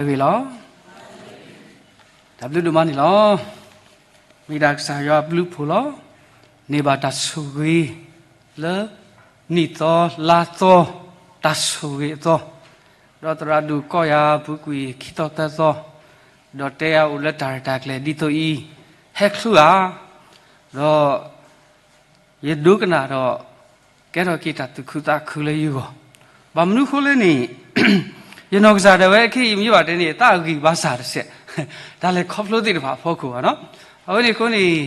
ဂ့ၤလီၤ. တၢ်ဘျုးဒိၣ်မးန့ၣ်လီၤ. မ့ၢ်ဒၣ်ကစၢ်ယွၤအဘျုးအဖှိၣ်လီၤ. န့ၢ်ဘၣ်တၢ်ဆိၣ်ဂ့ၤလၢ နံၣ်သီလါသီ တၢ်ဆိၣ်ဂ့ၤအသီ, ဒီးသရၣ်ဒိၣ်ကီၢ်ယၤပူၤကွံာ်ခံသီသၢသီ, ဒီးတဲယၤအိၣ်လၢတၢ်ရဲၣ်တၢ်ကျဲၤဒ်သိးအံၤ ဟဲချုဧါ, ဒီး ယဒိကနၣ်ဒီး ကဲထီၣ်က့ၤတၢ်သူၣ်ခုသးခုလၢယဂီၢ်, ဘၣ်မနုၤအဃိလဲၣ်န့ၣ် ယနီၢ်ကစၢ်ဒၣ်ဝဲခဲအံၤမ့ၢ်ဘၣ်တဲန့ၣ် သးအဂံၢ်ဘါစၢ်တစဲး, တၢ်လဲၤခီဖျိသ့ၣ်တဖၣ်အဖီခိၣ်ဘၣ်နီၤ. အဝဲန့ၣ်အဃိန့ၣ်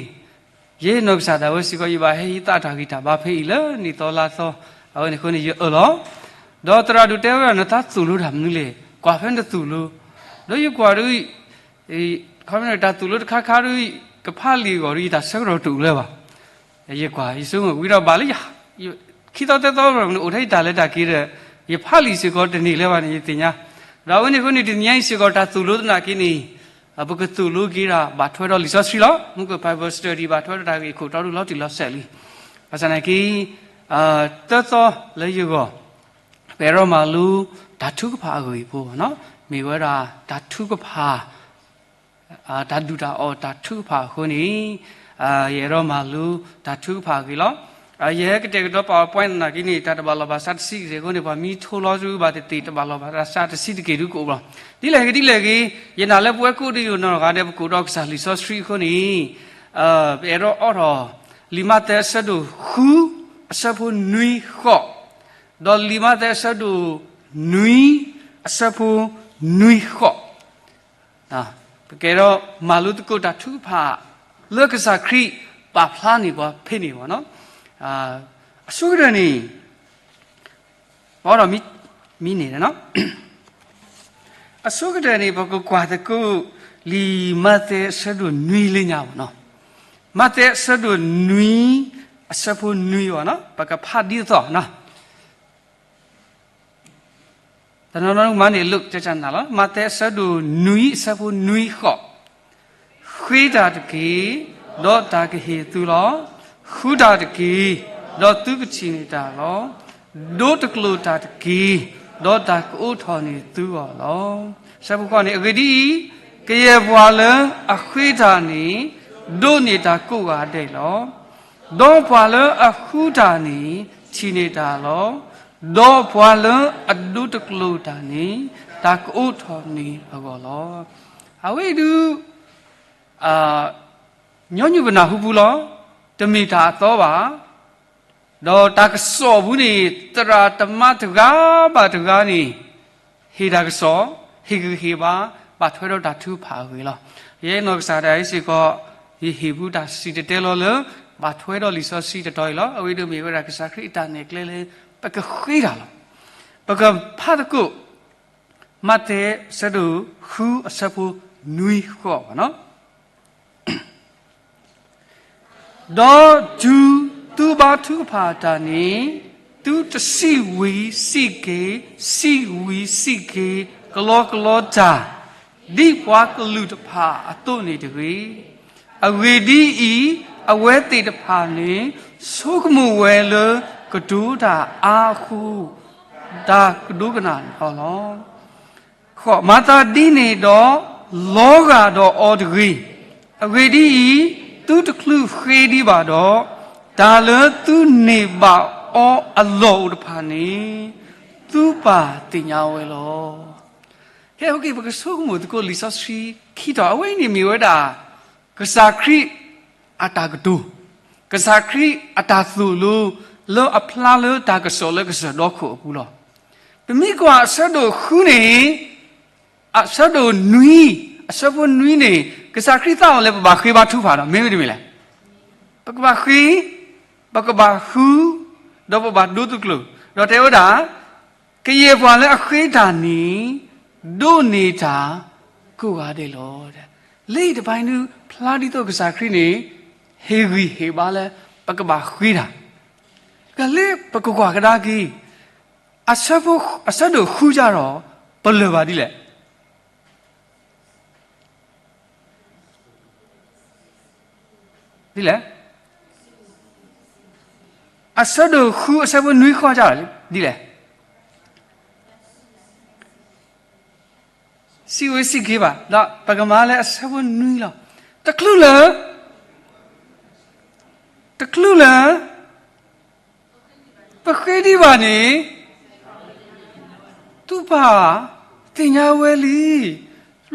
ယနီၢ်ကစၢ်ဒၣ်ဝဲစ့ၢ်ကီး ယဘၣ်ဟဲဟံးသးတၢ်ဂံၢ်တၢ်ဘါဖဲအံၤလၢနံၣ်သီလါသီ, အဝဲန့ၣ်အဃိန့ၣ် ယအၢၣ်လီၤ. ဒီးသရၣ်ဒိၣ်တဲဝဲဒၣ် နသးသိၣ်လိတၢ်မနုၤလဲၣ်, ကွၢ်ဖဲနသိၣ်လိ, ဒီးယကွၢ်ဒီး ခီဖျိတၢ်သိၣ်လိတခါခါဒီး ကဖးလံာ်အဂီၢ်ဒီး ယတၢ်ဆၢကတီၢ်တအိၣ်လၢၤဘၣ်. ယကွၢ် ယဆိကမိၣ်ဝံၤဒီးဘၣ်လၢယ ခံသီသၢသီန့ၣ် အိၣ်ထဲယတၢ်လဲၤတၢ်က့ၤဒီး ယဖးလံာ်စ့ၢ်ကီးတန့ၢ်လၢၤဘၣ်န့ၣ် ယသ့ၣ်ညါ. ဒီးအဝဲန့ၣ်အဃိန့ၣ် တနံၤညါအံၤစ့ၢ်ကီး တၢ်သိၣ်လိသနာ်က့န့ၣ် ပကသိၣ်လိက့ၤဒၣ် ဘၣ်ထွဲဒီးလံာ်စီဆှံလီၤ. မ့ၢ်က Bible study ဘၣ်ထွဲဒီးတၢ်ဂ့ၢ်အခိၣ်တီဒုးလီၤတံၢ်လီၤဆဲးလံ. ဘၣ်ဆၣ်သနာ်က့ သၢသီလၢယဂီၢ် ပအဲၣ်ဒိးမၤလိ တၢ်ထုကဖၣ်အဂ့ၢ်ဖိဘၣ်နီၤ, မ့ၢ်ဝဲဒၣ်တၢ်ထုကဖၣ် တၢ်ဒုၣ်တၢ်အီၣ်တၢ်ထုကဖၣ်အဃိန့ၣ် ယအဲၣ်ဒိးမၤလိ တၢ်ထုကဖၣ်အဂ့ၢ်လီၤ. ယဟဲကတဲာ်ကတီၤ PowerPoint သနာ်က့န့ၣ် တၢ်တဘၣ်လီၢ်ဘၣ်စးတဆံက့ၤအဃိန့ၣ် ပှၤမ့ၢ်ထိလီၤသ့ၣ်တဖၣ် ဘၣ်သ့ၣ်သ့ၣ်တဘၣ်လီၢ်ဘၣ်စးတဆံတက့ၢ်ဒုးကအိၣ်ဘၣ်. ဒ်လဲၣ်ဂ့ၤဒ်လဲၣ်ဂ့ၤ ယနာ်လၢပဝဲကိးဒံးယိာ်နီၢ်ဂၤဒဲး ပကအိၣ်ဒီးကစၢ်လံာ်စီဆှံအဃိန့ၣ် ပအဲၣ်ဒိးအိးထီၣ် လံာ်မးသဲအဆၢဒိၣ်ဃု အဆၢဖိနွံဃိး, ဒီးလံာ်မးသဲအဆၢဒိၣ်နွံ အဆၢဖိနွံဃိး ပကအဲၣ်ဒိးမၤလိသကိးတၢ်ထုကဖၣ် လၢကစၢ်ခရံာ်ပာ်ဖျါန့ၢ်ပှၤဖဲန့ၣ်ဘၣ်နီၤ. အဆိကတၢၢ်န့ၣ် ပဒီးမံန့ၣ် အဆိကတၢၢ်န့ၣ် ပကကွၢ်သကိး လံာ်မးသဲအဆၢဒိၣ်နွံလၢညါဘၣ်နီၤ. မးသဲအဆၢဒိၣ်နွံ အဆၢဖိနွံဘၣ်နီၤ, ပကဖးဒ်သိးနီၤ တနီၤနီၤမၤန့ၢ်လိာ်ကကနၣ်လီၤ. မးသဲအဆၢဒိၣ်နွံ အဆၢဖိနွံဃိး, ဃ့တၢ်တက့ၢ်, ဒီးတၢ်ကဟ့ၣ်သုလီၤ. ဃုတၢ်တက့ၢ်, ဒီးသုကထံၣ်န့ၢ်တၢ်လီၤ. ဒိတကျိာ်တၢ်တက့ၢ်, ဒီးတၢ်ကအိးထီၣ်န့ၢ်သုအီၤလီၤ. ဆၢဖိဃိးန့ၣ် အဂ့ၢ်ဒ်အံၤ, ကယဲၢ်ပှၤလၢအဃ့တၢ်န့ၣ် ဒိးန့ၢ်တၢ်ကိးဂၤဒဲးလီၤ. ဒီးပှၤလၢအဃုတၢ်န့ၣ် ထံၣ်န့ၢ်တၢ်လီၤ. ဒီးပှၤလၢအဒိတကျိာ်တၢ်န့ၣ် တၢ်ကအိးထီၣ်န့ၢ်အဂီၢ်လီၤ. အဝဲအံၤဒုး ညီနုၢ်ပနၢ်ဟူပူၤလီၤ. တမ့ၢ်တၢ်အသီဘၣ်. ဒီးတၢ်ကစီၣ်ပူၤန့ၣ် သရၣ်သမါတဂၤဘၣ်တဂၤန့ၣ် ဟ့ၣ်တၢ်ကစီၣ်, ဟ့ၣ်ဂံၢ်ဟ့ၣ်ဘါ, ဘၣ်ထွဲဒီးတၢ်ထုကဖၣ်အဂ့ၢ်လီၤ. ယဲနီၢ်ကစၢ်ဒၣ်အံၤစ့ၢ်ကီး ယဟ့ၣ်ပူၤတၢ်စံၣ်တဲၤတဲလီၤလၢ ဘၣ်ထွဲဒီးလံာ်စီဆှံတတီၤအံၤလီၤ. အဝဲဒၣ်မ့ၢ်ဝဲဒၣ်ကစၢ်ခရံာ်အတၢ်နဲၣ်ကျဲလၢ ပကဃ့တၢ်လီၤ. ပကဖးသကိး မးသဲအဆၢဒိၣ်ဃု အဆၢဖိနွံဃိးဘၣ်နီၤ. ဒီးတုၤသုဘါထုကဖၣ်တၢ်န့ၣ် သုတစံးဝံၤစံးက့ၤ, စံးဝံၤစံးက့ၤ ကလီကလီတၢ်, ဒ်ပှၤကလုာ်တဖၣ်အသိးန့ၣ်တဂ့ၤ. အဂ့ၢ်ဒ်အံၤ, အဝဲသ့ၣ်တဖၣ်န့ၣ် ဆိကမိၣ်ဝဲလၢကတိၤတၢ်အါအဃိ, တၢ်ကဒိကနၣ်န့ၢ်အီၤလီၤ. ဃိး, မၤသးဒ်န့ၣ်ဒီး လီၤဂာ်ဒီးအီၤတဂ့ၤ. အဂ့ၢ်ဒ်အံၤ, သုတချုးဃ့ဒံးဘၣ်ဒီး, တၢ်လၢသုန့ၢ်ဘၣ်အီၤအလီၢ်အိၣ်တဖၣ်န့ၣ် သုပၢ်သ့ၣ်ညါဝဲလီၤ. ခဲအံၤ ပကဆိကမိၣ်သကိးလံာ်စီဆှံခံတီၤ, အဝဲအံၤန့ၣ်မ့ၢ်ဝဲဒၣ် ကစၢ်ခရံာ်အတၢ်ကတိၤ, ကစၢ်ခရံာ်အတၢ်သိၣ်လိ လၢအဖျါလၢတၢ်ကစီၣ်လၢကစၢၢ်ဒီခိၣ်အပူၤလီၤ. ပမ့ၢ်ကွၢ်အဆၢဒိၣ်ဃုန့ၣ်, အဆၢဒိၣ်နွံ, အဆၢဖိနွံန့ၣ် ကစၢ်ခရံာ်သးအိၣ်လၢပဘၣ်ဃ့ဘါထုကဖၣ်ဒီး မ့ၢ်ဝဲတမ့ၢ်လဲၣ်. ပကဘၣ်ဃ့, ပကဘၣ်ဃု, ဒီးပဘၣ်ဒိတကျိာ်, ဒီးတဲဝဲဒၣ် ကယဲၢ်ပှၤလၢအဃ့တၢ်န့ၣ် ဒိးန့ၢ်တၢ်ကိးဂၤဒဲးလီၤ. လၢအံၤတပၤဒုး ဖျါဒ်သိးကစၢ်ခရံာ်န့ၣ် ဟ့ၣ်ဂံၢ်ဟ့ၣ်ဘါလၢ ပကဘၣ်ဃ့တၢ်, ကလၢပကကွၢ်ကဒါက့ၤ အဆၢဖိ, အဆၢဒိၣ်ဃုကဒီး ပလၢၢ်ဘၣ်ဒ်လဲၣ်. ဒ်လဲၣ်. အဆၢဒိၣ်ဃု အဆၢဖိနွံဃိးကဒီး ဒ်လဲၣ်. စံးဝဲစံးက့ၤဘၣ်, ဒီးပကမၤလၢအဆၢဖိနွံလီၤ. တချုးလၢ, တချုးလၢ ပဃ့ဒံးဘၣ်န့ၣ်, သူၣ်ပၢ်သ့ၣ်ညါဝဲလံ.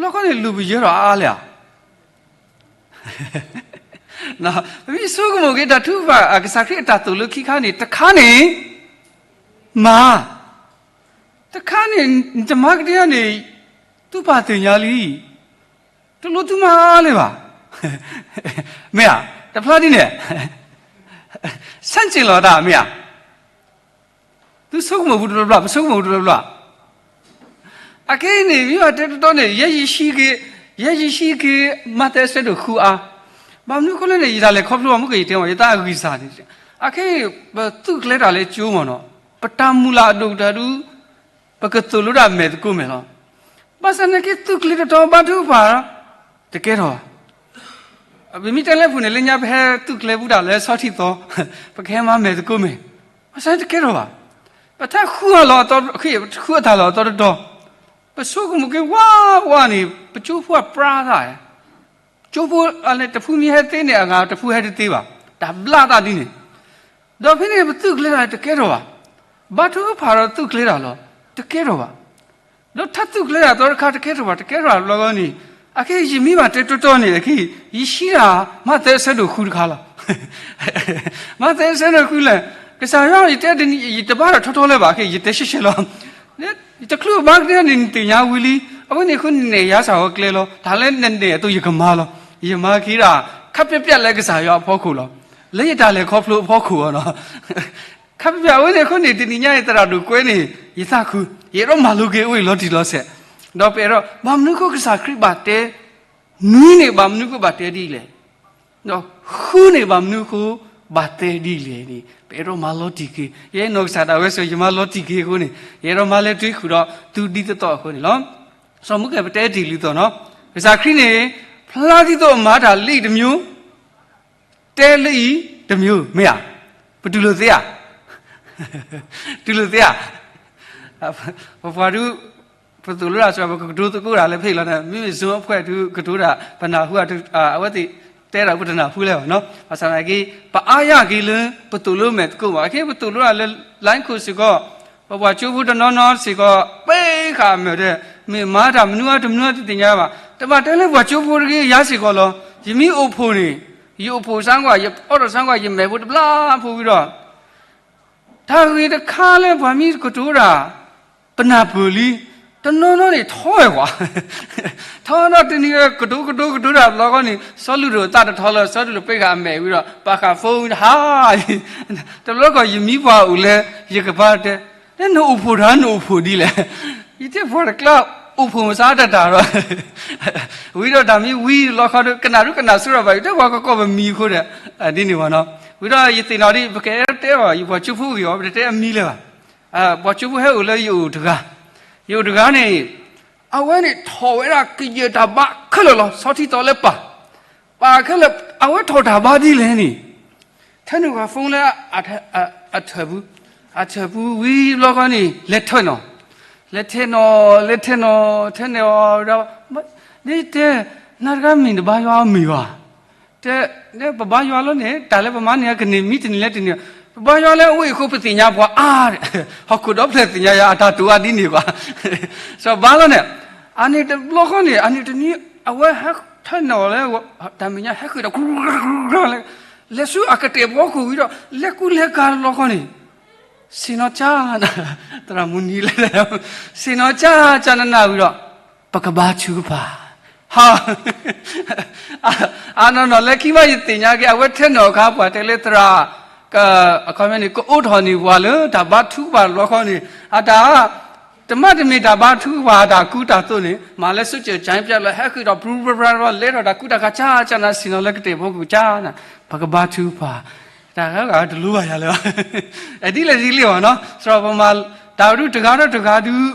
ဘျီခီန့ၣ်လူၤပယၢထီၣ်အါအါလဲၣ်ဧါ. ပမ့ၢ်ဆိကမိၣ်က့ၤတၢ်ထုကဖၣ် ကစၢ်ခရံာ်အတၢ်သိၣ်လိခံခါန့ၣ် တခါန့ၣ် မၤ, တခါန့ၣ် နတမၤကဒဲန့ၣ် သူၣ်ပၢ်သ့ၣ်ညါလံ. တလိၣ်သုမၤအါအါလဲၣ်ဘၣ်. မ့ၢ်ဧါ, တဖျါဒ်န့ၣ်, ဆန့်ကျင်လီၤတၢ် မ့ၢ်ဧါ. သုဆိကမိၣ်ပူၤတဘျီဘျီ, ပဆိကမိၣ်ပူၤတဘျီဘျီ. အခဲအံၤန့ၣ် မ့ၢ်ဘၣ်တဲတီတီန့ၣ် ယဲယဆံက့ၤ, ယဲယဆံက့ၤ မးသဲအဆၢဒိၣ်ဃုအါ. ဘၣ်မနုၤအဃိလဲၣ်န့ၣ် ယတၢ်လဲၤခီဖျိဘၣ်မုၢ်ကယံာ်တဲမ့ၢ် ယတၢ်အဂံၢ်စၢ်န့ၣ်, အခဲအံၤ ပသုးကျဲၤတၢ်လၢကၠိမ့ၢ်နီၤ, ပတၢ်မုၢ်လၢ်အဒိၣ်ကတၢၢ်ဒုး ပကသိၣ်လိတၢ်မဲာ်သကိးမဲာ်လီၤ. ဘၣ်ဆၣ်နာ်က့သုးကျဲၤတတီၤဘါထုကဖၣ် တကဲထီၣ်ဘၣ်. ပမ့ၢ်တဲလၢပူၤန့ၣ် လၢညါပဟဲသုးကျဲၤဘူးတၢ်လၢဆီထံသီ, ပကဟဲမၤမဲာ်သကိးမဲာ်, ဘၣ်ဆၣ်တကဲထီၣ်ဘၣ်. ပထါဃုအလီၤအသီ, ဃုအတၢ်လီၤအသီတတီၤ, ပဆိကမိၣ်က့ၤဝါဝါန့ၣ် ပကၠိဖိအပြါသၣ် ကၠိဖိအန့ၣ် တဖုမ့ၢ်ဟဲသ့န့ၣ် အဂၤတဖုဟဲတသ့ဘၣ်, တၢ်ဘျါသးဒ်န့ၣ်. ဒီးဖဲန့ၣ် ပသုးကျဲၤတၢ်တကဲထီၣ်ဘၣ်. ဘါထုကဖၣ်ဒီးသုးကျဲၤတၢ်လီၤ, တကဲထီၣ်ဘၣ်. ဒီးထါသုးကျဲၤတၢ်သီတခါတကဲထီၣ်ဘၣ်, တကဲထီၣ်ဘၣ်ဘျီဂီၢ်န့ၣ်, အခဲယမ့ၢ်ဘၣ်တဲတီတီန့ၣ် အခဲ ယဆံတၢ် မးသဲအဆၢဒိၣ်ဃုတခါလီၤ. မးသဲအဆၢဒိၣ်ဃုလဲၣ်, ကစၢ်ယွၤ ယတဲတနံၤ ယတဘါတၢ်ထီထီလၢၤဘၣ်, အခဲယတဲရှဲရှဲလီၤ. တချုးဘါကဒဲန့ၣ် နသ့ၣ်ညါဝံၤလံ, အဝဲန့ၣ်အဃိန့ၣ် ယၤစၢ်ဝဲကျဲလီၤ, တၢ်လၢနနဲၣ်အသိးယကမၤလီၤ, ယမၤက့ၤဒၣ် ခါပျဲပျဲလၢကစၢ်ယွၤအဖီခိၣ်လီၤ, လၢယတၢ်လဲၤခီဖျိအဖီခိၣ်လီၤ. ခါပျဲပျဲအဝဲန့ၣ်အဃိန့ၣ် တနံၤညါအံၤသရၣ်ဒိၣ်ကွဲန့ၣ် ယသးခု, ယအဲၣ်ဒိးမၤလိက့ၤအိၣ်အံၤလီၤတံၢ်လီၤဆဲး, ဒီးပအဲၣ်ဒိး ဘၣ်မနုၤအဃိကစၢ်ခရံာ်ဘၣ်တဲ, နွံန့ၣ်ဘၣ်မနုၤအဃိဘၣ်တဲဒ်လဲၣ် ဒီးဃုန့ၣ်ဘၣ်မနုၤအဃိ ဘၣ်တဲဒ်လဲၣ်န့ၣ် ပအဲၣ်ဒိးမၤလီၤတံၢ်က့ၤ, ယဲနီၢ်ကစၢ်ဒၣ်ဝဲစၢၤ ယမၤလီၤတံၢ်က့ၤအဃိန့ၣ် ယအဲၣ်ဒိးမၤလဲၤတုၤဃုာ်ဒီးသုဒ်သိးသိးအဃိန့ၣ်လီၤ. စီၤမူကဲပတဲတ့ၢ်လံသိးနီၤ, ကစၢ်ခရံာ်န့ၣ် ဖျါဒ်သိးအမၤတၢ်လံတမျိုး, တဲလၢအံၤတမျိုး, မ့ၢ်ဧါ, ပတူၢ်လိာ်သ့ဧါ, တူၢ်လိာ်သ့ဧါ. ပပှၤဒုး ပသိၣ်လိတၢ်စှၤ ပကကတိၤသကိးတၢ်လၢဖဲအံၤလီၤန့ၣ် မ့မ့ၢ် Zoom အဖွဲ့ဒုးကတိၤတၢ် ပနၢ်ဟူ အဝဲသ့ၣ်တဲတၢ်ပတနၢ်ဟူလၢၤဘၣ်နီၤ. ဘၣ်ဆၣ်သနာ်က့ ပအါယၢ်က့ၤလၢ ပသိၣ်လိမဲာ်သကိးဘၣ်. အခဲပသိၣ်လိတၢ်လၢ line ခိၣ်စ့ၢ်ကီး ပပှၤကၠိဖိတနီၤနီၤစ့ၢ်ကီး ပ့ဃာ်အမဲာ်ဒီး မ့ၢ်မၤတၢ်မနုၤအါတမနုၤအါတသ့ၣ်ညါဘၣ်. တဘၣ်တဲလၢပှၤကၠိဖိတဂ့ၤ ယၤစ့ၢ်ကီးလီၤ. ယမ့ၢ်အိၣ်ဖှိၣ်န့ၣ် ယအိၣ်ဖှိၣ်စ့ၢ်ကီး ယအိးထီၣ်စ့ၢ်ကီး ယမဲာ်ဖိတဘျါဖိဝံၤဒီး တၢ်ဂ့ၢ်တခါလၢပှၤမ့ၢ်ကတိၤတၢ် ပနၢ်ပၢၢ်လံ, တနီၤနီၤန့ၣ်ထီဝဲကွၢ်, ထီဒီးတနံၤကတိၤကတိၤကတိၤတၢ်တဘျီဃီန့ၣ် စီၤလူၢ်ဒိၣ်သးတထီလၢ စီၤလူၢ်ဒိၣ်ပ့ဃာ်အမဲာ်ဝံၤဒီး ပာ်ဃာ် phone ဝံၤဒီးဟါ, တဘျီဃီယမံပှၤအိၣ်လၢ ယကပၤတဲ, တဲနအိၣ်ဖှိၣ်တၢ် နအိၣ်ဖှိၣ်ဒ်လဲၣ်. ယတဲပှၤတကျါ အိၣ်ဖှိၣ်မစါတၢ်တၢ်ဒီး ဝံၤဒီးတၢ်မ့ၢ်ဝံၤတဘျီဃီဒီး ကနၣ်ဒုကနၣ်စူရၢ်ဘၣ် ယတဲပှၤကကိးပမံၤအဃိဒီး ဒ်န့ၣ်ဝဲနီၤ. ဝံၤဒီးယသ့ၣ်နီၣ်ဒ် ပကအဲၣ်ဒိးတဲအီၤ ယပှၤကၠိဖိဂ့ၢ်အီၤ ပတတဲအမံၤလၢၤဘၣ်. ပှၤကၠိဖိဟဲအိၣ်လၢယအိၣ်တဂၤ, ယအိၣ်တဂၤန့ၣ် အဝဲန့ၣ်ထီၣ်ဝဲဒၣ်ကယဲၢ်တၢ်ဘါခဲလၢာ်လီၤ. ဆီထံသီလၢပၢ်, ပၢ်ခဲလၢာ် အဝဲထီၣ်တၢ်ဘါဒ်လဲၣ်န့ၣ် ထဲန့ၣ်ပှၤ phone လၢ အထၢၣ်ပူၤ, အထၢၣ်ပူၤဝံၤတဘျီဃီန့ၣ် လဲၤထၢၣ်နီၤ, လဲၤထဲနီၤ လဲၤထဲနီၤ ထဲန့ၣ်အီၤဒီး ဒ်တဲ နၤတဂၤမ့ၢ်တဘါယွၤမ့ၢ်ဘၣ်. တဲ ပဘါယွၤလီၤန့ၣ် တၢ်လၢပမၤန့ၢ်ကန့ၢ်မံတနံၤလၢတနံၤ, ပဘါယွၤလၢအအိၣ်အံၤအဃိ ပသ့ၣ်ညါပှၤအါ, ဟီၣ်ခိၣ်ဒီဖျၢၣ်သ့ၣ်ညါယၤ အတၢ်တိာ်အါဒ်န့ၣ်ကွၢ်. စီၤဘါလီၤန့ၣ် အန့ၣ်တဘျီဃီန့ၣ် အန့ၣ်တနံၤ အဝဲဟဲထၢၣ်နီၤလၢ တၢ်မဲာ်ညါဟဲဃုာ်ဒီး လဲၤဆူအကတဲာ်ဖီခိၣ်ဝံၤဒီး လဲၤကူလဲၤကၤတဘျီဃီန့ၣ် ဆ့ၣ်နီၤကၠၢ်နၤ, သရၣ်မုၢ်နံၤလဲၣ်, ဆ့ၣ်နီၤကၠၢ်ကၠၢ်နၤနၤဝံၤဒီး ပကဘါထုကဖၣ်, ဟါ, အနီၢ်နီၢ်လၢခံမး ယသ့ၣ်ညါက့ၤ အဝဲထဲနီၤအခါ ပှၤတဲလၢသရၣ် အခီပညီန့ၣ် ကအိးထီၣ်န့ၢ်ပှၤလၢတၢ်ဘါထုကဖၣ်တဘျီဃီန့ၣ် အတၢ် တမ့ၢ်တမ့ၢ်တၢ်ဘါထုကဖၣ် အတၢ်ကူတၢ်သိးန့ၣ် မၤလၢစုကၢၢ်ကၠၢ်ပျၢ်လီၤ ဟဲဃုာ်ဒီး ပြူပြပြပြ လဲၤထီၣ်တၢ်ကူတၢ်ကၤ ကၠၢ်ကၠၢ်နၤ ဆ့ၣ်နီၤလၢကတဲာ်ဖီခိၣ်ကၠၢ်နၤ ပကဘါထုကဖၣ်, တၢ်ဂၤဂၤတလိၣ်ဘၣ်ယၤလၢၤဘၣ်, ဒ်လဲၣ်ဒ်လဲၣ်ဘၣ်နီၤ စရီပမၤ တၢ်ဒုးတဂၤဒီးတဂၤဒုး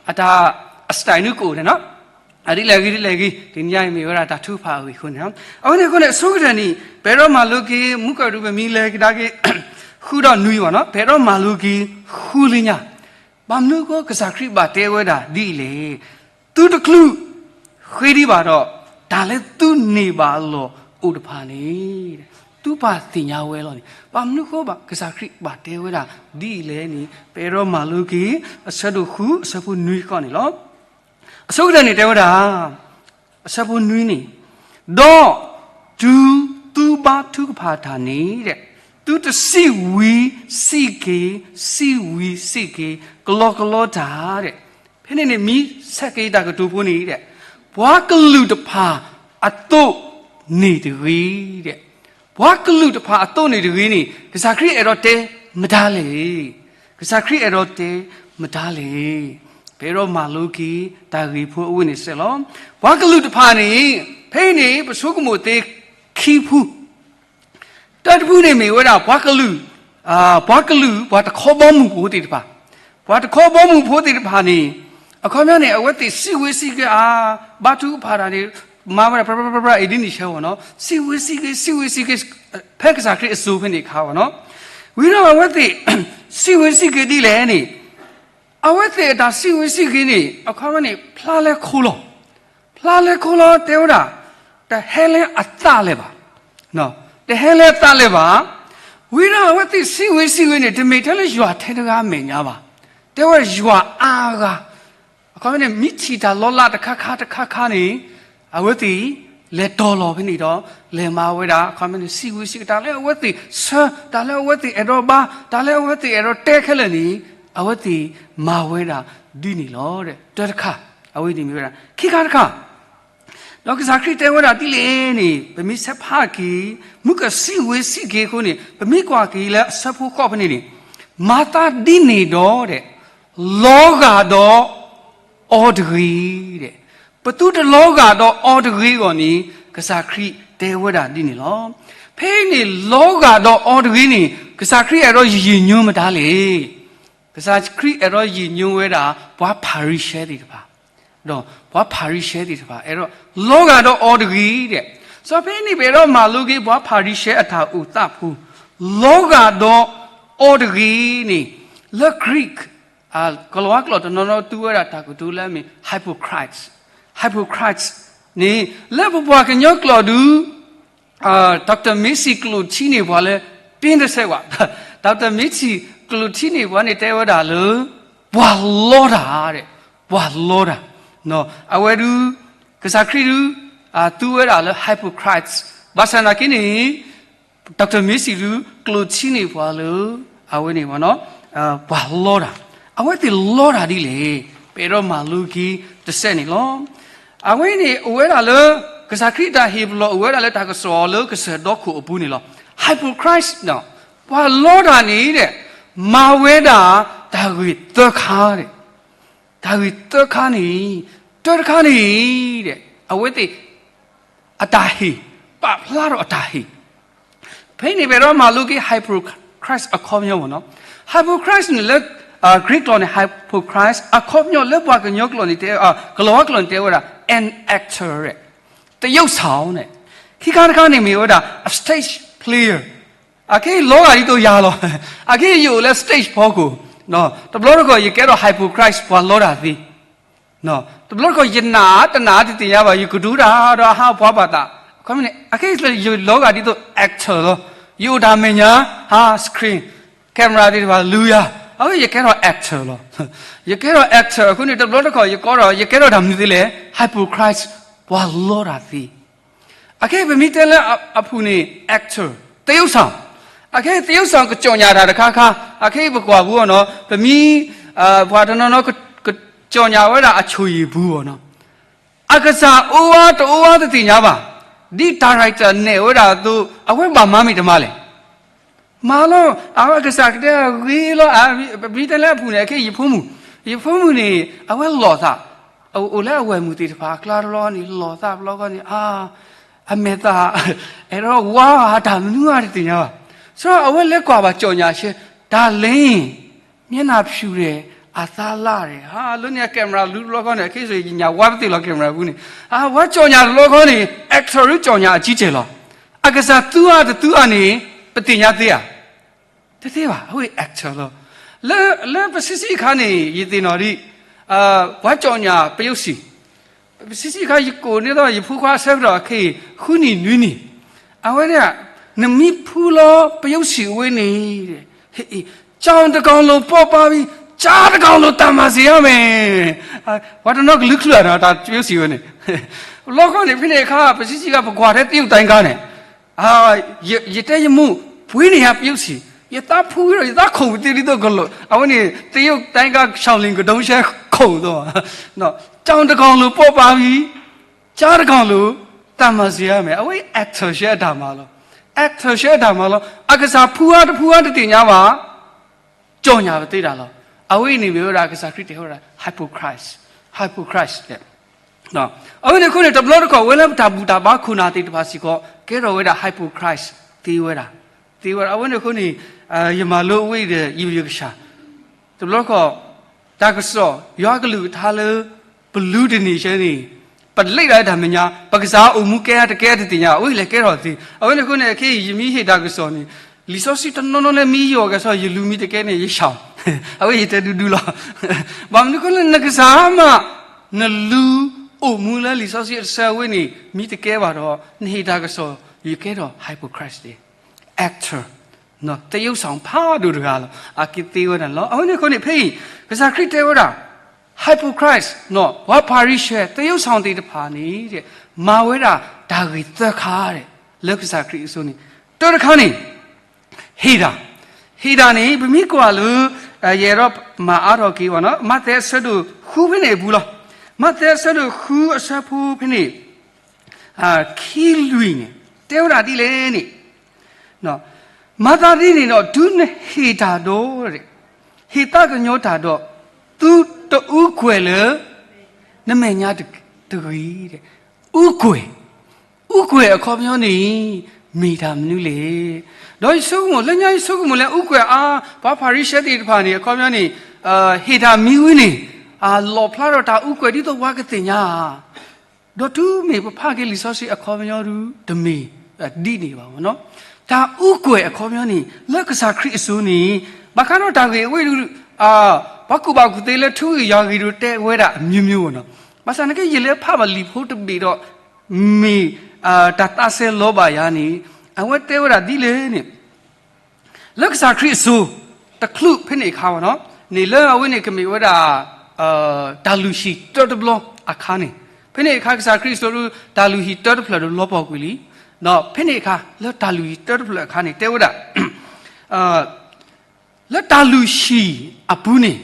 အတၢ် အ style ဒုးကအိၣ်န့ၣ်နီၤ အဒ်လဲၣ်ဂ့ၤဒ်လဲၣ်ဂ့ၤ တနံၤညါအံၤမ့ၢ်ဝဲဒၣ်တၢ်ထုကဖၣ်အဂ့ၢ်အဃိန့ၣ်လီၤ. အဝဲန့ၣ်အဃိန့ၣ် အဆိကတၢၢ်န့ၣ် ပအဲၣ်ဒိးမၤလိက့ၤ မူကီၢ်ဒုးပမံၤလဲၤကဒါက့ၤ ဃုဒီးနွံဘၣ်နီၤ ပအဲၣ်ဒိးမၤလိက့ၤ ဃုလၢညါ, ဘၣ်မနုၤအဃိကစၢ်ခရံာ်ဘၣ်တဲဝဲဒၣ်ဒ်အံၤလဲၣ်. သုတချုးဃ့ဒံးဘၣ်ဒီး တၢ်လၢသုန့ၢ်ဘၣ်အလီၢ်အိၣ်တဖၣ်န့ၣ် သုပာ်သ့ၣ်ညါဝဲလီၤန့ၣ် ဘၣ်မနုၤဃိဘၣ် ကစၢ်ခရံာ်ဘၣ်တဲဝဲဒၣ်ဒ်လဲၣ်န့ၣ် ပအဲၣ်ဒိးမၤလိက့ၤ အဆၢဒိၣ်ဃု အဆၢဖိနွံဃီန့ၣ်လီၤ. အဆိကတၢၢ်န့ၣ်တဲဝဲဒၣ် အဆၢဖိနွံန့ၣ်, ဒီးတုၤသုဘါထုကဖၣ်တၢ်န့ၣ် သုတစံးဝံၤစံးက့ၤ, စံးဝံၤစံးက့ၤ ကလီကလီတၢ်, ဖဲန့ၣ်န့ၣ် မ့ၢ်ဆဲးက့ၤတၢ်ကတိၤဖိန့ၣ် ပှၤကလုာ်တဖၣ်အသိးန့ၣ်တဂ့ၤ, ပှၤကလုာ်တဖၣ်အသိးန့ၣ်တဂ့ၤန့ၣ် ကစၢ်ခရံာ်အဲၣ်ဒိးတဲမတၤလဲၣ်, ကစၢ်ခရံာ်အဲၣ်ဒိးတဲမတၤလဲၣ်. ပအဲၣ်ဒိးမၤလိက့ၤတၢ်ဂ့ၢ်ဖိအဝဲန့ၣ်စဲးလီၤ. ပှၤကလုာ်တဖၣ်န့ၣ် ဖဲအံၤန့ၣ် ပဆိကမိၣ်သ့ခံဖု တၢတဖုန့ၣ်မ့ၢ်ဝဲဒၣ် ပှၤကလုာ်, ပှၤကလုာ် ပှၤတခီဘီမုၢ်ဖိသ့ၣ်တဖၣ်, ပှၤတခီဘီမုၢ်ဖိသ့ၣ်တဖၣ်န့ၣ် အခီပညီန့ၣ် အဝဲသ့ၣ်စံးဝဲစံးက့ၤ အါ, ဘါထုကဖၣ်တၢ်န့ၣ် မၤဝဲဒၣ် ပြပြပြပြ အ့ဒ်န့ၣ်ဆဲးဝဲနီၤ, စံးဝဲစံးက့ၤ စံးဝဲစံးက့ၤ ဖဲကစၢ်ခရံာ်အစိၤဖဲန့ၣ်အခါဝဲနီၤ, ဝံၤဒီးအဝဲသ့ၣ် စံးဝဲစံးက့ၤဒ်လဲၣ်န့ၣ် အဝဲသ့ၣ်အတၢ်စံးဝဲစံးက့ၤန့ၣ် အခီပညီန့ၣ် ဖျါလဲခိလီၤ. ဖျါလဲခိလီၤတဲဝဲဒၣ် တဟဲလၢအသးလၢၤဘၣ်, တဟဲလၢအသးလၢၤဘၣ်. ဝံၤဒီးအဝဲသ့ၣ်စံးဝဲစံးက့ၤန့ၣ် တမ့ၢ်ထဲလၢယွၤထဲတဂၤအမဲာ်ညါဘၣ်, တဲဝဲယွၤအါဂၤ, အခီပညီန့ၣ် မ့ၢ်ထံၣ်တၢ်လီၤလးတခါခါတခါခါန့ၣ် အဝဲသ့ၣ် လဲၤတီၤလီၤဖဲန့ၣ်ဒီး လဲၤမၤဝဲဒၣ် အခီပညီန့ၣ် စံးဝဲစံးက့ၤ တၢ်လၢအဝဲသ့ၣ်ဆၢ, တၢ်လၢအဝဲသ့ၣ်အဲၣ်ဒိးဘါ, တၢ်လၢအဝဲသ့ၣ်အဲၣ်ဒိးတဲခဲလၢာ်န့ၣ် အဝဲသ့ၣ်မၤဝဲဒၣ်ဒ်န့ၣ်လီၤ. တၢတခါ, အဝဲန့ၣ်မ့ၢ်ဝဲဒၣ် ခံခါတခါ ဒီးကစၢ်ခရံာ်တဲဝဲဒၣ်ဒ်လဲၣ်န့ၣ် ပမ့ၢ်ဆဲးဖးက့ၤ မုၢ်ကစံးဝဲစံးက့ၤအဃိန့ၣ် ပမ့ၢ်ကွၢ်က့ၤလၢအဆၢဖိဃိးဖဲန့ၣ်န့ၣ် မၤသးဒ်န့ၣ်ဒီး လီၤဂာ်ဒီးအီၤတဂ့ၤ, ပသုတလီၤဂာ်ဒီးအီၤတဂ့ၤအဂီၢ်န့ၣ် ကစၢ်ခရံာ်တဲဝဲဒၣ်ဒ်န့ၣ်လီၤ. ဖဲန့ၣ်လီၤဂာ်ဒီးအီၤတဂ့ၤန့ၣ် ကစၢ်ခရံာ်အဲၣ်ဒိးယံာ်ညိမတၤလဲၣ်. ကစၢ်ခရံာ်အဲၣ်ဒိးယံာ်ညိဝဲဒၣ် ပှၤဖၤရံၤၡဲသ့ၣ်တဖၣ်, ဒီးပှၤဖၤရံၤၡဲသ့ၣ်တဖၣ် အဲၣ်ဒိးလီၤဂာ်ဒီးအီၤတဂ့ၤဒဲး. စီၤဖဲန့ၣ်ပအဲၣ်ဒိးမၤလိက့ၤ ပှၤဖၤရံၤၡဲအတၢ်အိၣ်သးဖိ, လီၤဂာ်ဒီးအီၤတဂ့ၤန့ၣ် လၢ Greek ကလၤဝါကျိာ်တနီၤနီၤသူဝဲဒၣ်တၢ်ကတိၤလၢအမ့ၢ် hypocrite, hypocrite န့ၣ် လၢပပှၤကညီကျိာ်ဒု Doctor Macy ကျိာ်ထံန့ၢ်ပှၤလၢ ပ့တစဲးဝဲ, Doctor Macy ကျိာ်ထံန့ၢ်ပှၤန့ၣ်တဲဝဲဒၣ်လၢ ပှၤလီတၢ်ဒဲး, ပှၤလီတၢ်, အဝဲဒု ကစၢ်ခရံာ်ဒု သူဝဲဒၣ်လၢ hypocrite ဘၣ်ဆၣ်သနာ်က့န့ၣ် Doctor Macy ဒု ကျိာ်ထံန့ၢ်ပှၤလၢ အဝဲန့ၣ် ပှၤလီတၢ်, အဝဲသ့ၣ်လီတၢ်ဒ်လဲၣ်, ပအဲၣ်ဒိးမၤလိက့ၤတစဲးန့ၣ်လီၤ. အဝဲန့ၣ်အိၣ်ဝဲဒၣ်လၢ ကစၢ်ခရံာ်တၢ်ဟ့ၣ်ပလီၢ်အိၣ်ဝဲဒၣ်လၢတၢ်ကစီၣ်လၢကစၢၢ်ဒီခိၣ်အပူၤန့ၣ်လီၤ. Hypocrite ပှၤလီတၢ်န့ၣ်ဒဲး မၤဝဲဒၣ်တၢ်ဂ့ၢ်သၢခါဒဲး, တၢ်ဂ့ၢ်သၢခါန့ၣ် တၢတခါန့ၣ်ဒဲး အဝဲသ့ၣ် အတၢ်ဟ့ၣ် ပာ်ဖျါထီၣ်အတၢ်ဟ့ၣ်, ဖဲန့ၣ်ပအဲၣ်ဒိးမၤလိက့ၤ hypocrite အခီပညီမ့ၢ်နီၤ, hypocrite န့ၣ်လၢ Greek ကျိာ်န့ၣ် hypocrite အခီပညီလၢပှၤကညီကျိာ်န့ၣ်တဲ ကလၤဝါကျိာ်န့ၣ်တဲဝဲဒၣ် an actor သရုပ်ဆောင်န့ၣ်, ခံခါတခါန့ၣ်မ့ၢ်ဝဲဒၣ် a stage player အခဲအံၤလီၤဂာ်ဒ်သိးယၤလီၤ, အခဲအံၤယအိၣ်လၢ stage ဖီခိၣ်, တဘျီတခီၣ်ယကဲထီၣ် hypocrite ပှၤလီတၢ်သ့, တဘျီတခီၣ်ယနာ်တနာ်တသ့ၣ်ညါဘၣ် ယကတိၤတၢ်ဒီးအဟးပှၤဘၣ်သး, အခီပညီန့ၣ် အခဲအံၤယလီၤဂာ်ဒ်သိး actor လီၤ, ယအိၣ်တၢ်မဲာ်ညါ ဟး screen camera သ့ၣ်တဖၣ်လူၤယၤ, အဝဲယကဲထီၣ် actor လီၤ, ယကဲထီၣ် actor အဃိန့ၣ် တဘျီတခီၣ်ယကီထီၣ် ယကဲထီၣ်တၢ်မနုၤသ့လဲၣ် hypocrite ပှၤလီတၢ်သ့ အခဲအံၤပမ့ၢ်တဲလၢအပူၤန့ၣ် actor သရုပ်ဆောင်, အခဲအံၤ သရုပ်ဆောင် ကကြော်ငြာတၢ်တခါခါ, အခဲအံၤပကွၢ်ပူၤအီၤနီၤ ပမ့ၢ် ပှၤတနီၤနီၤ ကကြော်ငြာဝဲဒၣ်အချိုရည်ဘူးအီၤနီၤ, အကစၢ်အိၣ်ဝါတအိၣ်ဝါတသ့ၣ်ညါဘၣ်, ဒ် director နဲၣ်ဝဲဒၣ်အသိး အဝဲဘၣ်မၤမ့ၢ်တမၤလဲၣ် မၤလီၤ, အဝဲကစၢ်ကတဲဂ့ၤလီၤ, ပမ့ၢ်တဲလၢအပူၤန့ၣ် အခဲအံၤယဖိမုၣ်, ယဖိမုၣ်န့ၣ် အဝဲလီၤသး, အိၣ်လၢအဝဲၢ်မုၣ်သ့ၣ်တဖၣ်အကျါတဘျီန့ၣ် လီၤသးတဘျီဃီန့ၣ် အမဲာ်သၣ် အဲၣ်ဒိးဝါတၢ်မနုၤအါတသ့ၣ်ညါဘၣ်, ဆိအဝဲလဲၤကွၢ်ဘၣ်ကြော်ငြာရှဲ, တၢ်လဲၤ မျက်နှာဖြူတယ်, အသးလၢ်တယ်, ဟါလၢန့ၣ် camera လူတဘျီဃီန့ၣ် အခဲအံၤယညၣ်ဝါပသ့ၣ်လီၤ camera ဘူးန့ၣ်, အဝဲကြော်ငြာတဘျီဃီန့ၣ် actor ဒုးကြော်ငြာအကြီးကျယ်လီၤ, အကစၢ်သူအါတသူအါန့ၣ် ပသ့ၣ်ညါသ့ဧါ, တသ့ဘၣ်, အဝဲ actor လီၤ, လၢပဆံးဆံးအခါန့ၣ် ယသ့ၣ်နီၣ်ဒ် ပှၤကြော်ငြာပရုပ်ရှင် ပဆံးဆံးခါ ယကိးန့ၢ်ဒီးယဖိခွါအဆၢကတီၢ်ခဲအံၤ ဃုနံၣ်နွံနံၣ်, အဝဲဒၣ်, နမ့ၢ်ဖှူလီၤပယုၢ်ဆံးအဝဲန့ၣ်, ကြောင်တစ်ကောင်လိုပေါ့ပါပြီ, ကျားတစ်ကောင်လိုသန်ပါစေရမယ်. ပှၤတနီၤကလုာ်ကလုာ်နီၤ တၢ်ပယုၢ်ဆံးဝဲန့ၣ်, လီၢ်ခီန့ၣ် ဖဲန့ၣ်အခါ ပဆံးဆံးခါ ပကွၢ်ထဲသရုပ်တိုင်းကားန့ၣ် ယတဲယမိၢ် ပှ့ၤန့ၢ်ယၤပယုၢ်ဆံး, ယသးဖှူဒီး ယသးခုၣ်ပသ့ဒ်သိးကလိာ်, အဝဲန့ၣ် သရုပ်တိုင်းကား ရှောင်လင်ကဒုံးဆဲး ခုၣ်သိး, ကြောင်တစ်ကောင်လိုပေါ့ပါပြီ, ကျားတစ်ကောင်လိုသန်ပါစေရမယ်. အဝဲ actor ဆှၢအတၢ်မၤလီၤ, actor ဆှၢအတၢ်မၤလီၤ. အကစၢ်ဖှူအါတဖှူအါတသ့ၣ်ညါဘၣ်, ကြော်ငြာပသ့ဒၣ်လီၤ. အဝဲအံၤန့ၣ်မ့ၢ်ဝဲဒၣ် ကစၢ်ခရံာ်တဲဝဲဒၣ် hypocrite, hypocrite အဝဲန့ၣ်အဃိန့ၣ် တဘျီတခီၣ် ဝဲလၢပတၢ်ဘူၣ်တၢ်ဘါခိၣ်နၢ်သ့ၣ်တဖၣ်စ့ၢ်ကီး ကဲထီၣ်ဝဲဒၣ် hypocrite သ့ဝဲဒၣ်, သ့ဝဲဒၣ်. အဝဲန့ၣ်အဃိန့ၣ် ယမၤလိအဝဲအံၤဒီး ယကဆှၢ တဘျီတခီၣ် တၢ်ကစီၣ် ယွၤကလုၢ်ကထါလၢ ပလူတန့ၢ်ဆဲန့ၣ် ပလ့းဒၣ်တၢ်မဲာ်ညါ ပကစၢ်အိၣ်မူကဲတကဲတသ့ၣ်ညါ အဝဲလဲၤကဲထီၣ်သ့. အဝဲန့ၣ်အဃိန့ၣ် ခဲအံၤ ယမ့ၢ်ဟ့ၣ်တၢ်ကစီၣ်န့ၣ် လံာ်စီဆှံတနီၤနီၤလၢမ့ၢ်ယီၢ်ကဲဆီ ယလူၤမံတကဲန့ၣ် ယဆၢ အဝဲယတဲဒူဒူလီၤ. ဘၣ်မနုၤအဃိလၢနကစၢ်မး နလူၤအိၣ်မူလၢလံာ်စီဆှံအဆၢအဝဲန့ၣ် မ့ၢ်တကဲဘၣ်ဒီး နဟ့ၣ်တၢ်ကစီၣ် ယကဲထီၣ် hypocrite သ့ actor သရုပ်ဆောင်ဖးဒိၣ်တဂၤလီၤ. အက့ၤသ့ဝဲဒၣ်လီၤ. အဝဲန့ၣ်အဃိန့ၣ် ဖဲအံၤ ကစၢ်ခရံာ်တဲဝဲဒၣ် hypocrite ပှၤဖၤရံၤၡဲ သရုပ်ဆောင်သ့ၣ်တဖၣ်န့ၣ် မၤဝဲဒၣ်တၢ်ဂ့ၢ်သၢခါ လၢကစၢ်ခရံာ်အစိၤန့ၣ် တၢတခါန့ၣ် ဟ့ၣ်တၢ်, ဟ့ၣ်တၢ်န့ၣ် ပမ့ၢ်ကွၢ်လၢ ယအဲၣ်ဒိးမၤအါထီၣ်က့ၤ မးသဲအဆၢဒိၣ်ဃုဖဲန့ၣ်အပူၤလီၤ. မးသဲအဆၢဒိၣ်ဃုအဆၢဖိဖဲန့ၣ် ခံလွံၢ်န့ၣ် တဲဝဲဒၣ်ဒ်လဲၣ်န့ၣ် မၤသးဒ်န့ၣ်ဒီး တုၤနဟ့ၣ်တၢ်ဒီး ဟ့ၣ်သးကညီၤတၢ်ဒီး သုတအူကွဲၤလၢ နမဲာ်ညါတဂ့ၤ. အူကွဲၤ, အူကွဲၤအခီပညီန့ၣ် မ့ၢ်တၢ်မနုၤလဲၣ်. ဒီးယဆိကမိၣ် လၢညါယဆိကမိၣ်လၢအူကွဲၤအါ ပှၤဖၤရံၤၡဲသ့ၣ်တဖၣ်န့ၣ် အခီပညီန့ၣ် ဟ့ၣ်တၢ်မံဝံၤန့ၣ် လီၣ်ဖျါထီၣ်တၢ်အူကွဲၤဒ်သိးပှၤကသ့ၣ်ညါဧါ ဒီးတုၤမ့ၢ်ပဖးက့ၤလံာ်စီဆှံအခီပညီဒု တမ့ၢ်ဒ်န့ၣ်ဘၣ်နီၤ. တၢ်အူကွဲၤအခီပညီန့ၣ် လၢကစၢ်ခရံာ်အစိၤန့ၣ် ဘၣ်ဃးဒီးတၢ်ဂ့ၢ်အဝဲဒု ပှၤကူၣ်ဘၣ်ကူၣ်သ့လၢထူဂ့ၢ်ယွၤဂ့ၢ်ဒုးတဲဝဲဒၣ်အမျိုးမျိုးနီၤ. ဘၣ်ဆၣ်နကဲယလဲၤဖးဘၣ်လံာ်ဖိတဘ့ၣ်ဒီး မ့ၢ်တၢ်သးစဲလီၤဘၣ်ယၤန့ၣ် အဝဲတဲဝဲဒၣ်ဒ်လဲၣ်န့ၣ် လၢကစၢ်ခရံာ်အစိၤ တချုးဖဲန့ၣ်အခါဘၣ်နီၤ န့ၣ်လၢအဝဲန့ၣ်ကမ့ၢ်ဝဲဒၣ် တၢ်လုၢ်ဟံၣ်တၢတဘျီအခါန့ၣ် ဖဲန့ၣ်အခါကစၢ်ခရံာ်အစိၤဒု တၢ်လုၢ်ဟံၣ်တၢတဖျၢၣ်ဒုးလီၤပှီၢ်ကွံာ်လံ. ဒီးဖဲန့ၣ်အခါ လၢတၢ်လုၢ်ဟံၣ်တၢတဖျၢၣ်အခါန့ၣ် တဲဝဲဒၣ် လၢတၢ်လုၢ်ဟံၣ်အပူၤန့ၣ်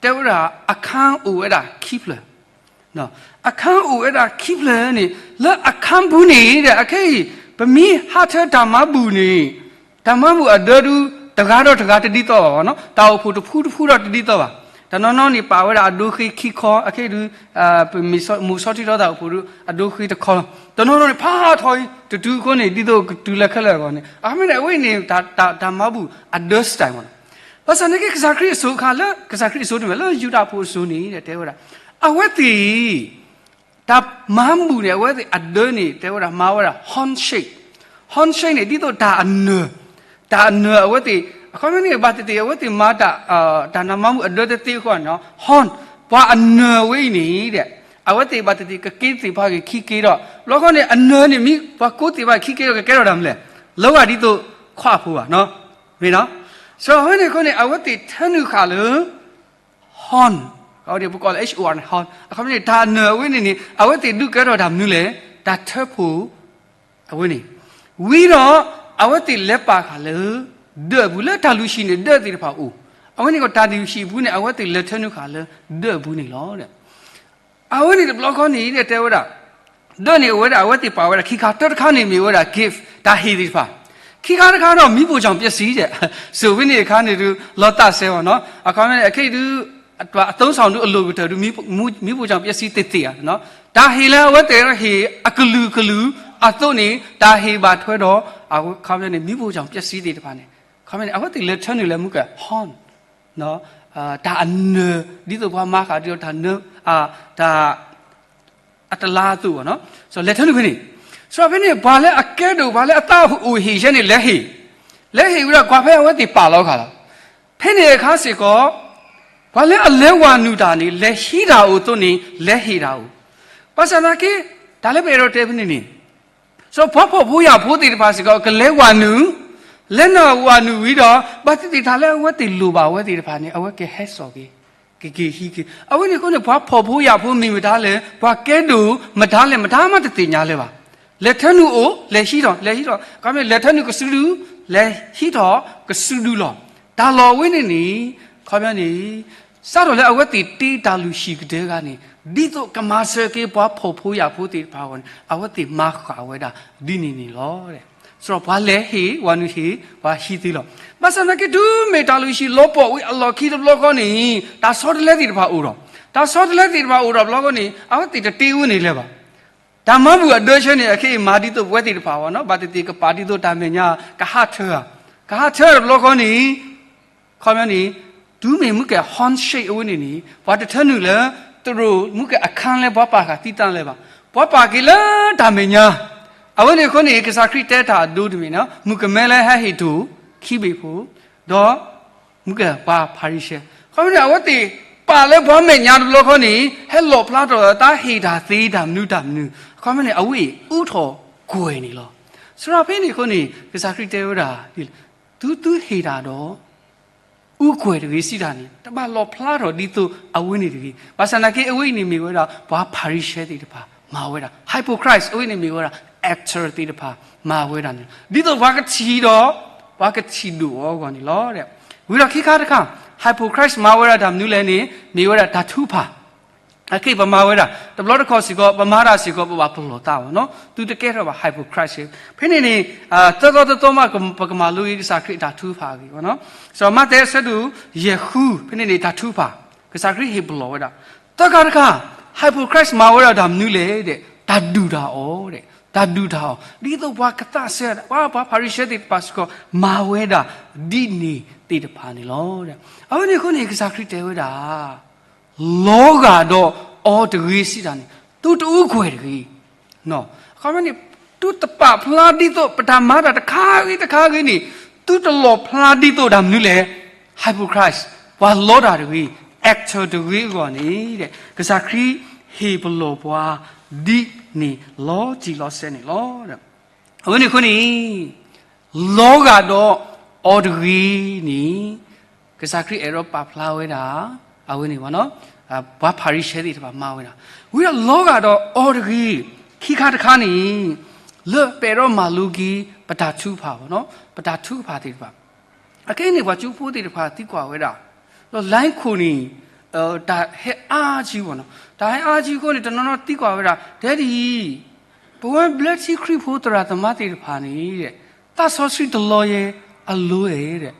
တဲဝဲဒၣ်အခန်းအိၣ်ဝဲဒၣ်ခံဖျၢၣ် အခန်းအိၣ်ဝဲဒၣ်ခံဖျၢၣ်န့ၣ် လၢအခန်းပူၤန့ၣ်ဒီး အခဲအံၤ ပမ့ၢ်ဟးထၢတၢ်မၤဘူၣ်န့ၣ် တၢ်မၤဘူၣ်အဒၢဒု တဂၤဒီးတဂၤတဒ်သိးဘၣ်နီၤ တၢ်အိၣ်ဖှိၣ်တဖုတဖုဒီးတဒ်သိးဘၣ်. တနီၤနီၤန့ၣ် ပာ်ဝဲဒၣ်အဒိဃ့ခံခီ အခဲအံၤဒု ပမ့ၢ်မိၢ်ဆီထံထီၣ်တၢ်အိၣ်ဖှိၣ်ဒု အဒိဃ့တခီလီၤ. တနီၤနီၤန့ၣ် ဖးထီအံၤ တတုၤအဃိန့ၣ် ဒ်သိးကတုၤလၢခဲလၢာ်အဂီၢ်န့ၣ် အမ့ၢ်န့ၣ် အဝဲန့ၣ် တၢ်မၤဘူၣ်အဒၢ style မ့ၢ်နီၤ. ဘၣ်ဆၣ်န့ၣ်က့ ကစၢ်ခရံာ်အစိၤအခါ လၢကစၢ်ခရံာ်အစိၤတမ့ၢ် လၢယူဒၤဖိအစိၤန့ၣ် တဲဝဲဒၣ် အဝဲသ့ၣ် တၢ်မၤဘူၣ်န့ၣ် အဝဲသ့ၣ်အဒၢန့ၣ် တဲဝဲဒၣ် မၤဝဲဒၣ် handshake, handshake န့ၣ် ဒ်သိးတၢ်အနၢၤ, တၢ်အနၢၤအဝဲသ့ၣ် အခီပညီန့ၣ် ဘၣ်သ့ၣ်သ့ၣ် အဝဲသ့ၣ်မၤတၢ် တၢ်နၢ်မၤဘူၣ်အဒၢတသ့အဃိန့ၣ် hand ပှၤအနၢၤဝဲအံၤန့ၣ်ဒီး အဝဲသ့ၣ်ဘၣ်သ့ၣ်သ့ၣ် ကက့သ့ၣ်ဖးက့ၤခံက့ဒီး ဘျီခီန့ၣ် အနၢၤန့ၣ် မ့ၢ်ပှၤကိးသ့ၣ်ဖးက့ၤခံက့ဒီး ကကဲထီၣ်တၢ်မနုၤလဲၣ်, လီၤဂာ်ဒ်သိးခွါဖိဘၣ်နီၤ, မ့ၢ်နီၤ. ဆိုတော့ အဝဲန့ၣ်အဃိန့ၣ် အဝဲသ့ၣ်ထၢနုာ်ဃာ်လၢ horn, ပကိးလၢ H O R န့ၣ် horn အခီပညီန့ၣ် တၢ်အနၢၤအဝဲန့ၣ်န့ၣ် အဝဲသ့ၣ်ဒုးကဲထီၣ်တၢ်မနုၤလဲၣ်, တၢ်ထၢဖှိၣ် အဝဲန့ၣ်, ဝံၤဒီး အဝဲသ့ၣ်လဲၤပာ်ဃာ်လၢ ဒၢးအပူၤ လၢတၢ်လုၢ်ဟံၣ်န့ၣ် ဒၢးသ့ၣ်တဖၣ်အိၣ်, အဝဲန့ၣ်ကီး တၢ်လုၢ်ဟံၣ်အပူၤန့ၣ် အဝဲသ့ၣ်လဲၤထၢနုာ်ဃာ်လၢ ဒၢးအပူၤန့ၣ်လီၤ. အဝဲန့ၣ်တဘျီဃီန့ၣ် တဲဝဲဒၣ် ဒၢးန့ၣ်အိၣ်ဝဲဒၣ် အဝဲသ့ၣ်ပာ်ဝဲဒၣ်ခံခါ, တၢတခါန့ၣ်မ့ၢ်ဝဲဒၣ် gift တၢ်ဟ့ၣ်သ့ၣ်တဖၣ်, ခံခါတခါဒီး မီးဖိုချောင်ပျက်စီး စံးဝဲန့ၣ်အခါန့ၣ်ဒုး လီၤသးစဲအီၤနီၤ, အခီပညီန့ၣ် အခဲအံၤဒုး အသုံးဆောင်ဒုးအလိၣ်ကတၢၢ်ဒုး မီးဖိုချောင်ပျက်စီးသ့သ့ဧါ, တၢ်ဟ့ၣ်လၢအဝဲသ့ၣ်ဟ့ၣ်အကလုာ်ကလုာ်အသိးန့ၣ် တၢ်ဟ့ၣ်ဘၣ်ထွဲဒီး အခီပညီန့ၣ် မီးဖိုချောင်ပျက်စီးသ့ၣ်တဖၣ်န့ၣ် အခီပညီန့ၣ် အဝဲသ့ၣ်လဲၤထၢနုာ်လၢမူက horn တၢ်အနၢၤ ဒ်သိးပှၤမၤဃာ်ဒ်သိးတၢ်နၢၤ တၢ် အတလါအသိးဘၣ်နီၤ, လဲၤထၢနုာ်ဖဲန့ၣ်, ဆိုတော့ ဖဲန့ၣ် ပှၤလၢအကဲဒိၣ် ပှၤလၢအသးအိၣ်ဟ့ၣ်ယဲန့ၣ် လဲၤဟ့ၣ်, လဲၤဟ့ၣ်ဝံၤဒီး ကွၢ်ဖဲအဝဲသ့ၣ်ပာ်လီၤဃာ်လီၤ, ဖဲန့ၣ်အခါစ့ၢ်ကီး ပှၤလၢအလဲၤဝၤနုာ်တၢ်န့ၣ် လဲၤဟံးတၢ်အိၣ်အသိးန့ၣ် လဲၤဟ့ၣ်တၢ်အိၣ်, ဘၣ်ဆၣ်သနာ်က့ တၢ်လၢပအဲၣ်ဒိးတဲဖဲန့ၣ်န့ၣ်, စီၤပှၤဖှီၣ်ဖိယာ်ဖိသ့ၣ်တဖၣ်စ့ၢ်ကီး ကလဲၤဝၤနုာ်, လဲၤနုာ်ဝၤနုာ်ဝံၤဒီး ဘၣ်သ့ၣ်သ့ၣ်တၢ်လၢအဝဲသ့ၣ်လိၣ်ဘၣ်အဝဲသ့ၣ်တဖၣ်န့ၣ် အဝဲကဟဲစိာ်က့ၤ, ကက့ၤဟံးက့ၤ. အဝဲန့ၣ်အဃိန့ၣ် ပှၤဖှီၣ်ဖိယာ်ဖိမ့ၢ်မတၤလဲၣ်, ပှၤကဲဒိၣ်မတၤလဲၣ် မတၤမးတသ့ၣ်ညါလၢၤဘၣ်. လဲၤထၢနုာ်အိၣ်, လဲၤဟံးထီၣ်, လဲၤဟံးထီၣ်, ခီမ့ၢ်လဲၤထၢနုာ်ကစုဒု, လဲၤဟံးထီၣ်ကစုဒုလီၤ. တၢ်လီၢ်အဝဲန့ၣ်န့ၣ်, ခီပညီန့ၣ် စးထီၣ်လၢအဝဲသ့ၣ်တ့တၢ်လုၢ်ဟံၣ်ကတၢၢ်ဂၤန့ၣ် ဒ်သိးကမၤစၢၤက့ၤပှၤဖှီၣ်ဖိယာ်ဖိသ့ၣ်တဖၣ်အဂီၢ်န့ၣ် အဝဲသ့ၣ်မၤဃၣ်ဝဲဒၣ်ဒ်န့ၣ်န့ၣ်လီၤ. စးထီၣ်ပှၤလဲၤဟ့ၣ်, ဝၤနုာ်ဟ့ၣ်, ပှၤဟံးသ့လီၤ. ဘၣ်ဆၣ်သနာ်က့ တုၤမ့ၢ်တၢ်လုၢ်ဟံၣ်လီၤပှီၢ်ဝံၤအလီၢ်ခံတဘျီဃီန့ၣ် တၢ်ဆီတလဲသ့ၣ်တဖၣ်အိၣ်ဒီး, တၢ်ဆီတလဲသ့ၣ်တဖၣ်အိၣ်ဒီးတဘျီဃီန့ၣ် အဝဲသ့ၣ်တတ့ဝဲန့ၣ်လၢၤဘၣ်. တၢ်မၤဘူၣ်အဒၢဆၢန့ၣ် အခဲအံၤမၤဒ်သိးပဝဲသ့ၣ်တဖၣ်အဂီၢ်နီၤ, ဘၣ်သ့ၣ်သ့ၣ်ကပာ်ဒ်သိးတၢ်မဲာ်ညါ ကဟးထၢဧါ, ကဟးထၢတဘျီဃီန့ၣ် ခီပညီန့ၣ် တုၤမ့ၢ်မုၢ်ကဲ handshake အဝဲန့ၣ်န့ၣ် ပှၤတထၢနုာ်လၢ တရူး မုၢ်ကဲအခါလၢပှၤပာ်ဃာ်သံတၢ်လၢၤဘၣ်. ပှၤပာ်က့ၤလၢတၢ်မဲာ်ညါ. အဝဲန့ၣ်အဃိန့ၣ် ကစၢ်ခရံာ်တဲတၢ်အဒိတမံၤန့ၣ် မုၣ်ကမဲလၢဟဲဟ့ၣ်တူာ်ခံဘ့ၣ်ဖိ ဒီး မုၢ်ကဲပှၤဖၤရံၤၡဲ, ခီပညီန့ၣ် အဝဲသ့ၣ်ပာ်လၢပှၤမဲာ်ညါတဘျီဃီန့ၣ် ဟဲလီၣ်ဖျါထီၣ်လၢတၢ်ဟ့ၣ်တၢ်သ့တၢ်မနုၤတၢ်မနုၤ, ခီပညီန့ၣ် အဝဲအံၤအူထီၣ်ကွဲၤန့ၣ်လီၤ. စးဖဲန့ၣ်အဃိန့ၣ် ကစၢ်ခရံာ်တဲဝဲဒၣ် သုသုဟ့ၣ်တၢ်ဒီး အူကွဲၤတဂ့ၤစံးတၢ်န့ၣ် တဘၣ်လီၣ်ဖျါထီၣ်ဒ်သိးအဝဲန့ၣ်တဂ့ၤ. ဘၣ်ဆၣ်သနာ်က့ အဝဲအံၤန့ၣ်မ့ၢ်ဝဲဒၣ် ပှၤဖၤရံၤၡဲသ့ၣ်တဖၣ် မၤဝဲဒၣ် hypocrite အဝဲန့ၣ်မ့ၢ်ဝဲဒၣ် actor သ့ၣ်တဖၣ် မၤဝဲဒၣ်န့ၣ် ဒ်သိးပှၤကထံၣ်ဒီး ပှၤကထံၣ်ဒိၣ်အီၤအဂီၢ်န့ၣ်လီၤ. ဝံၤဒီးခံခါတခါ hypocrite မၤဝဲဒၣ်တၢ်မနုၤလဲၣ်န့ၣ် မ့ၢ်ဝဲဒၣ်တၢ်ထုကဖၣ် အခဲအံၤပမၤဝဲဒၣ် တဘျီတခီၣ်စ့ၢ်ကီး ပမၤတၢ်စ့ၢ်ကီး ပဘၣ်ပလီၢ်သးဘၣ်နီၤ သုတကဲထီၣ်ဘၣ် hypocrite ဖဲန့ၣ်န့ၣ် သၢသီသၢသီမး ပကမၤလိက့ၤကစၢ်ခရံာ်အတၢ်ထုကဖၣ်အဂ့ၢ်ဘၣ်နီၤ. စီၤမးသဲအဆၢဒိၣ်ယဲၢ်ဃု ဖဲန့ၣ်န့ၣ် တၢ်ထုကဖၣ် ကစၢ်ခရံာ်ဟ့ၣ်ပလီၢ်ဝဲဒၣ် သၢခါတခါ hypocrite မၤဝဲဒၣ်တၢ်မနုၤလဲၣ်ဒီး တၢ်ဒုၣ်တၢ်အီၣ်ဒီး တၢ်ဒုၣ်တၢ်အီၣ် ဒ်သိးပှၤကသးစဲ ပှၤ ပှၤဖၤရံၤၡဲသ့ၣ်တဖၣ်စ့ၢ်ကီး မၤဝဲဒၣ်ဒ်န့ၣ်သ့ၣ်တဖၣ်န့ၣ်လီၤ. အဝဲန့ၣ်အဃိန့ၣ် ကစၢ်ခရံာ်တဲဝဲဒၣ် လီၤဂာ်ဒီးအီၤတဂ့ၤစံးတၢ်န့ၣ် သုတအူကွဲၤတဂ့ၤ. အခီပညီန့ၣ် သုတပာ်ဖျါဒ်သိး ပတၢ်မၤတၢ်တခါဂ့ၤတခါဂ့ၤန့ၣ် သုတလီၣ်ဖျါဒ်သိးတၢ်မနုၤလဲၣ် hypocrite ပှၤလီတၢ်တဂ့ၤ actor တဂ့ၤအဂီၢ်န့ၣ် ကစၢ်ခရံာ်ဟ့ၣ်ပလီၢ်ပှၤဒ်န့ၣ်လီၤတံၢ်လီၤဆဲးန့ၣ်လီၤ. အဝဲန့ၣ်အဃိန့ၣ် လီၤဂာ်ဒီးအီၤတဂ့ၤန့ၣ် ကစၢ်ခရံာ်အဲၣ်ဒိးပာ်ဖျါဝဲဒၣ် အဝဲန့ၣ် ပှၤဖၤရံၤၡဲသ့ၣ်တဖၣ်မၤဝဲဒၣ် ဝံၤဒီးလီၤဂာ်ဒီးအီၤတဂ့ၤ ခံခါတခါန့ၣ် လၢပအဲၣ်ဒိးမၤလိက့ၤ ပတၢ်ထုကဖၣ်ဘၣ်နီၤ ပတၢ်ထုကဖၣ်သ့ၣ်တဖၣ် အခဲအံၤန့ၣ် ပှၤကၠိဖိသ့ၣ်တဖၣ်သံကွၢ်ဝဲဒၣ် ဒီး line ခိၣ်န့ၣ် တၢ်ဟဲအါကံဘၣ်နီၤ တၢ်ဟဲအါကံအဃိန့ၣ် တနီၤနီၤသံကွၢ်ဝဲဒၣ် တဲဒ်အံၤ ပဝဲဘျၢထံခရံာ်ဖိသရၣ်သမါသ့ၣ်တဖၣ်န့ၣ် သးစီဆှံတလီၤယဲအလိၤ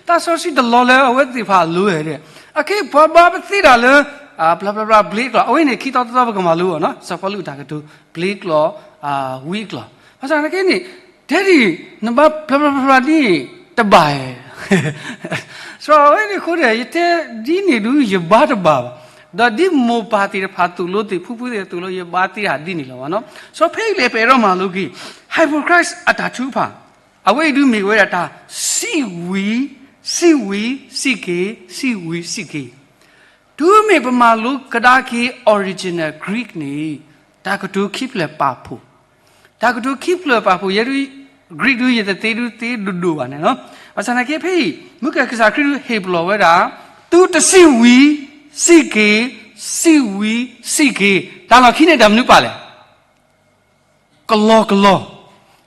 ဧါ သးစီဆှံတလီၤလၢအဝဲသ့ၣ်တဖၣ်အလိၤဧါ အခဲအံၤပှၤဘါပသ့တၢ်လၢ ဘျီဘျီဘျီ ဘျ့ကျိာ် အဝဲန့ၣ် ခံသီသီသီပကမၤလိအီၤနီၤ စီၤပီလူးတၢ်ကတိၤ ဘျ့ကျိာ် ဝံအကျိာ် ဘၣ်ဆၣ်သနာ်က့န့ၣ် တဲဒ်အံၤ နဘါဘျီဘျီဘျီဘျီဒ်အံၤ တဘၣ်ဧါ စီၤအဝဲန့ၣ်အဃိန့ၣ် ယတဲဒ်န့ၣ်ဒုးယဘါတဘၣ်ဘၣ် ဒီးဒ်မိၢ်ပၢ်သ့ၣ်တဖၣ်သိၣ်လိသ့ၣ် ဖုဖုသ့ၣ်သိၣ်လိ ယဘါသ့တၢ်ဒ်န့ၣ်လီၤဘၣ်နီၤ စီၤဖဲအံၤလဲၣ် ပအဲၣ်ဒိးမၤလိက့ၤ hypocrite အတၢ်ထုကဖၣ် အဝဲအံၤဒုးမ့ၢ်ဝဲဒၣ်တၢ် စံးဝံၤ စံးဝံၤ စံးက့ၤ စံးဝံၤ စံးက့ၤ တုၤမ့ၢ်ပမၤလိကဒါက့ၤ original Greek န့ၣ် တၢ်ကတိၤခံဖျၢၣ်ပာ်ဖှိၣ် တၢ်ကတိၤခံဖျၢၣ်ပာ်ဖှိၣ် ယဲဒုး Greek ဒုး ယတသ့ဒုးသ့ဒိၣ်ဒိၣ်ဘၣ်န့ၣ်လီၤ. ဘၣ်ဆၣ်သနာ်က့ဖဲအံၤ မုၢ်ကဲကစၢ်ခရံာ်ဒုးဟ့ၣ်ပလီၢ်ဝဲဒၣ် သုတစံးဝံၤ စံးက့ၤ စံးဝံၤ စံးက့ၤ တၢ်လီၢ်ခံန့ၣ်တၢ်မနုၤပာ်လဲၣ် ကလီကလီ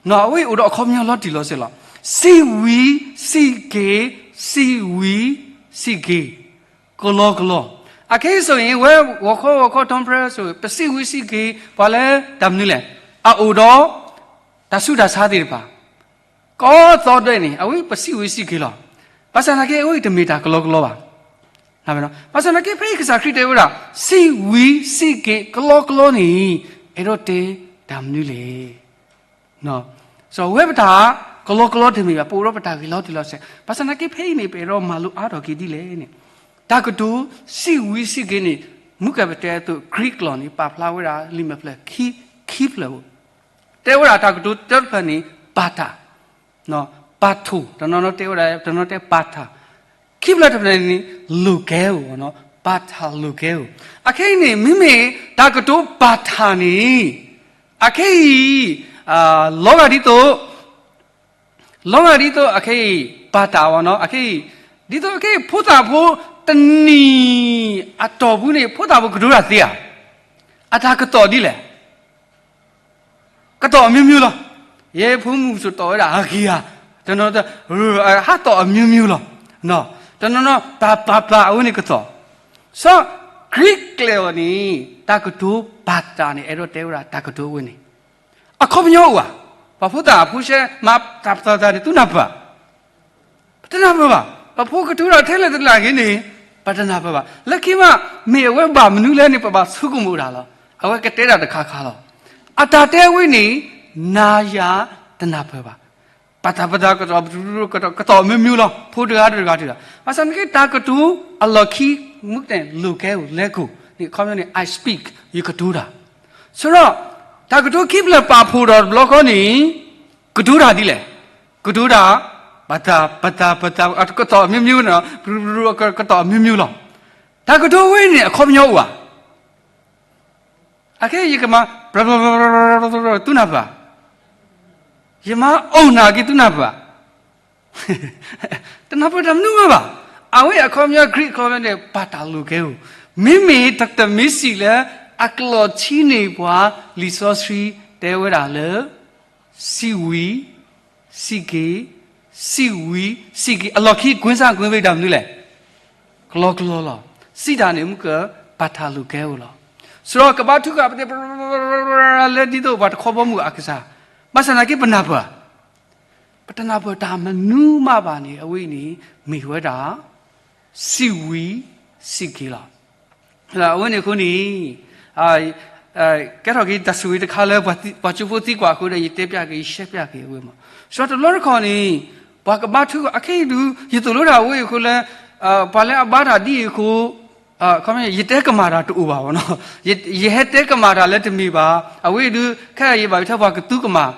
အဝဲအိၣ်ဒီးအခီပညီလီၤတံၢ်လီၤဆဲးလီၤ. စံးဝံၤ စံးက့ၤ စံးဝံၤ စံးက့ၤ ကလီကလီ အခဲအံၤ ဆိုရင် ဝဲဂီၤခီဂီၤခီ ထီပြၢ ဆိုရင် ပစံးဝံၤစံးက့ၤ ပှၤလၢတၢ်မနုၤလဲၣ် အအိၣ်ဒီး တၢ်ဆူးတၢ်ဆါသ့ၣ်တဖၣ် ကိးသီဒဲးန့ၣ် အဝဲပစံးဝံၤစံးက့ၤလီၤ. ဘၣ်ဆၣ်သနာ်က့ အဝဲတမ့ၢ်တၢ်ကလီကလီဘၣ်. ဘၣ်ဆၣ်သနာ်က့ ဖဲအံၤကစၢ်ခရံာ်တဲဝဲဒၣ် စံးဝံၤစံးက့ၤ ကလီကလီန့ၣ် အဲၣ်ဒိးတဲတၢ်မနုၤလဲၣ် စီၤဝဲပတၢ်ကလီကလီတမ့ၢ်ဘၣ် ပအိၣ်ဒီးပတၢ်ဂ့ၢ်လီၤတံၢ်လီၤဆဲး ဘၣ်ဆၣ်သနာ်က့ဖဲအံၤန့ၣ် ပအဲၣ်ဒိးမၤလိအါထီၣ်က့ၤဒ်လဲၣ်န့ၣ် တၢ်ကတိၤစံးဝံၤစံးက့ၤန့ၣ် မုၢ်ကဲပတဲအသိး Greek လီၢ်န့ၣ် ပာ်ဖျါဝဲဒၣ်လံာ်မဲာ်ဖျၢၣ်ခံဖျၢၣ်ဧိၤ တဲဝဲဒၣ်တၢ်ကတိၤတၢတဖျၢၣ်န့ၣ် ပၤတၢ် ပာ်ထိၣ် တနီၤနီၤတဲဝဲဒၣ် တနီၤတဲပာ်တၢ် ခံဖျၢၣ်တဖျၢၣ်န့ၣ် လိာ်ကဲဧိၤနီၤ ဘၣ်တၢ်လိၤကဲဧိၤ. အခဲအံၤန့ၣ် မ့မ့ၢ်တၢ်ကတိၤဘၣ်တၢ်န့ၣ် အခဲအံၤ လီၤဂာ်ဒ်သိး လီၤဂာ်ဒ်သိး အခဲအံၤ ဘၣ်တၢ်ဝဲနီၤ, အခဲအံၤ ဒ်သိးအခဲအံၤ ဖိသၣ်ဖိတနံၤအတီၢ်ပူၤန့ၣ် ဖိသၣ်ဖိကတိၤတၢ်သ့ဧါ. အတၢ်ကတိၤဒ်လဲၣ်. ကတိၤအမျိုးမျိုးလီၤ. ယဲဖိမုၣ်စိၤတီၢ်ဝဲဒၣ်အဂ့ၤဧါ, တနီၤ ဟးတီၢ်အမျိုးမျိုးလီၤ. တနီၤနီၤ ဘၣ်ဘၣ်ဘၣ် အဝဲန့ၣ်ကတိၤ. စီၤ Greek ကျဲအီၤန့ၣ် တၢ်ကတိၤဘၣ်တၢ်န့ၣ် အဲၣ်ဒိးတဲဝဲဒၣ်တၢ်ကတိၤအဝဲန့ၣ် အခီပညီအိၣ်ဧါ. ပှၤဖိသၣ်အဖိဆဲးမၤတၢ်ပသးတၢ်န့ၣ် သုနၢ်ပၢၢ် ပတနၢ်ပၢၢ်ဘၣ်. ပဖိကတိၤတၢ်ထဲလဲၣ်တလၢ်ဂ့ၤန့ၣ် ပတနၢ်ပၢၢ်ဘၣ်. လၢခံမး မ့ၢ်အဝဲဘၣ်မနုၤလဲၣ်န့ၣ် ပဘၣ်ဆိကမိၣ်တၢ်လီၤ. အဝဲကတဲဒၣ်တခါခါလီၤ. အတၢ်တဲဝဲန့ၣ် နၤယၤတနၢ်ပၢၢ်ဘၣ်. ပတၢ်ပတၢ်ကတိၤ ကတိၤမ့ၢ်မ့ၢ်လီၤ ဖိတဂၤတဂၤတဂၤ. ဘၣ်ဆၣ်သနာ်က့ တၢ်ကတိၤအလီၢ်ခံ မ့ၢ်တဲ လိၤကဲဧိၤ လဲကိာ်န့ၣ် အခီပညီန့ၣ် I speak ယကတိၤတၢ်. ဆိဒီး တၢ်ကတိၤခံဖျၢၣ်ပာ်ဖှိၣ်ဒီးတဘျီဃီန့ၣ် ကတိၤတၢ်ဒ်လဲၣ်. ကတိၤတၢ် ပတၢ် ပတၢ် ပတၢ် ကတိၤမ့ၢ်မ့ၢ်န့ၣ် ကတိၤမ့ၢ်မ့ၢ်လီၤ. တၢ်ကတိၤဝဲန့ၣ် အခီပညီအိၣ်ဧါ. အခဲယကမၤ သုနၢ်ပၢၢ်ဧါ. ယမၤအိၣ်နၤက့ၤသုနၢ်ပၢၢ်ဧါ. တနၢ်ပၢၢ်တၢ်မနုၤမးဘၣ်. အဝဲအခီပညီ Greek အခီပညီန့ၣ် ဘၣ်တၢ်လိၤကဲဧိၤ. မ့မ့ၢ်တၢ်တမ့ၢ်စံးလၢ အကျိာ်ထံန့ၣ်ပှၤ လံာ်စီဆှံတဲဝဲဒၣ်လၢ စံးဝံၤ စံးက့ၤ, စံးဝံၤ စံးက့ၤ, အလီၢ်ခံ ကွင်းဆံကွင်းဘ့ၣ် တၢ်မနုၤလဲၣ်. ကလီကလီလီၤ. စံးတၢ်န့ၣ် မုၢ်က ဘၣ်တၢ်လိၤကဲဧိၤလီၤ. ဆိဒီးကဘါထုကဖၣ်ပတဲ လၢဒ်သိးပှၤတခီဘီမုၢ်အကစၢ်, ဘၣ်ဆၣ်သနာ်က့ပနၢ်ပၢၢ်, ပတနၢ်ပၢၢ်တၢ်မနုၤမးဘၣ်န့ၣ် အဝဲအံၤန့ၣ် မ့ၢ်ဝဲဒၣ် စံးဝံၤ စံးက့ၤလီၤ. အဝဲန့ၣ်အဃိန့ၣ် ကဲထီၣ်က့ၤတၢ်ဆိၣ်ဂ့ၤတခါလၢ ပှၤကၠိဖိသံကွၢ်အဃိဒီး ယတဲပျးက့ၤ ယရှဲပျးက့ၤအဝဲမး. ဆိဒီးတဘျီတခီၣ်န့ၣ် ပှၤကဘါထုကဖၣ် အခဲအံၤဒုး ယသိၣ်လိတၢ်အဝဲအံၤအဃိလၢ ပှၤလၢအဘါတၢ်ဒ်အံၤအဃိ ခီ ယတဲကမၣ်တၢ်တအိၣ်ဘၣ်နီၤ. ယဟဲတဲကမၣ်တၢ်လၢတမ့ၢ်ဘၣ်. အဝဲအံၤဒုး ခဲအံၤယဘၣ်ယထဲပှၤကသူကမၣ်,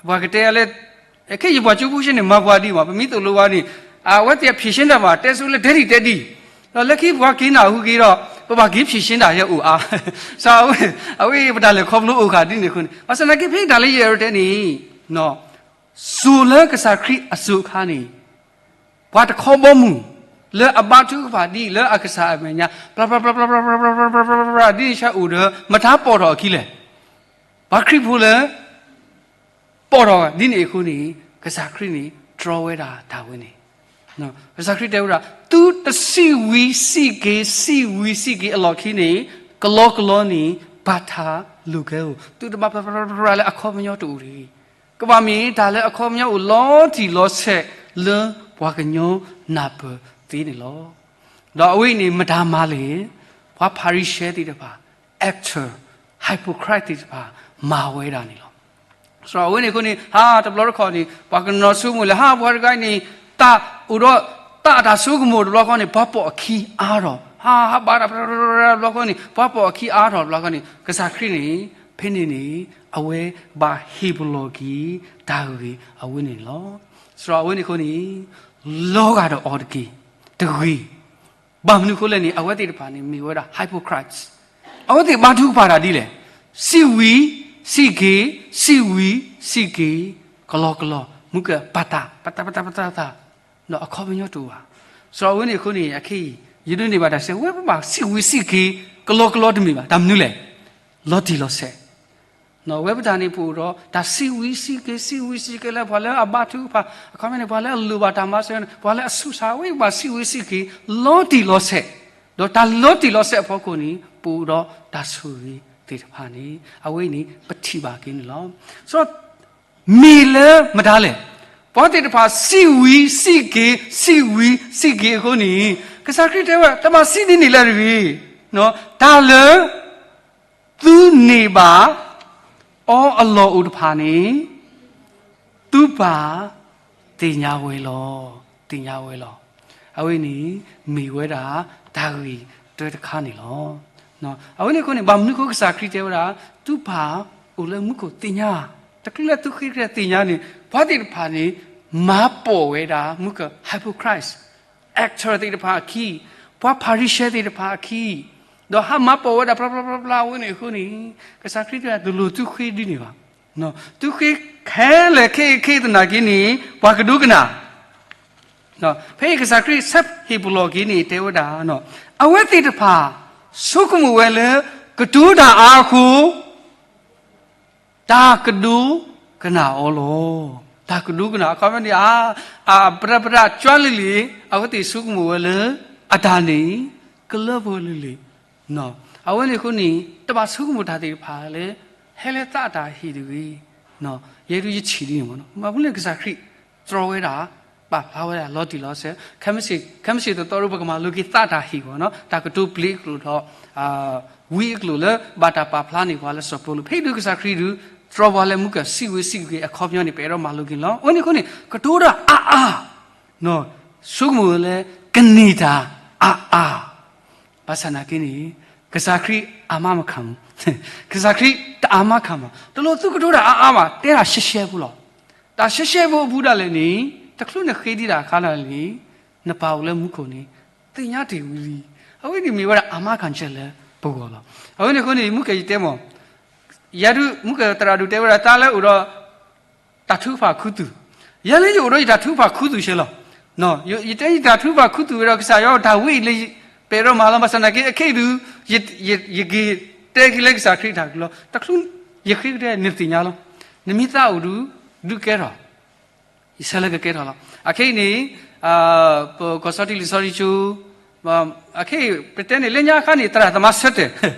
ပှၤကတဲလၢ ခဲအံၤယပှၤကၠိဖိဆံးန့ၣ် မၤပှၤဒ်မး ပမ့ၢ်သိၣ်လိဝဲန့ၣ် အဝဲသ့ၣ်အဖံးရှင်းတၢ်ဘၣ် တဲဆိလၢတဲဒံၣ်တဲဒံၣ်, ဒီးလၢခံပှၤက့ၤနၢ်ဟူက့ၤဒီး ပဘၣ်က့ၤဖံးရှင်းတၢ်ယဲအိၣ်အါ. စီၤ အဝဲ အဝဲအံၤပတၢ်လဲၤခီဖျိအိၣ်ဃာ်ဒ်န့ၣ်အဃိန့ၣ် ဘၣ်ဆၣ်သနာ်က့ဖဲတၢ်လၢယအဲၣ်ဒိးတဲန့ၣ် စိၤလၢကစၢ်ခရံာ်အစိၤအခါန့ၣ် ပှၤတခီဘီမုၢ် လၢအဘါထုကဖၣ်ဒ်လၢအကစၢ်အမဲာ်ညါ ပျၢ်ပျၢ်ပျၢ်ပျၢ် ဒ်န့ၣ်ဆၢအိၣ်ဒီး မတၤပိာ်ထီၣ်အခံလဲၣ်. ပှၤခရံာ်ဖိလၢ ပိာ်ထီၣ်ဒ်န့ၣ်အဃိန့ၣ် ကစၢ်ခရံာ်န့ၣ် တြီဝဲဒၣ်တၢ်ဝဲန့ၣ် ကစၢ်ခရံာ်တဲဝဲဒၣ် သုတစံးဝံၤစံးက့ၤ စံးဝံၤစံးက့ၤအလီၢ်ခံန့ၣ် ကလီကလီန့ၣ် ဘၣ်တၢ်လိၤကဲဧိၤ, သုတဘၣ်ပျၢ်ပျၢ်ပျၢ်ပျၢ်လၢအခီပညီတအိၣ်တဂ့ၤ. ကဘၣ်မ့ၢ်တၢ်လၢအခီပညီအိၣ်လီၤတံၢ်လီၤဆဲးလၢပှၤကညီနၢ်ပၢၢ်သ့န့ၣ်လီၤ. ဒီးအဝဲအံၤန့ၣ် မတၤမၤလဲၣ်, ပှၤဖၤရံၤၡဲသ့ၣ်တဖၣ်, actor, hypocrite သ့ၣ်တဖၣ် မၤဝဲဒၣ်န့ၣ်လီၤ. စီၤ အဝဲန့ၣ်အဃိန့ၣ် ဟးတဘျီတခီၣ်န့ၣ် ပှၤကနီၤဆိကမိၣ်လၢ ဟးပှၤတဂၤန့ၣ် တၢ်အိၣ်ဒီး တၢ်အတၢ်ဆိကမိၣ်တဘျီဃီန့ၣ် ပှၤပိာ်အခံအါထီၣ်, ဟး ဟးဘါတၢ်တဘျီဃီန့ၣ် ပှၤပိာ်အခံအါထီၣ်တဘျီဃီန့ၣ် ကစၢ်ခရံာ်န့ၣ် ဖဲန့ၣ်န့ၣ် အဝဲဘၣ်ဟ့ၣ်ပလီၢ်က့ၤတၢ်ဂ့ၢ်အဝဲန့ၣ်လီၤ. စီၤ အဝဲန့ၣ်အဃိန့ၣ် လီၤဂာ်ဒီးအီၤတက့ၢ် တဂ့ၤ ဘၣ်မနုၤအဃိလဲၣ်န့ၣ် အဝဲသ့ၣ်တဖၣ်န့ၣ် မ့ၢ်ဝဲဒၣ် hypocrites, အဝဲသ့ၣ်ဘါထုကဖၣ်တၢ်ဒ်လဲၣ်, စံးဝံၤ စံးက့ၤ, စံးဝံၤ စံးက့ၤ, ကလီကလီ, မုၢ်ကပာ်တၢ် ပာ်တၢ် ပာ်တၢ် ပာ်တၢ် ဒီးအခီပညီတအိၣ်ဘၣ်. စီၤ အဝဲန့ၣ်အဃိန့ၣ် အခဲအံၤ ယဒိးန့ၢ်ဘၣ်တၢ်စံး ဝဲပဘၣ်စံးဝံၤစံးက့ၤ ကလီကလီတမ့ၢ်ဘၣ်, တၢ်မနုၤလဲၣ်, လီၤတံၢ်လီၤဆဲး ဝဲပတၢ်န့ၣ် ပအိၣ်ဒီးတၢ်စံးဝံၤစံးက့ၤ စံးဝံၤစံးက့ၤလၢပှၤလၢအဘါထုကဖၣ်, အခီပညီန့ၣ် ပှၤလၢအလိၣ်ဘၣ်တၢ်မၤစၢၤန့ၣ် ပှၤလၢအဆူးစၢ် ဝဲဘၣ်စံးဝံၤစံးက့ၤ လီၤတံၢ်လီၤဆဲး, ဒီးတၢ်လီၤတံၢ်လီၤဆဲးအဖီခိၣ်န့ၣ် ပအိၣ်ဒီးတၢ်ဆိၣ်ဂ့ၤသ့ၣ်တဖၣ်န့ၣ် အဝဲအံၤန့ၣ် ပထံၣ်ဘၣ်က့ၤန့ၣ်လီၤ. စီၤ မ့ၢ်လၢမတၤလဲၣ်, ပှၤသ့ၣ်တဖၣ်စံးဝံၤစံးက့ၤ စံးဝံၤစံးက့ၤအဃိန့ၣ် ကစၢ်ခရံာ်တဲဝဲ တဘၣ်စံးဒ်န့ၣ်လၢၤတဂ့ၤ, တၢ်လၢ သုန့ၢ်ဘၣ်အီၤအလီၢ်အိၣ်တဖၣ်န့ၣ် သုပၢ်သ့ၣ်ညါဝဲလီၤ, သ့ၣ်ညါဝဲလီၤ. အဝဲန့ၣ် မ့ၢ်ဝဲဒၣ်တၢ်ဂ့ၢ်တၢတခါန့ၣ်လီၤ. အဝဲန့ၣ်အဃိန့ၣ် ဘၣ်မနုၤအဃိကစၢ်ခရံာ်တဲဝဲဒၣ် သုပၢ်အိၣ်လၢမူခိၣ်သ့ၣ်ညါ, တချုးလၢသုဃ့ကညးသ့ၣ်ညါန့ၣ် ပှၤသ့ၣ်တဖၣ်န့ၣ် မၤပိာ်ဝဲဒၣ် မူခိၣ် hypocrites, actor သ့ၣ်တဖၣ်အခံ ပှၤဖၤရံၤၡဲသ့ၣ်တဖၣ်အခံ, ဒီးဟးမၤပိာ်ဝဲဒၣ် ဘျါဘျါဘျါဘျါ အဝဲန့ၣ်အဃိန့ၣ်, ကစၢ်ခရံာ်တဲ တလိၣ်သုဃ့ဒ်န့ၣ်ဘၣ်. သုဃ့ခဲလၢာ်ခဲအံၤခဲအံၤသနာ်က့န့ၣ် ပှၤကဒိကနၣ်. ဖဲအံၤကစၢ်ခရံာ်ဆၢဟ့ၣ်ပလီၢ်က့ၤန့ၣ် တဲဝဲဒၣ်, အဝဲသ့ၣ်တဖၣ် ဆိကမိၣ်ဝဲလၢ ကတိၤတၢ်အါအဃိ တၢ်ကဒိကနၣ်အီၤလီၤ. တၢ်ကဒိကနၣ် အခီပညီန့ၣ် အပြၢပြၢကၠွါလံၤလံၤ, အဝဲသ့ၣ်ဆိကမိၣ်ဝဲလၢ အတၢ်န့ၣ် ကလၢပှဲၤလံၤလံၤ. အဝဲန့ၣ်အဃိန့ၣ် တဘၣ်ဆိကမိၣ်တၢ်သ့ၣ်တဖၣ်လၢ ဟဲလၢသးအတၢ်ဟ့ၣ်တဂ့ၤ. ယဲဒၣ်ယထံၣ်ဒ်န့ၣ်မ့ၢ်နီၤ, မ့ၢ်လၢကစၢ်ခရံာ် တြီဝဲဒၣ် ပာ်ဖျါဝဲဒၣ်လီၤတံၢ်လီၤဆဲး, ခဲမုၢ်ဆ့ၣ်သီတရူး ပကမၤလိက့ၤသးတၢ်ဟ့ၣ်အဂီၢ်နီၤ, တၢ်ကတိၤပျ့ၤအကျိာ်ဒီး ဝံအကျိာ်လၢဘၣ်တၢ်ပာ်ဖျါန့ၢ်ပှၤလၢစီၤပီလူး, ဖဲဒၣ်ကစၢ်ခရံာ်ဒုး တြီပှၤလၢမူကၢ်စံးဝ့စံးက့ၤအခီပညီန့ၣ် ပအဲၣ်ဒိးမၤလိက့ၤန့ၣ်လီၤ. အဝဲန့ၣ်အဃိန့ၣ် ကတိၤတၢ်အါအါ ဆိကမိၣ်ဝဲလၢ ကန့ၢ်တၢ်အါအါ, ဘၣ်ဆၣ်သနာ်က့န့ၣ် ကစၢ်ခရံာ်အမါမခံမး, ကစၢ်ခရံာ်တအါမးခံမး, တလိၣ်သုကတိၤတၢ်အါအါဘၣ်, တဲတၢ်ရှဲရှဲဖိလီၤ. တၢ်ရှဲရှဲဖိအပူၤဒၣ်လဲာ်န့ၣ် တချုးနဃ့ဒံးတၢ်အခါဒၣ်လဲာ်န့ၣ် နပၢ်အိၣ်လၢမူခိၣ်န့ၣ် သ့ၣ်ညါတ့ၢ်ဝံၤလံ. အဝဲန့ၣ်မ့ၢ်ဝဲဒၣ်အမါခံဆဲးလၢပဂီၢ်လီၤ. အဝဲန့ၣ်အဃိန့ၣ် မူကၢ်ယတဲမး ယဲဒၣ်မူကၢ်သရၣ်ဒိၣ်တဲဝဲဒၣ် တၢ်လၢအိၣ်ဒီး တၢ်ထုကဖၣ်ခူသူၣ်, ယဲလၢယအိၣ်ဒီးယတၢ်ထုကဖၣ်ခူသူၣ်ဆဲးလီၤ. ယတဲယတၢ်ထုကဖၣ်ခူသူၣ်ဝဲဒီး ကစၢ်ယွၤတၢ်ဝံအံၤလၢ ပအဲၣ်ဒိးမၤလီၤ. ဘၣ်ဆၣ်သနာ်က့ အခဲအံၤဒုး ယက့ၤတဲက့ၤလၢကစၢ်ခရံာ်တၢ်ကလုၢ်လီၤ. တချုးယဃ့ကတၢၢ် နသ့ၣ်ညါလီၤ. နမ့ၢ်သးအိၣ်ဒုး ဒုးကဲထီၣ် ယဆၢလၢကကဲထီၣ်လီၤ. အခဲအံၤန့ၣ် ပကီၢ်စီၤတံၢ်လံၤစီၤတံၢ်ကၠိ အခဲအံၤ ပတဲန့ၣ် လၢညါအခါန့ၣ် သရၣ်သမါ center,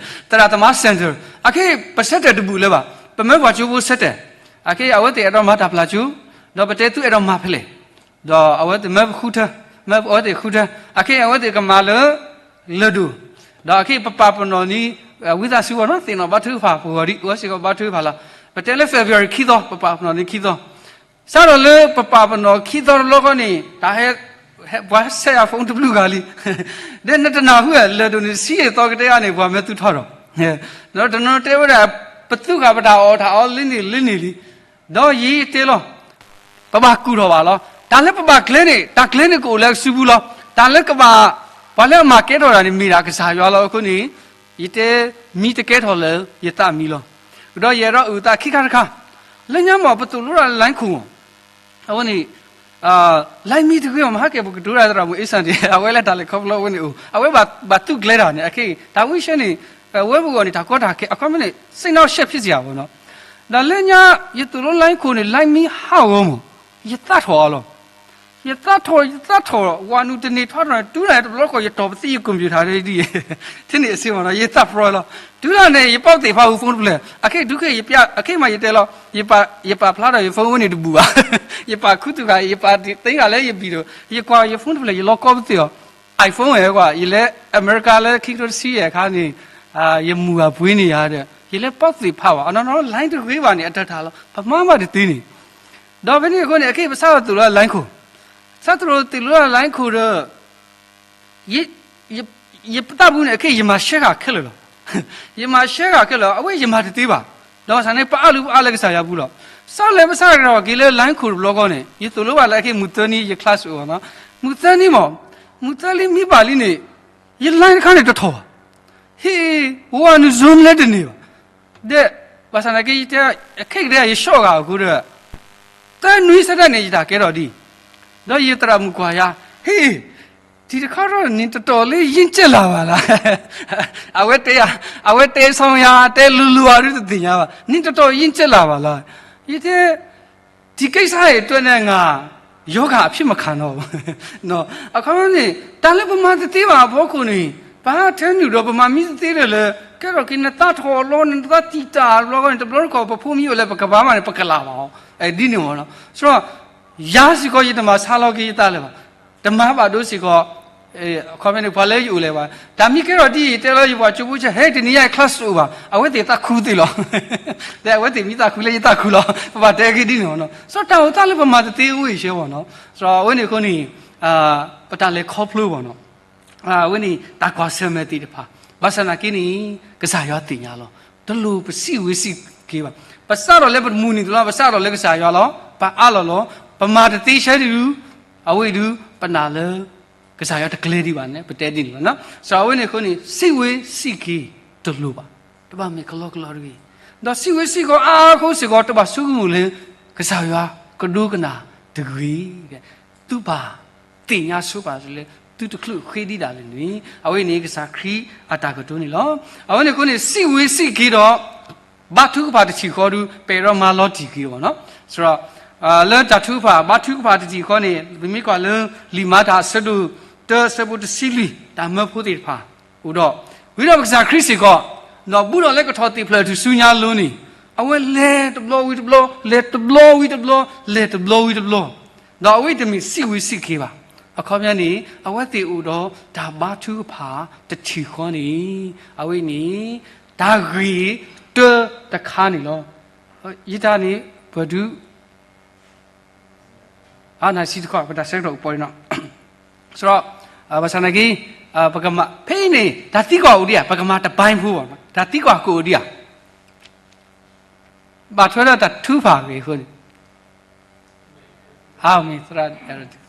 သရၣ်သမါ center, အခဲအံၤ ပ center တဘူၣ်လၢၤဘၣ်, ပမၢပှၤကၠိဖိ center, အခဲအံၤ အဝဲသ့ၣ်အဲၣ်ဒိးမၤတၢ်ပျၢ်ကၠိ, ဒီးပတဲသုအဲၣ်ဒိးမၤဖဲလဲၣ်, ဒီးအဝဲသ့ၣ်မၢပဃုထၢ, မၢအဝဲသ့ၣ်ဃုထၢ, အခဲအံၤ အဝဲသ့ၣ်ကမၤလၢ လၢၢ်ဒိၣ်, ဒီးအခဲအံၤ ပပာ်ပနီၣ်န့ၣ် ဝံသးစူၤဝဲနီၤ သ့ၣ်နီၣ်ဘါထုကဖၣ်ပဂီၢ်ဒံး အဝဲစ့ၢ်ကီးဘါထုကဖၣ်လီၤ. ပတဲလၢ February ခံသီ ပပာ်ပနီၣ်န့ၣ်ခံသီ စးထီၣ်လၢပပာ်ပနီၣ်ခံသီတဘျီဃီန့ၣ် တၢ်ဟဲ ဟဲ ပှၤဆဲးယၤ phone တဘျုးဂၤလံ. ဒီးနတနၢ်ဟူဧါ လၢၢ်ဒိၣ်န့ၣ် ဆံယဲၢ်သီကတဲဧါန့ၣ် ပှၤမၢသုထီထီၣ်, ဒီးတနီၤတဲဝဲဒၣ် ပသူဃာ်ပတၢ်အီၣ်တၢ်အီလၢန့ၣ်လၢန့ၣ်လံ. ဒီးယတဲလီၤ ပဘၣ်ကူၣ်ထီၣ်ဘၣ်လီၤ. တၢ်လၢပဘၣ်ကျဲန့ၣ် တၢ်ကျဲန့ၣ်ကအိၣ်လၢအစုပူၤလီၤ. တၢ်လၢကဘၣ် ပှၤလၢအမၤကဲထီၣ်တၢ်န့ၣ် မ့ၢ်ဒၣ်ကစၢ်ယွၤလီၤ. အဃိန့ၣ် ယတဲမံတကဲထီၣ်လၢယသးမံလီၤ. ဒီးယအဲၣ်ဒိးအုၣ်သးခံခါတခါ, လၢညါမ့ၢ်ပသိၣ်လိတၢ်လၢ line ခိၣ်မး, အဝဲန့ၣ် line မံတဂ့ၤမး ဟဲက့ၤပကတိၤတၢ်သရၣ်မုၣ်အ့စၣ်န့ၣ် အဝဲလၢတၢ်လဲၤခီဖျိအဝဲန့ၣ်အိၣ် အဝဲဘၣ်သူၣ်ကျဲတၢ်န့ၣ် အခဲအံၤ တၢ်ဝံရှဲန့ၣ် ဝဲပဂီၢ်န့ၣ် တၢ်ကီတၢ်ခဲ အခီပညီန့ၣ် စိတ်နှောင့်ယှက်ဖြစ်စရာပေါ့နော်. ဒီးလၢညါ ယသိၣ်လိ line ခိၣ်န့ၣ် line မံဟးဂီၤမး ယသးထီၣ်အီၤလီၤ. ယသးထီၣ် ယသးထီၣ် ဝၤနုာ်တန့ၢ်ထီထီၣ်န့ၣ် တုၤလၢတဘျီဃီ ယတီၢ်ပသံယ computer ဒ်အံၤ ထဲန့ၣ်အစ့မးနီၤ ယသးပရီလီၤ. တုၤလၢန့ၣ် ယပီၢ်သ့ၣ်ဖးဟူ phone တဖျၢၣ် အခဲဒုးခဲ ယပျၢ် အခဲမးယတဲလီၤ ယပာ်ဖျါထီၣ်ယ phone ဝဲန့ၣ်တဘူၣ်ဘၣ် ယပာ်ခူသူၣ်ဂၤ ယပာ်သ့ဂၤလၢယဘံၣ်ဒီး ယကွၢ်ယ phone တဖျၢၣ် ယလီၤကီပသ့ၣ်အီၤ iPhone ဝဲကွၢ် ယလဲၤအမဲရကၤလၢခံကထိတဆံယဲၢ်အခါန့ၣ် ယမုၢ်ဂၤပှ့ၤန့ၢ်ယၤဒီး ယလဲၤပီၢ်သ့ၣ်ဖးဘၣ် အနီၢ်နီၢ် line တဂ့ၤဘၣ်န့ၣ် အတၢ်တၢ်လီၤ ပမၤမးတသ့န့ၣ် ဒီးဖဲန့ၣ်အဃိန့ၣ် အခဲအံၤပစးထီၣ်သိၣ်လိ line ခိၣ် စးထီၣ်သိၣ်လိ line ခိၣ်ဒီး ယ ယ ယပသးပူၤန့ၣ် အခဲအံၤ ယမၤရှဲဂၤခဲလၢာ်လီၤ. ယမၤရှဲဂၤခဲလၢာ် အဝဲယမၤတသ့ဘၣ်. ဒီးဘၣ်ဆၣ်န့ၣ် ပအါလူၤပအါလၢကစၢ်ယွၤပူၤလီၤ. စးလဲၤပစးထီၣ်က့ၤလၢ line ခိၣ်တဘျီဃီန့ၣ် ယသိၣ်လိဘၣ်လၢအခဲအံၤ မုၢ်သၢနံၤ ယ class အိၣ်ဘၣ်နီၤ မုၢ်သၢနံၤမး မုၢ်သၢနံၤမံဘၣ်လံန့ၣ် ယ line တခါန့ၣ်တထီၣ်ဘၣ်. ဟ့ၣ် ဝၤနုာ် Zoom လၢတန့ၢ်ဘၣ် ဒီး ဘၣ်ဆၣ်သနာ်က့ ယတဲ ခဲကဒဲယ short ဂၤအဃိဒီး သၢနွံဆၢကတီၢ်န့ၣ် ယတၢ်ကဲထီၣ်ဒ်အံၤ, ဒီးယသရၣ်မုၣ်ကွၢ်ယၤ ဟ့ၣ် တံၤတခါထီၣ်န့ၣ် နတတီၤလၢယံၢ်ကၠဲၣ်လၢ်ဘၣ်လၢ အဝဲတဲ အဝဲတဲဆီယၤ တဲလူၤလူၤအီၤဒုတသ့ၣ်ညါဘၣ် နတတီၤယံၢ်ကၠဲၣ်လၢ်ဘၣ်လၢ ယတဲ ဒီကိစ္စတွေအတွက်နဲ့ ငါ ယောဂအဖြစ်မခံတော့ဘူး အခီပညီန့ၣ် တၢ်လၢပမၤတသ့ဘၣ်အဖီခိၣ်န့ၣ် ပဟးထဲနုာ်ဒီးပမၤမံတသ့ဒီးလၢ ကဲထီၣ်က့ၤနသးထီၣ်လီၤ နသးတံာ်တာ်ဘျီဃီန့ၣ် တဘျီတခီၣ် ပဖိမံအိၣ်လၢပကဘၣ်မးန့ၣ် ပကလၢ်ဘၣ်အီၤ ဒ်န့ၣ်မ့ၢ်နီၤ ဆိုတော့ ယၤစ့ၢ်ကီး ယတမၤဆါလီၤက့ၤယသးလၢၤဘၣ် တမၤဘၣ်ဒိစ့ၢ်ကီး အခီပညီန့ၣ် ပှၤလၢယအိၣ်လဲၣ်ဘၣ် တၢ်မံကဲထီၣ်ဒ်အံၤ တဲလီၤယပှၤကၠိဖိဆဲး ဟဲတနံၤညါအံၤ class တအိၣ်ဘၣ် အဝဲသ့ၣ်သးခုသ့ၣ်လီၤ တဲအဝဲသ့ၣ်မံသးခုလၢယသးခုလီၤ ပဘၣ်တဲက့ၤဒ်န့ၣ်မ့ၢ်နီၤ ဆိုတော့တၢ်အိၣ်သးလၢပမၤတသ့အိၣ်အံၤရှဲမ့ၢ်နီၤ ဆိုတော့အဝဲန့ၣ်အဃိန့ၣ် ပတၢ်လဲၤခီဖျိမ့ၢ်နီၤ အဝဲန့ၣ် တၢ်ကွၢ်ဆၢၣ်မဲာ်သ့ၣ်တဖၣ် ဘၣ်ဆၣ်သနာ်က့န့ၣ် ကစၢ်ယွၤသ့ၣ်ညါလီၤ တလိၣ်ပစံးဝ့စံးက့ၤဘၣ် ပစးထီၣ်လၢပတမုၢ်နံၤတလီၤ ပစးထီၣ်လၢကစၢ်ယွၤလီၤ ပအါလီၤလီၤ ပမၤတသ့ဆဲဒုး အဝဲဒုး ပနာ်လၢ ကစၢ်ယွၤတကျဲၤဒံးဘၣ်န့ၣ် ပတဲဒ်န့ၣ်လီၤ. စးအဝဲန့ၣ်အဃိန့ၣ် စံးဝဲစံးက့ၤတလိၤဘၣ်, တဘၣ်မ့ၢ်ကလီကလီတဂ့ၤ, ဒီးစံးဝဲစံးက့ၤအါအါအဃိစ့ၢ်ကီး တဘၣ်ဆိကမိၣ်လၢ ကစၢ်ယွၤကဒိကနၣ်တဂ့ၤ, သုဘၣ်သ့ၣ်ညါဆိပာ်လၢ သုတချုးဃ့ဒံးဒၣ်လဲာ်န့ၣ် အဝဲန့ၣ်ကစၢ်ခရံာ်အတၢ်ကတိၤန့ၣ်လီၤ. အဝဲန့ၣ်အဃိန့ၣ် စံးဝဲစံးက့ၤဒီး ဘါထုကဖၣ်တထံၣ်ဃီဒီး ပအဲၣ်ဒိးမၤလီၤတံၢ်က့ၤအီၤနီၤ. စးဒီး လၢတၢ်ထုကဖၣ် ဘါထုကဖၣ်တထံၣ်ဃီန့ၣ် ပမ့ၢ်ကွၢ်လၢ လံာ်မၤတၢ်အဆၢဒိၣ်တၢ အဆၢဖိတဆံလွံၢ် တၢ်မၢဖိသ့ၣ်တဖၣ်အိၣ်ဒီး ဝံၤဒီးပကစၢ်ခရံာ်စ့ၢ်ကီး ဒီးဘူးဒီးလၢကထီၣ်သ့ၣ်ဖျၢၣ်ထူၣ်စုညါအလိၤန့ၣ် အဝဲလဲၤတဘျီဝံၤတဘျီ လဲၤတဘျီဝံၤတဘျီ လဲၤတဘျီဝံၤတဘျီ, ဒီးအဝဲတမ့ၢ်စံးဝဲစံးက့ၤဘၣ်. အခီပညီန့ၣ် အဝဲသ့ၣ်အိၣ်ဒီးတၢ်ဘါထုကဖၣ်တထံၣ်ဃီန့ၣ် အဝဲန့ၣ် တၢ်ဂ့ၢ်တၢတခါန့ၣ်လီၤ. ယတၢ်န့ၣ် ပှၤဒုး အါနၢ်ဆံတခီ ပတၢ်ဆၢကတီၢ်အိၣ်ပှဲၤနီၤ. စးဒီး ဘၣ်ဆၣ်နာ်က့ ပကမၤ ဖဲအံၤန့ၣ် တၢ်သံကွၢ်အိၣ်ဒံးဧါ, ပကမၤတပိုင်းဖိဘၣ်, တၢ်သံကွၢ်ကအိၣ်ဒံးဧါ, ဘၣ်ထွဲဒီးတၢ်ထုကဖၣ်ဂ့ၢ်အဃိန့ၣ် အမ့ၢ်သရၣ်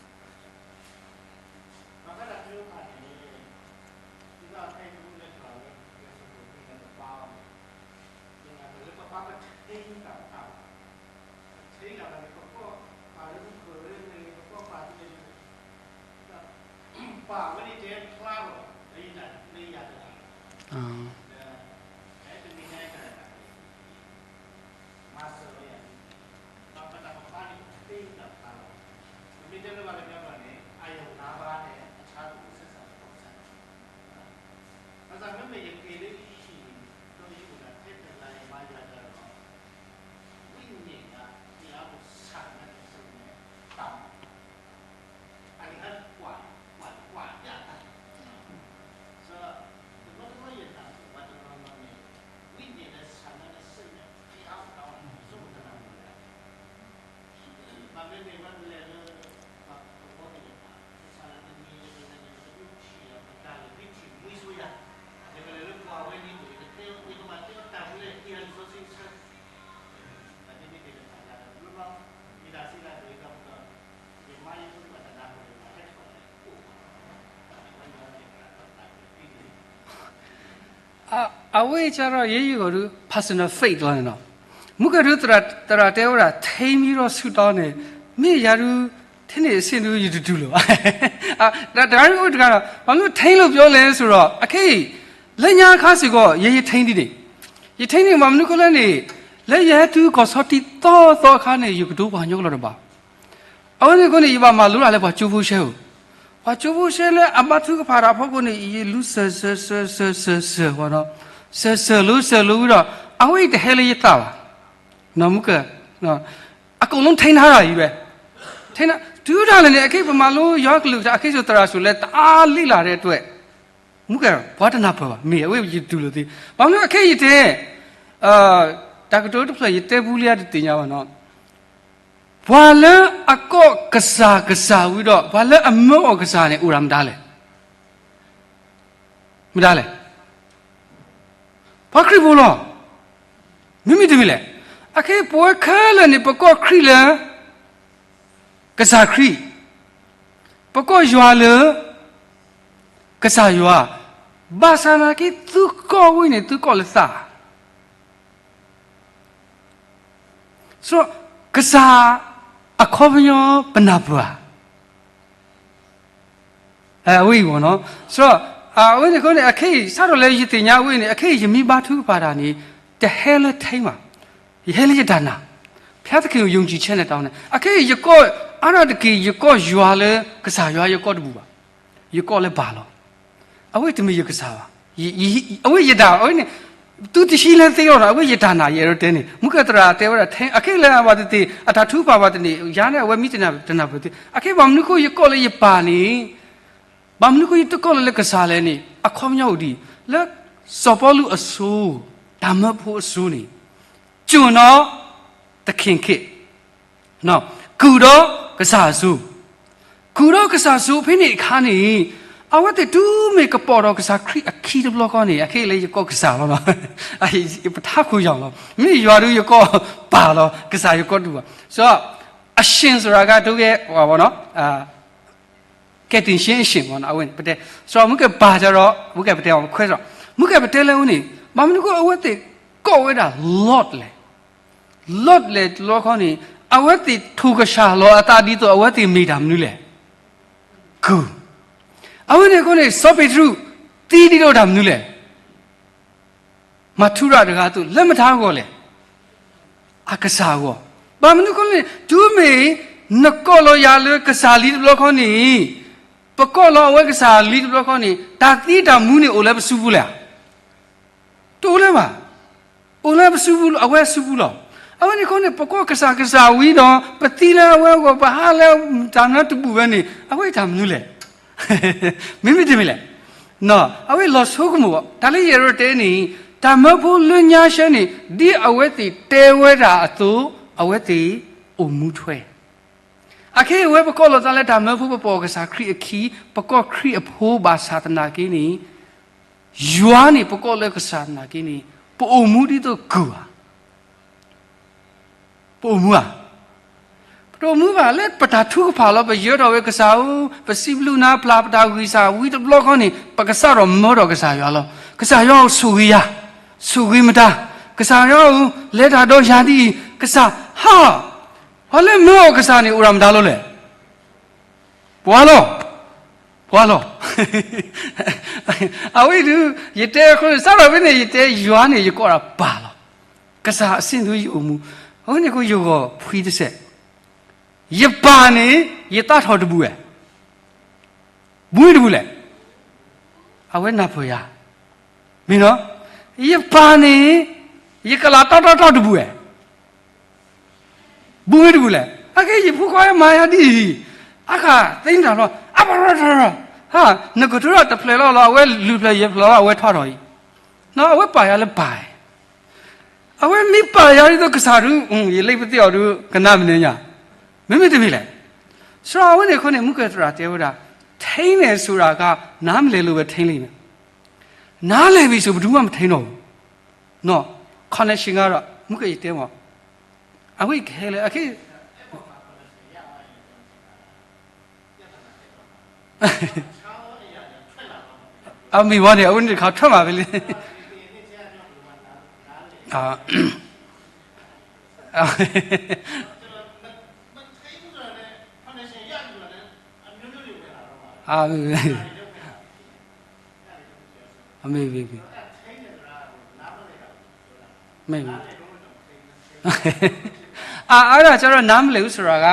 အဝဲကဒီး ယဲယဂီၢ်ဒုး personal faith လီၤန့ၣ်နီၤ. မုၢ်ကဒုး သရၣ်တဲဝဲဒၣ် ထိန်းပြီးတော့ဆုတောင်းန့ၣ် မ့ၢ်ယၤဒုး ထဲန့ၣ်အဆင့်ဒုး ယတတူၢ်လိာ်ဘၣ်. တဂၤဒုးအိၣ်တဂၤဒီး ဘာလို့ထိန်းလို့ပြောလဲဆိုတော့ အခဲအံၤ လၢညါခါစ့ၢ်ကီး ယဲယထိန်းဒ်န့ၣ်, ယထိန်းန့ၣ် မ့ၢ်မနုၤအဃိလဲၣ်န့ၣ် လၢယဟဲတုၤကီၢ်ဆီတံသီသီအခါန့ၣ် ယကဒိပှၤကညီကျိာ်တဘၣ် အဝဲန့ၣ်အဃိန့ၣ် ယဘၣ်မၤလိဒၣ်လၢပှၤကၠိဖိရှဲဧိၤ, ပှၤကၠိဖိရှဲလၢအဘါထုကဖၣ်တၢ်အဖီခိၣ်န့ၣ် ယလူၤစၢၤစၢၤစၢၤစၢၤစၢၤစၢၤဝဲဒီး စၢၤစၢၤလိၤစၢၤလိၤဝံၤဒီး အဝဲအံၤတဟဲလၢယသးဘၣ်, နီၢ်မူကၢ်, အကုန်လုံးထိန်းထားတာကြီးပဲ, တုၤဒၣ်လဲာ်န့ၣ် အခဲအံၤပမၤလိယွၤကလုၢ်ကထါ အခဲအံၤစိၤသရၣ်စိၤလၢတအါလံလၢ်ထဲအတဝဲ မူကၢ် ပှၤတနၢ်ပၢၢ်ဘၣ်, မ့ၢ်အဝဲယတူၢ်လိာ်သ့, ဘၣ်မနုၤအခဲအံၤယတဲ တၢ်ကတိၤတဖျၢၣ်ယတဲပူလံဧါတသ့ၣ်ညါဘၣ်နီၤ, ပှၤလၢအကိးကစၢ်ကစၢ်ဝံၤဒီး ပှၤလၢအမၢအီၣ်ကစၢ်န့ၣ်အိၣ်ဒၣ်မတၤလဲၣ်, မတၤလဲၣ်, ပှၤခရံာ်ဖိလီၤ, မ့မ့ၢ်တမ့ၢ်လဲၣ်, အခဲအံၤပဝဲခဲလၢာ်န့ၣ် ပကိးခရံာ်လၢ ကစၢ်ခရံာ်, ပကိးယွၤလၢ ကစၢ်ယွၤ, ဘၣ်ဆၣ်နာ်က့ သုကိးဝဲန့ၣ် သုကိးလၢသး, စး ကစၢ်အခီပညီပနၢ်ပၢၢ်ဧါ, အဝဲအံၤဘၣ်နီၤ, စး အဝဲန့ၣ်အဃိန့ၣ် အခဲအံၤ စးထီၣ်လၢယသ့ၣ်ညါဝဲန့ၣ် အခဲအံၤယမ့ၢ်ဘါထုကဖၣ်တၢ်န့ၣ် တဟဲလၢထိန်းဘၣ်, ယဟဲလၢယတၢ်နာ်, ဘုရားသခင်ကို ယုံကြည်ခြင်းနဲ့ တောင်းတယ်, အခဲအံၤယကိး အါဒၣ်တက့ၢ် ယကိးယွၤလၢ ကစၢ်ယွၤ ယကိးတဘူးဘၣ်, ယကိးလၢပၢ်လီၤ, အဝဲတမ့ၢ်ယကစၢ်ဘၣ်, အဝဲယတၢ် အဝဲန့ၣ် သုတဟံးလၢသ့လီၤဒီး အဝဲယတၢ်နာ် ယအဲၣ်ဒိးတဲန့ၣ် မုၢ်ကၢ်သရၣ်တဲဝဲဒၣ် အခဲလၢာ်ဘၣ်သ့ၣ်သ့ၣ် အတၢ်ထုကဖၣ်ဘၣ်သ့ၣ်သ့ၣ် ယၤန့ၣ် အဝဲမ့ၢ်တနၢ်ပၢၢ်သ့ အခဲဘၣ်မနုၤအဃိ ယကိးလၢယပၢ်န့ၣ် ဘၣ်မနုၤအဃိ ယတကိးလၢလၢကစၢ်လဲၣ်န့ၣ် အခီပညီအိၣ်ဒ်အံၤ, လၢစီၤပီလူးအစိၤ, တၢ်မၢဖိအစိၤန့ၣ်, ကျွန်တော်သခင်ခေတ်, ကုၢ်ဒီးကစၢ်အစိၤ, ကုၢ်ဒီးကစၢ်အစိၤဖဲန့ၣ်အခါန့ၣ်, အဝဲသ့ၣ်တုၤမ့ၢ်ကပိာ်ထီၣ်ကစၢ်ခရံာ်အခံတဘျီဃီန့ၣ် အခဲအံၤလၢယကိးကစၢ်လီၤ, ပထါခိၣ်ယီၤလီၤ, မ့ၢ်ယွၤဒုးယကိးပၢ်လီၤ, ကစၢ်ယကိးတဘူးဘၣ်, စီၤ အရှင်ဆိုတာက တုဂဲ ပှၤဘၣ်နီၤ, ကယ်တင်ခြင်းအရှင် မ့ၢ်နီၤ အဝဲန့ၣ် ပတဲ, စရီမုၢ်ကဲပာ်စရီ, မုၢ်ကဲပတဲအီၤ ခွဲးစရီ, မုၢ်ကဲပတဲလၢအဝဲန့ၣ်, ဘၣ်မနုၤအဃိအဝဲသ့ၣ်ကိးဝဲဒၣ် Lord လဲၣ်. Lord လဲၣ်တဘျီဃီန့ၣ်, အဝဲသ့ၣ်ထိၣ်ကဆှၣ်လီၤအသးဒ်သိးအဝဲသ့ၣ်မ့ၢ်တၢ်မနုၤလဲၣ်. ကုၢ်, အဝဲန့ၣ်အဃိန့ၣ် စီၤပ့းတရူး သံဒ်သိးတၢ်မနုၤလဲၣ်. မၤထူရၤတဂၤအသိး လၢမတၤအဂီၢ်လဲၣ်. အကစၢ်အဂီၢ်. ဘၣ်မနုၤအဃိလဲၣ်န့ၣ် တုၤမ့ၢ်နကိးလီၤယၤလၢကစၢ်လံတဘျီဃီန့ၣ်, ပကိးလီၤအဝဲကစၢ်လံတဘျီဃီန့ၣ် တၢ်သံတၢ်မူန့ၣ်အိၣ်လၢပစုပူၤလဲၣ်. တအိၣ်လၢၤဘၣ်. အိၣ်လၢပစုပူၤလီၤ, အဝဲစုပူၤလီၤ. အဝဲန့ၣ်အဃိန့ၣ် ပကိးကစၢ်ကစၢ်ဝံၤဒီး ပသံလၢအဝဲအဂီၢ် ပဟးလၢတၢ်မနုၤတဘူၣ်ဝဲန့ၣ် အဝဲတၢ်မနုၤလဲၣ်. မ့မ့ၢ်တမ့ၢ်လဲၣ်. အဝဲလီၤဆိကမိၣ်ဘၣ် တၢ်လၢယအဲၣ်ဒိးတဲန့ၣ်, တၢ်မၢဖိလၢညါဆၢန့ၣ် ဒ်အဝဲသ့ၣ်တဲဝဲဒၣ်အသိး အဝဲသ့ၣ်အိၣ်မူထွဲ. အခဲအံၤအဝဲပကိးလီၤသးလၢ တၢ်မၢဖိပပိာ်ကစၢ်ခရံာ်အခံ, ပကိးခရံာ်အဖိဘၣ်ဆၣ်သနာ်က့န့ၣ်, ယွၤန့ၣ် ပကိးလၢကစၢ်သနာ်က့န့ၣ် ပအိၣ်မူဒ်သိးကုၢ်ဧါ. ပအိၣ်မူဧါ. ပတအိၣ်မူဘၣ်. လၢပတၢ်ထုကဖၣ်လီၤ ပယၢထီၣ်ဝဲကစၢ်ဧၢ, ပစံးဘျုးနၤ ပျၢ်ပတၢ်ဂံၢ်စၢ်ဝံၤတဘျီဃီန့ၣ် ပကစးထီၣ်မၢထီၣ်ကစၢ်ယွၤလီၤ. ကစၢ်ယွၤဧၢ ဆိၣ်ဂ့ၤယၤ, ဆိၣ်ဂ့ၤမတၤ, ကစၢ်ယွၤဧၢ လဲၤတၢ်ဒီးယၤဒ်အံၤ, ကစၢ်, ဟါ, ပှၤလၢမၢအီၤကစၢ်န့ၣ် အိၣ်ဒၣ်မတၤလီၤလဲၣ်. ပှၤလီၤ, ပှၤလီၤ. အဝဲဒုး ယတဲအဃိ စးထီၣ်ဖဲန့ၣ် ယတဲယွၤန့ၣ် ယကိးဒၣ်ပၢ်လီၤ. ကစၢ်အဆ့ၣ်နီၤယအိၣ်မူ, အဝဲန့ၣ်အဃိယဂီၢ်ဖှံတစဲး, ယပၢ်န့ၣ် ယသးထီၣ်တဘူၣ်ဝဲ, ဘူၣ်တဘူၣ်လဲၣ်. အဝဲနၢ်ပၢၢ်ယၤ, မ့ၢ်နီၤ, ယပၢ်န့ၣ် ယကလၤတီတီတီတဘူၣ်ဝဲ ဘူၣ်မ့ၢ်တဘူၣ်လဲၣ်. အခဲအံၤယဖိခွါမၤယၤဒ်အံၤ, အဃၣ်သ့ၣ်ညါတၢ်လီၤ, အပၢ်ရၢထီၣ်ရၢ, ဟါ, နကထိထီၣ်တဖျၢၣ်လီၤလီၤ အဝဲလုၢ်ဖျၢၣ်ယဲၢ်ဖျၢၣ်လီၤ အဝဲထွါထီၣ်အံၤ, အဝဲပာ်ယၤလၢပၢ်, အဝဲမ့ၢ်ပာ်ယၤဒ်သိးကစၢ်ဒုး ယလ့ပသ့ၣ်အီၤဒုး ကနၣ်မနုၤညါ, မ့မ့ၢ်တမ့ၢ်လဲၣ်. စရီအဝဲန့ၣ်အဃိန့ၣ် မုၢ်ကဲသရၣ်တဲဝဲဒၣ်, ထိန်းတယ်ဆိုတာက နားမလည်လို့ပဲထိန်းလိမ့်မယ်, နားလည်ပြီဆို ဘယ်သူမှ မထိန်းတော့ဘူး, နော်, connection ကတော့ မုၢ်ကဲယတဲမး, အဝဲကဟဲလၢအခဲ အမ့ၢ်ဝဲန့ၣ် အဝဲန့ၣ်တခါထွဲမးဖဲလဲၣ်, အမ့ၢ် မ့ၢ် အါအါဒၣ်ကဒီး နားမလည်ဘူး ဆိုတာက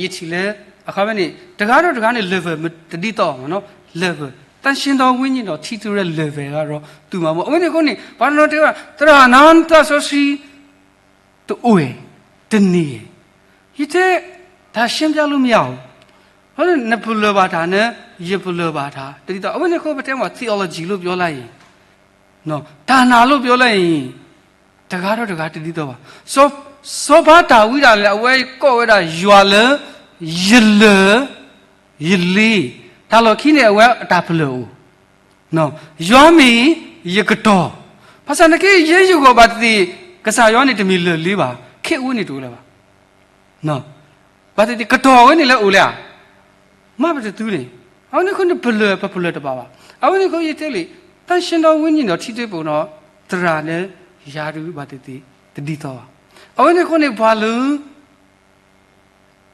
ယထံၣ်လၢ အခီပညီန့ၣ် တဂၤဒီးတဂၤန့ၣ် level တဒ်သိးဘၣ်မ့ၢ်နီၤ, level သန့်ရှင်းသောဝိညာဉ်တော် ထိတွေ့တဲ့ level ကတော့ တူမှာမဟုတ်ဘူး. အဝဲန့ၣ်အဃိန့ၣ် ပှၤတနီၤတဲဝဲ သရၣ် နား သးစီဆှံ တအိၣ်ဧါ, တန့ၢ်ဧါ, ယတဲ ဒါရှင်းပြလို့မရဘူး. ဘာလို့လဲ နပလၢၢ်ဘၣ်တၢ်န့ၣ် ယပလၢၢ်ဘၣ်တၢ် တဒ်သိးဘၣ်. အဝဲန့ၣ်အဃိ ပတဲမ့ၢ် theology လို့ပြောလိုက်ရင် တၢ်နာ်လို့ပြောလိုက်ရင် တဂၤဒီးတဂၤတဒ်သိးဘၣ်. စီၤပၤဒၤဝံးဒၣ်လဲာ် အဝဲကိးဝဲဒၣ်ယွၤလၢ ယလၢၢ် ယလ့, တၢ်လီၢ်ခံန့ၣ် အဝဲအတၢ်ပလၢၢ်အိၣ်, ယွၤမ့ၢ်ယကတီၢ်, ဘၣ်ဆၣ်နကဲယဲယဂီၢ်ဘၣ်သ့ၣ်သ့ၣ် ကစၢ်ယွၤန့ၣ်တမ့ၢ်လၢၢ်လ့ဘၣ်, ခဲအိၣ်န့ၣ်တအိၣ်လၢၤဘၣ်. ဘၣ်သ့ၣ်သ့ၣ် ကတီၢ်ဝဲန့ၣ်လၢအိၣ်လဲၣ်ဧါ, မ့ၢ်ပတသူန့ၣ်, အဝဲန့ၣ်အဃိန့ၣ် ပလၢၢ် ပပလၢၢ်တဘၣ်ဘၣ်. အဝဲန့ၣ်အဃိယတဲလံ, သန့်ရှင်းသောဝိညာဉ်တော် ထိတွေ့ပုံတော့ သရၣ်လၢယၤဒုးဘၣ်သ့ၣ်သ့ၣ် တဒ်သိးဘၣ်. အဝဲန့ၣ်အဃိန့ၣ် ပှၤလၢ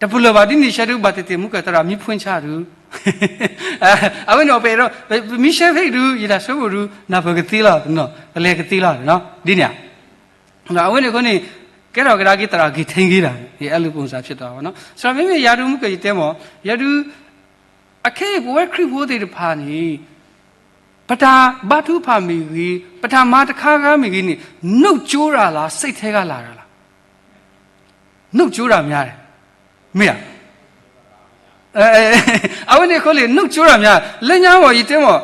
တပလၢၢ်ဘၣ်ဒ်န့ၣ် ဆၢဒုးဘၣ်သ့ၣ်သ့ၣ် မုၢ်ကဲသရၣ်မံဖှိၣ်ဆါဒုး, အဝဲန့ၣ်အီၤ ပအဲၣ်ဒိး ပမံရှဲဖဲအံၤဒုး ယတၢ်ဆိကမိၣ်ဒုး နၢ်ပၢၢ်ကသ့လီၤ, ပလဲၤကသ့လီၤ, ဒ်န့ၣ်ဧါ. အဝဲန့ၣ်အဃိန့ၣ် ကဲထီၣ်ကဒါက့ၤသရၣ် က့ၤထံက့ၤတၢ် ယအဲၣ်လူၤပိၢ်စၢ်ဖျဲးတီၤဘၣ်နီၤ. စရီမ့မ့ၢ်ယၤဒုး မုၢ်ကဲယတဲမ့ၢ် ယၤဒုး အခဲအံၤပဝဲခရံာ်ဖိသ့ၣ်တဖၣ်န့ၣ် ပတၢ်ဘါထုကဖၣ်မ့ၢ်ဂ့ၤ, ပတၢ်မၤတခါခါမ့ၢ်ဂ့ၤန့ၣ် နုတ်ကျိုးတာလား စိတ်ထဲကလာတာလား. နုတ်ကျိုးတာများတယ်, မ့ၢ်ဧါ. အဝဲန့ၣ်အဃိန့ၣ် နုတ်ကျိုးတာများ လၢညါမ့ၢ် ယတဲမ့ၢ်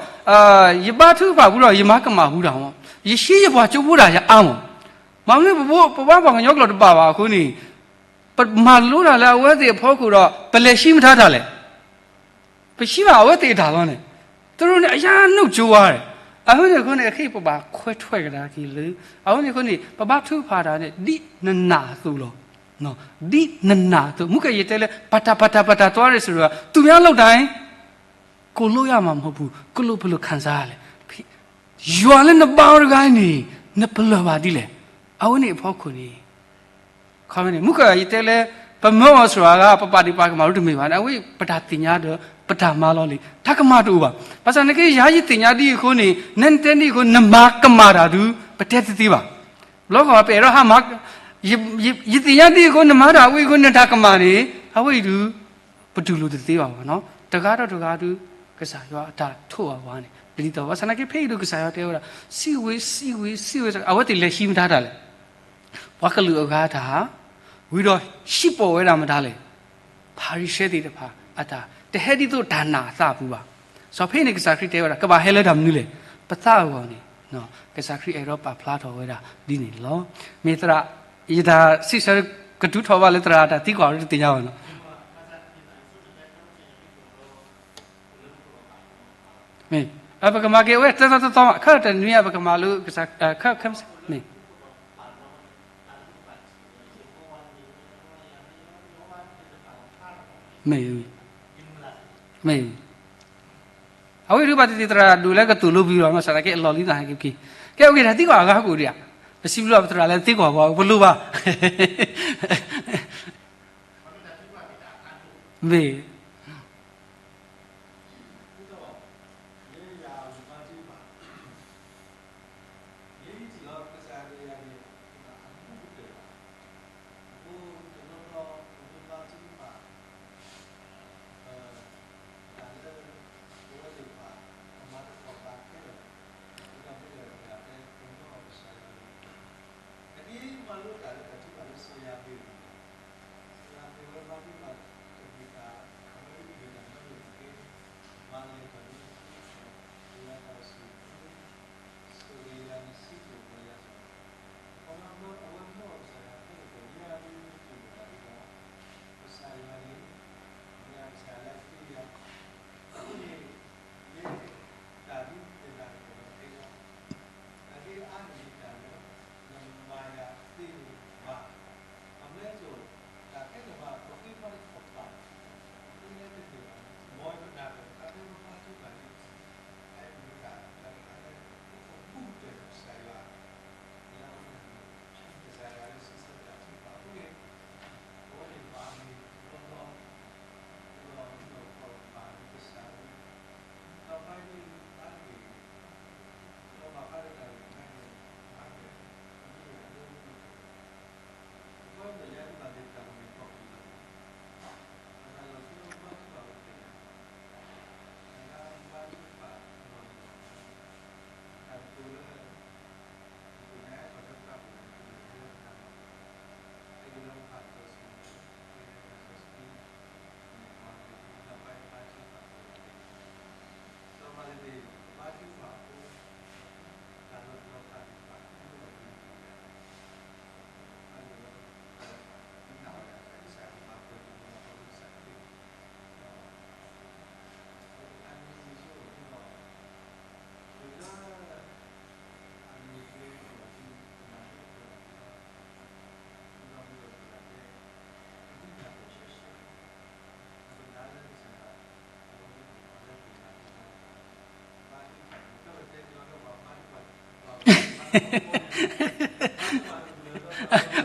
ယဘါထုကဖၣ်ဘူးဒီး ယမၤကမၣ်ဘူးတၢ်မ့ၢ် ယရှံယပှၤကၠိဖိတၢ်ယအါမ့ၢ်, မ့ၢ်မနုၤ ပဘါပှၤကညီကျိာ်တဘၣ်ဘၣ်အဃိန့ၣ် ပမၤလိတၢ်လၢအဝဲသ့ၣ်အဖီခိၣ်ဒီး ပလဲၤရှံမတၤတၢ်လဲၣ်. ပရှံဘၣ်အဝဲသ့ၣ်အတၢ်လီၤန့ၣ်, သူတို့နဲ့ အရမ်းနုတ်ကျိုးသွားတယ်. အဃိန့ၣ်အဃိန့ၣ် အခဲအံၤပဘၣ်ခွဲထွက်ကဒါက့ၤလၢ အဃိန့ၣ်အဃိန့ၣ် ပဘါထုကဖၣ်တၢ်န့ၣ် ဒ်နနာ်အသိးလီၤ. ဒ်နနာ်အသိး မုၢ်ကဲယတဲလၢ ပတၢ်ပတၢ်ပတၢ် သွားတယ်ဆိုတော့ သူများလုပ်တိုင်း ကိုယ်လို့ရမှာမဟုတ်ဘူး, ကိုယ်လို့ဘယ်လိုခံစားရလဲ. ယွၤလၢနဘါအီၤတဂၤန့ၣ် နပလၢၢ်ဘၣ်ဒ်လဲၣ်. အဝဲန့ၣ်အဖီခိၣ်န့ၣ် ခီန့ၣ် မုၢ်ကယတဲလၢ ပမၢအီၤစှၤဂၤ ပပာ်ဒံးပာ်ကမၣ်ဒ်တမ့ၢ်ဘၣ်န့ၣ် အဝဲပတၢ်သ့ၣ်ညါဒီး ပတၢ်မၤလီၤလံ တၢ်ကမၣ်တအိၣ်ဘၣ်. ဘၣ်ဆၣ်န့ၣ်က့ ယၤယသ့ၣ်ညါဒ်အံၤအဃိန့ၣ် နဲနတဲဒ်အံၤအဃိ နမၤကမၣ်တၢ်ဒုး ပတဲတသ့ဘၣ်. ဘျီဃီပအဲၣ်ဒိးဟးမၤ ယသ့ၣ်ညါဒ်အံၤအဃိ နမၤတၢ်ဝဲအံၤအဃိ နတၢ်ကမၣ်န့ၣ် အဝဲအံၤဒုး ပတူၢ်လိာ်တသ့ဘၣ်ဘၣ်နီၤ. တဂၤဒီးတဂၤဒုး ကစၢ်ယွၤအတၢ်ထိးအဝၤန့ၣ် ပဒ်သိး ဘၣ်ဆၣ်နာ်က့ဖဲအံၤဒုး ကစၢ်ယွၤတဲဝဲဒၣ် စံးဝ့ၤ စံးဝ့ၤ စံးဝ့ၤ အဝဲသ့ၣ်လဲၤဟံးမတၤတၢ်လဲၣ်. ပှၤကလုာ်အဂၤတၢ် ဝံၤဒီးဟံးပိာ်ဝဲဒၣ်မတၤလဲၣ်. ဖၤရံၤၡဲသ့ၣ်တဖၣ်အတၢ် တဟဲဒ်သိးတၢ်နာ်အသးအပူၤဘၣ်. စီၤဖဲန့ၣ် ကစၢ်ခရံာ်တဲဝဲဒၣ် ကဘၣ်ဟဲလၢတၢ်မနုၤလဲၣ်. ပသးအဂီၢ်န့ၣ် ကစၢ်ခရံာ်အဲၣ်ဒိးပာ်ဖျါထီၣ်ဝဲဒၣ်ဒ်န့ၣ်လီၤ. မ့ၢ်သရၣ် ယတၢ်စံးဆၢကတုၤထီၣ်ဘၣ်လၢသရၣ်တၢ်သံကွၢ်တသ့ၣ်ညါဘၣ်နီၤ. မ့ၢ် ပကမၤက့ၤအဝဲသၢသီသီသီမး ခၢၣ်တနွံအပကမၤလိ မ့ၢ် မ့ၢ် မ့ၢ် အဝဲဒုးဘၣ်တသ့ၣ်သရၣ်ဒိၣ်လၢကသိၣ်လိပံၤလီၤ မ့ၢ်စးဒၣ်က့အလီၢ်လံသးဟဲက့ၤက့ၤ ကဲ အိၣ်က့ၤတၢ်သံကွၢ်အဂၤကအိၣ်ဒံးဧါ. ပစံးဘျုးပသရၣ်လၢသံကွၢ်ပှၤ ပလိၣ်ဘၣ် မ့ၢ်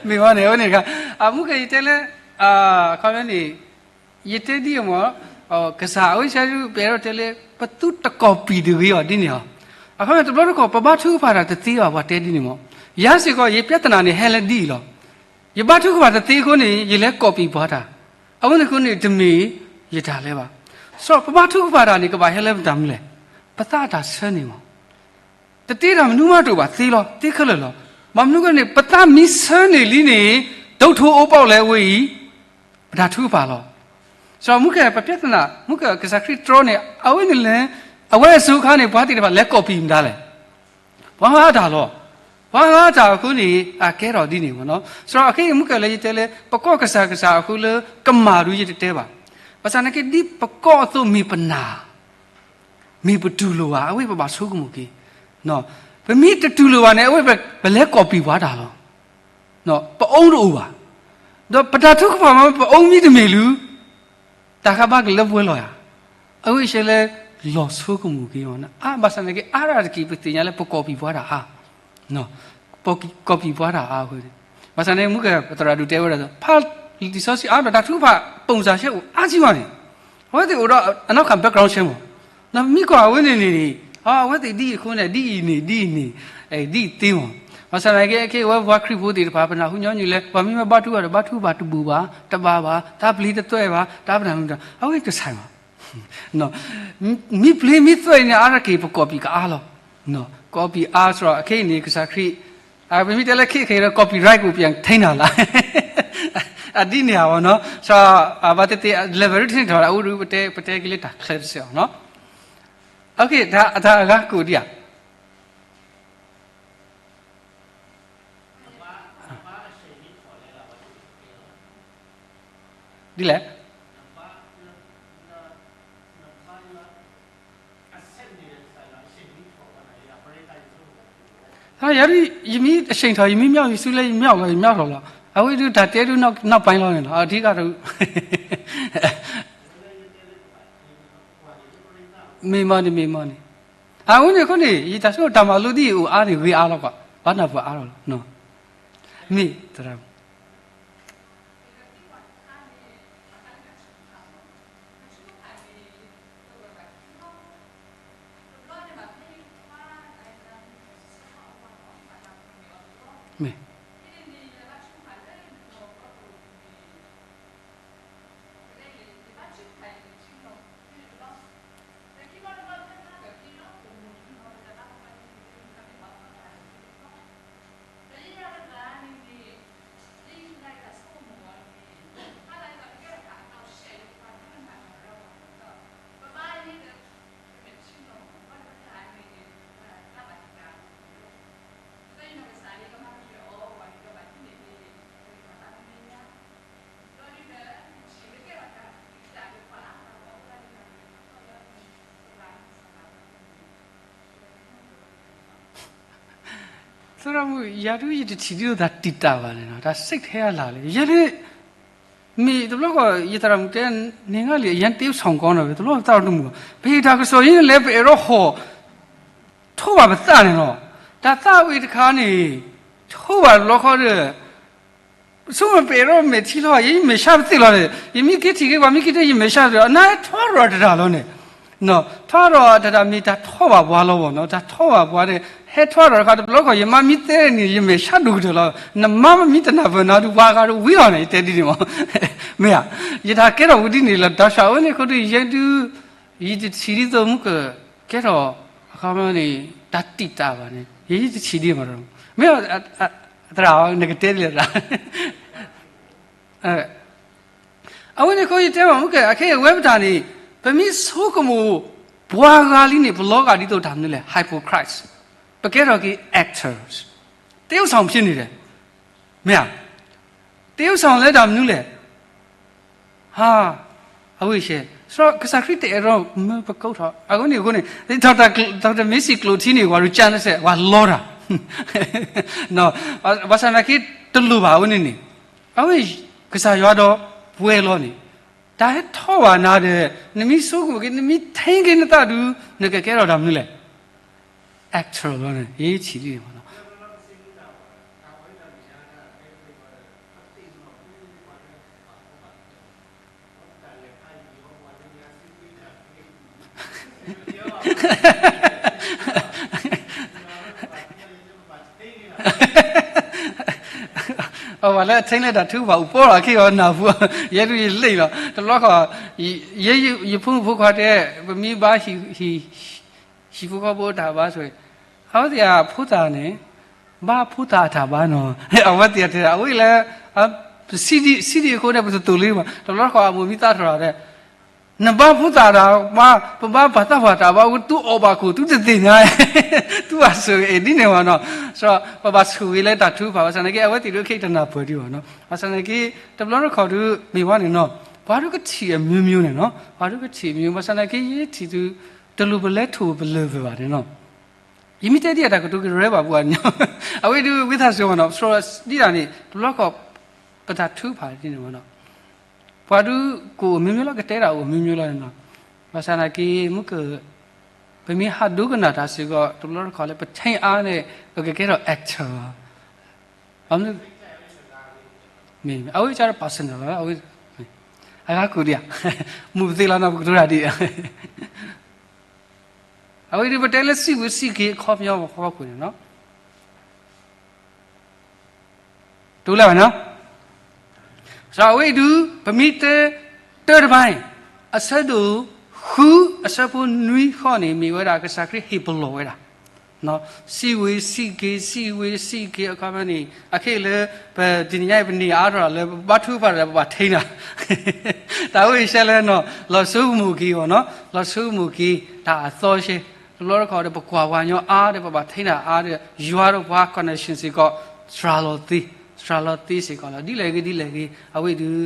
မ့ၢ်ဝဲန့ၣ် အဝဲန့ၣ်တခါ အမုၢ်ကယတဲလၢ အခီပညီန့ၣ် ယတဲဒ်အံၤမ့ၢ် ကစၢ်အဝဲဆၢဒုး ပအဲၣ်ဒိးတဲလၢ ပသုတကီၢ်ပံာ်တဂ့ၤအီၤဒ်န့ၣ်လီၤ. အခီပညီတဘျီတခီၣ် ပဘါထုကဖၣ်တၢ်တသ့ဘၣ် ပှၤတဲဒ်န့ၣ်မ့ၢ် ယၤစ့ၢ်ကီး ယပြဿနာန့ၣ် ဟဲလၢဒ်အံၤလီၤ. ယဘါထုကဖၣ်တသ့အဃိန့ၣ် ယလဲၤကီၢ်ပံာ်ပှၤတၢ် အဝဲန့ၣ်အဃိန့ၣ် တမ့ၢ်ယတၢ်လဲၤဘၣ်. စီၤပဘါထုကဖၣ်တၢ်န့ၣ် ကဘၣ်ဟဲလၢပတၢ်မနုၤလဲၣ်. ပသးအတၢ်ဆၢန့ၣ်မ့ၢ် တသ့တၢ်မနုၤမးတအိၣ်ဘၣ် သ့လီၤ သ့ခဲလၢာ်လီၤ. ဘၣ်မနုၤအဃိန့ၣ် ပသးမ့ၢ်ဆၢန့ၢ်လံန့ၣ် ဒိၣ်ထီၣ်အိၣ်ပီၣ်လဲၣ်ဝဲအံၤ ပတၢ်ထုကဖၣ်လီၤ. စီၤမုၢ်ကဲ ပပြဿနာ မုၢ်ကဲ ကစၢ်ခရံာ်တြီန့ၣ် အဝဲန့ၣ်လဲၤ အဝဲအစိၤအခါန့ၣ် ပှၤသ့ၣ်တဖၣ်လဲၤကီၢ်ပံာ်မတၤလဲၣ်. ပှၤဟးတၢ်လီၤ. ပှၤဟးတၢ်အဃိန့ၣ် အကဲထီၣ်ဒ်န့ၣ်မ့ၢ်နီၤ. စီၤအခဲအံၤမုၢ်ကဲလၢယတဲလၢ ပကီၢ်ကစၢ်ကစၢ်အဃိလၢ ကမၣ်ဒုးယတတဲဘၣ်. ဘၣ်ဆၣ်နာ်က့ဒ်ပကီၢ်အသိးမ့ၢ်ပနာ် မ့ၢ်ပတူၢ်လိာ်ဘၣ် အဝဲပဘၣ်ဆိကမိၣ်က့ၤ. ပမ့ၢ်တတူၢ်လိာ်ဘၣ်န့ၣ် အဝဲပလဲၤကီၢ်ပံာ်ပှၤတၢ်လီၤ. ပအိၣ်တအိၣ်ဘၣ်. ဒီးပတၢ်ထုကဖၣ်မ့ၢ် ပအိၣ်မံတမ့ၢ်လၢ တၢ်ဃးဘါကလၢပှဲၤလီၤယၤ. အဝဲအံၤရှဲလၢ လီၤဆိကမိၣ်က့ၤအီၤ အါ ဘၣ်ဆၣ်သနာ်က့ အါဒၣ်တက့ၢ် ပသ့ၣ်ညါလၢပကီၢ်ပံၤပှၤတၢ်အါ, ကီၢ်ပံၤပှၤတၢ်အါအဃိန့ၣ်, ဘၣ်ဆၣ်န့ၣ် မုၢ်ကပသရၣ်ဒိၣ်တဲဝဲဒၣ် ဖးလံာ်စီဆှံအါဒီးတၢ်ထုကဖၣ် ပိၣ်စၢ်ဆဲအိၣ်အါကံဘၣ်န့ၣ်, အဝဲသ့ၣ်အိၣ်ဒီးအနီၢ်ခး background ဆဲမး, ဒီးမ့ၢ်ကွၢ်အဝဲန့ၣ်န့ၣ်န့ၣ်, အဝဲသ့ၣ်ဒ်အံၤအဃိန့ၣ် ဒ်အံၤန့ၣ် ဒ်အံၤန့ၣ် ဒ်အံၤသ့မး, ဘၣ်ဆၣ်သနာ်က့ ခဲအံၤဝဲပှၤခရံာ်ဖိသ့ၣ်တဖၣ် ပနၢ်ဟူညီနုၢ်လၢ ပှၤမ့ၢ်မ့ၢ်ဘါထုကဖၣ်ဒီး ဘါထုကဖၣ်တဘူၣ်ဘၣ် တဘၣ်ဘၣ် တၢ်ပျံၤတသွဲဘၣ် တၢ်ပနၢ်ဟူတၢ် အဝဲကစၢ်မး မ့ၢ်ပျံၤမ့ၢ်သွဲအံၤန့ၣ် အါတက့ၢ် ပကီၢ်ပံၤကအါလီၤ, ကီၢ်ပံၤအါစ့ၢ် ခဲအံၤန့ၣ် ကစၢ်ခရံာ်, ပမ့ၢ်တဲလၢခဲအံၤဒီး copyright ကအိၣ်ပၠး ထိန်းတာ်လၢ်, အဒ်န့ၣ်ဧါနီၤ, ဘၣ်သ့ၣ်သ့ၣ် level တန့ၢ်ထီၣ် အအိၣ်ဒီး ပတဲက့ၤလၢတၢ်ချၢတစဲးအီၤနီၤ, အတၢ်အဂၤကအိၣ်ဒံးဧါ ဒ်လဲၣ်, ယၤဒ် ယမ့ၢ်အဆ့ၣ်ထီၣ် ယမ့ၢ်မၠီၣ်ယစုလၢယမၠီၣ်လီၤ ယမၠီၣ်ထီၣ်လီၤ, အဝဲဒုးတၢ်တဲဒုး နောက်ပိုင်းလီၤန့ၣ်လီၤ အဓိကတ မ့ၢ်မ့ၢ်န့ၣ် မ့ၢ်မ့ၢ်န့ၣ်, အဝဲန့ၣ်အဃိန့ၣ် ယတၢ်ဆိကမိၣ်တၢ်မၤလိဒ်အံၤအိၣ်အါန့ၣ် ဂ့ၤအါလီၤကွၢ် ဘၣ်နၢ်ပၢၢ်အါလီၤလီၤ, မ့ၢ်သရၣ် မ့ၢ် သရၣ်မုၣ် ယၤဒုးယတထံၣ်ဒ်သိးတၢ်တံာ်တာ်ဘၣ်န့ၣ်နီၤ တၢ်စ့ၢ်ကီးထဲအလၢ်လၢ ယဲဒၣ် မ့ၢ်တဘျီဃီ ယသရၣ်မုၣ်တဲ နံၤငါလံ ယဲတ့ပဆီၣ်ကီနီၤ တဘျီသရၣ်တမုၣ်ဘၣ် ပဟ့ၣ်တၢ်ကစီၣ်အံၤန့ၣ်လဲၣ် ပအဲၣ်ဒိးဟီၣ် ထိးဘၣ်ပသးန့ၣ်နီၤ တၢ်သးဝံၣ်တခါန့ၣ် ထိးဘၣ်တဘျီဃီဒီး ဆိကမိၣ်ပအဲၣ်ဒိးမဲာ်ထံလီၤ ယဲယမဲာ်ဆှးပသ့ၣ်လီၤန့ၣ် ယမ့ၢ်က့ၤထံၣ်က့ၤပှၤမ့ၢ်က့ၤတဲ ယမဲာ်ဆှးပသ့ၣ်လီၤ အနၢ်ဟဲထွါထီၣ်တတၢ်လီၤန့ၣ် ထွါထီၣ်တတၢ်မ့ၢ်တၢ်ထိးဘၣ်ပှၤလီၤဘၣ်နီၤ တၢ်ထိးဘၣ်ပှၤန့ၣ် ဟဲထွါထီၣ်တခါ တဘျီဃီ ယမါမ့ၢ်တဲန့ၣ် ယမဲာ်ဆှးဒိၣ်ကတၢၢ်လီၤ နမါမ့ၢ်တနၢ်ပၢၢ်နၤဒုး ပှၤဂၤဒုးဝံလီၤန့ၣ် ယတဲဒ်န့ၣ်မး မ့ၢ်ဧါ ယတၢ်ကဲထီၣ်ဝဲဒ်န့ၣ်လီၤ တၢ်ဆၢအဝဲန့ၣ်အဃိဒီး ယဲဒုး ယတထံၣ်ဒ်သိးမုၢ်ကကဲထီၣ် အခီပညီန့ၣ် တၢ်တံာ်တာ်ဘၣ်န့ၣ် ယဲယတထံၣ်ဒ်မး မ့ၢ် သရၣ် နကတဲဒ်လဲၣ်သရၣ် အဝဲန့ၣ်အဃိယတဲမး မုၢ်ကဲ အခဲအံၤဝဲပတၢ်န့ၣ် ပမ့ၢ်ဆိကမိၣ် ပှၤဂၤလံန့ၣ် ပလီၤဂာ်ဒ်သိးတၢ်မနုၤလဲၣ် hypocrite ပကဲထီၣ်က့ၤ actors သရုပ်ဆောင်ဖြစ်နေတယ် မ့ၢ်ဧါ သရုပ်ဆောင်လၢတၢ်မနုၤလဲၣ် ဟါ အဝဲၢ်ရှဲ ကစၢ်ခရံာ်တအဲၣ်ဒိးမၢပကိးထီၣ် အဃိန့ၣ်အဃိန့ၣ် ဒီးတၢ်မ့ၢ်စံၣ်ကျိးထံန့ၣ် ပှၤဒုးကၢ်နစဲး ပှၤလီတၢ် ဘၣ်ဆၣ်သနာ်က့ တလိၣ်ဘၣ်အဝဲန့ၣ်န့ၣ် အဝဲ ကစၢ်ယွၤဒီးပှဲၤလီၤန့ၣ် တၢ်ဟဲထီၣ်ဘၣ်နၤဒီး နမ့ၢ်ဆိကမိၣ်က့ၤ နမ့ၢ်ထံက့ၤနသးဒုး နကကဲထီၣ်တၢ်မနုၤလဲၣ် actor လီၤန့ၣ် ယထံၣ်ဒ်န့ၣ်မးနီၤ အဝဲလၢအထံလၢတၢ်ထုကဖၣ်အိၣ်ပီလီၤ ခဲအံၤနၢ်ဟူ ယဲဒုးယလ့ၣ်လီၤ တဘျီဃီ ယဲယဖိမုၣ်ဖိခွါတဲ ပမ့ၢ်ဘါဟံၣ် ဟံၣ်ဖိဃီဖိတၢ်ဘါဆိၣ်ဂ့ၤ အဝဲသ့ၣ်အဖိသၣ်န့ၣ် ဘါဖိသၣ်အတၢ်ဘါနီၤ အဝဲသ့ၣ်တဲ အဝဲလၢ စံဒံးအဃိန့ၣ် ပတသိၣ်လံဘၣ် တဘျီဃီအမိၢ်မ့ၢ်သးထီၣ်ဒီး နဘါဖိသၣ်တၢ်ဘါ ပဘါပှၤသးပှၢ်တၢ်ဘါ ဝဲသုအီၣ်ဘၣ်ခိၣ် သုတသ့ၣ်ညါ သုဘၣ်ဆိၣ်ဂ့ၤဒ်န့ၣ်ဘၣ်နီၤ ပဘၣ်ဆိၣ်ဂ့ၤလၢတၢ်ထုကဖၣ် ဘၣ်ဆၣ်သနာ်က့ အဝဲသ့ၣ်ဒုးခဲအံၤတနၢ်ပၢၢ်ဒံးဘၣ်နီၤ ဘၣ်ဆၣ်သနာ်က့ တဘျီတခီၣ်ဒုး မ့ၢ်ဝဲန့ၣ်နီၤ ပှၤဒုးကထံၣ်အမျိုးမျိုးန့ၣ်နီၤ ပှၤဒုးကထံၣ်အမျိုးမျိုး ဘၣ်ဆၣ်သနာ်က့ ယထံၣ်သု တလိၣ်ပလဲၤထိၣ်ပလၢၢ်ပဘၣ်န့ၣ်နီၤ ယမ့ၢ်တဲဒ်အတၢ်ကတိၤကရၢဘၣ်ပှၤကညီ အဝဲဒုးဝံသးစူၤမးနီၤ ဒ်တၢ်န့ၣ် တဘျီဃီ ပတၢ်ထုကဖၣ်ဒ်န့ၣ်မးနီၤ ပှၤဒုးကအိၣ်မျိုးမျိုးလီၤ ကတဲတၢ်အိၣ်မျိုးမျိုးလီၤန့ၣ်နီၤ ဘၣ်ဆၣ်သနာ်က့ မုၢ်က ပမ့ၢ်ဟးဒိကနၣ်တၢ်စ့ၢ်ကီး တဘျီတခီၣ်လၢပထံၣ်အါန့ၣ် ပကကဲထီၣ် actor လီၤ. မ့ၢ် အဝဲကဒီး personal လီၤ. အဂၤကူၣ်ဒံးဧါ, မုာ်ပသ့လီၤနီၤ ပကတိၤတၢ်ဒ် အဝဲဒုးပတဲလၢစံးဝံၤစံးက့ၤအခီပညီဖီခိၣ်န့ၣ်လီၤ. တူၢ်လၢၤဘၣ်နီၤ. စးအဝဲဒုး ပမ့ၢ်တဲ တၢတဘါန့ၣ် အဆၢဒိၣ်ဃု အဆၢဖိနွံဃီန့ၣ် မ့ၢ်ဝဲဒၣ်ကစၢ်ခရံာ်ဟ့ၣ်ပလီၢ်ဝဲဒၣ် စံးဝံၤစံးက့ၤ စံးဝံၤစံးက့ၤအခီပညီန့ၣ် အခဲအံၤလၢ ပတနံၤညါအံၤ ပန့ၢ်အါထီၣ်လၢပဘါထုကဖၣ်ဒီး ပဘၣ်ထံၣ်နၤ တၢ်ဝဲအံၤရှဲလဲၣ်နီၤ လီၤဆိကမိၣ်က့ၤအီၤနီၤ လီၤဆိကမိၣ်က့ၤ တၢ်အသီရှဲ တဘျီတခီၣ်ဒီး ပကွၢ်ပှၤကညီအါဒီး ပဘၣ်ထံၣ်နၤအါဒီး ယွၤဒီးပှၤ connection စ့ၢ်ကီး စှၤလီၤသ့ စှၤလီၤသ့စ့ၢ်ကီးလီၤ. ဒ်လဲၣ်ဂ့ၤ ဒ်လဲၣ်ဂ့ၤ အဝဲဒုး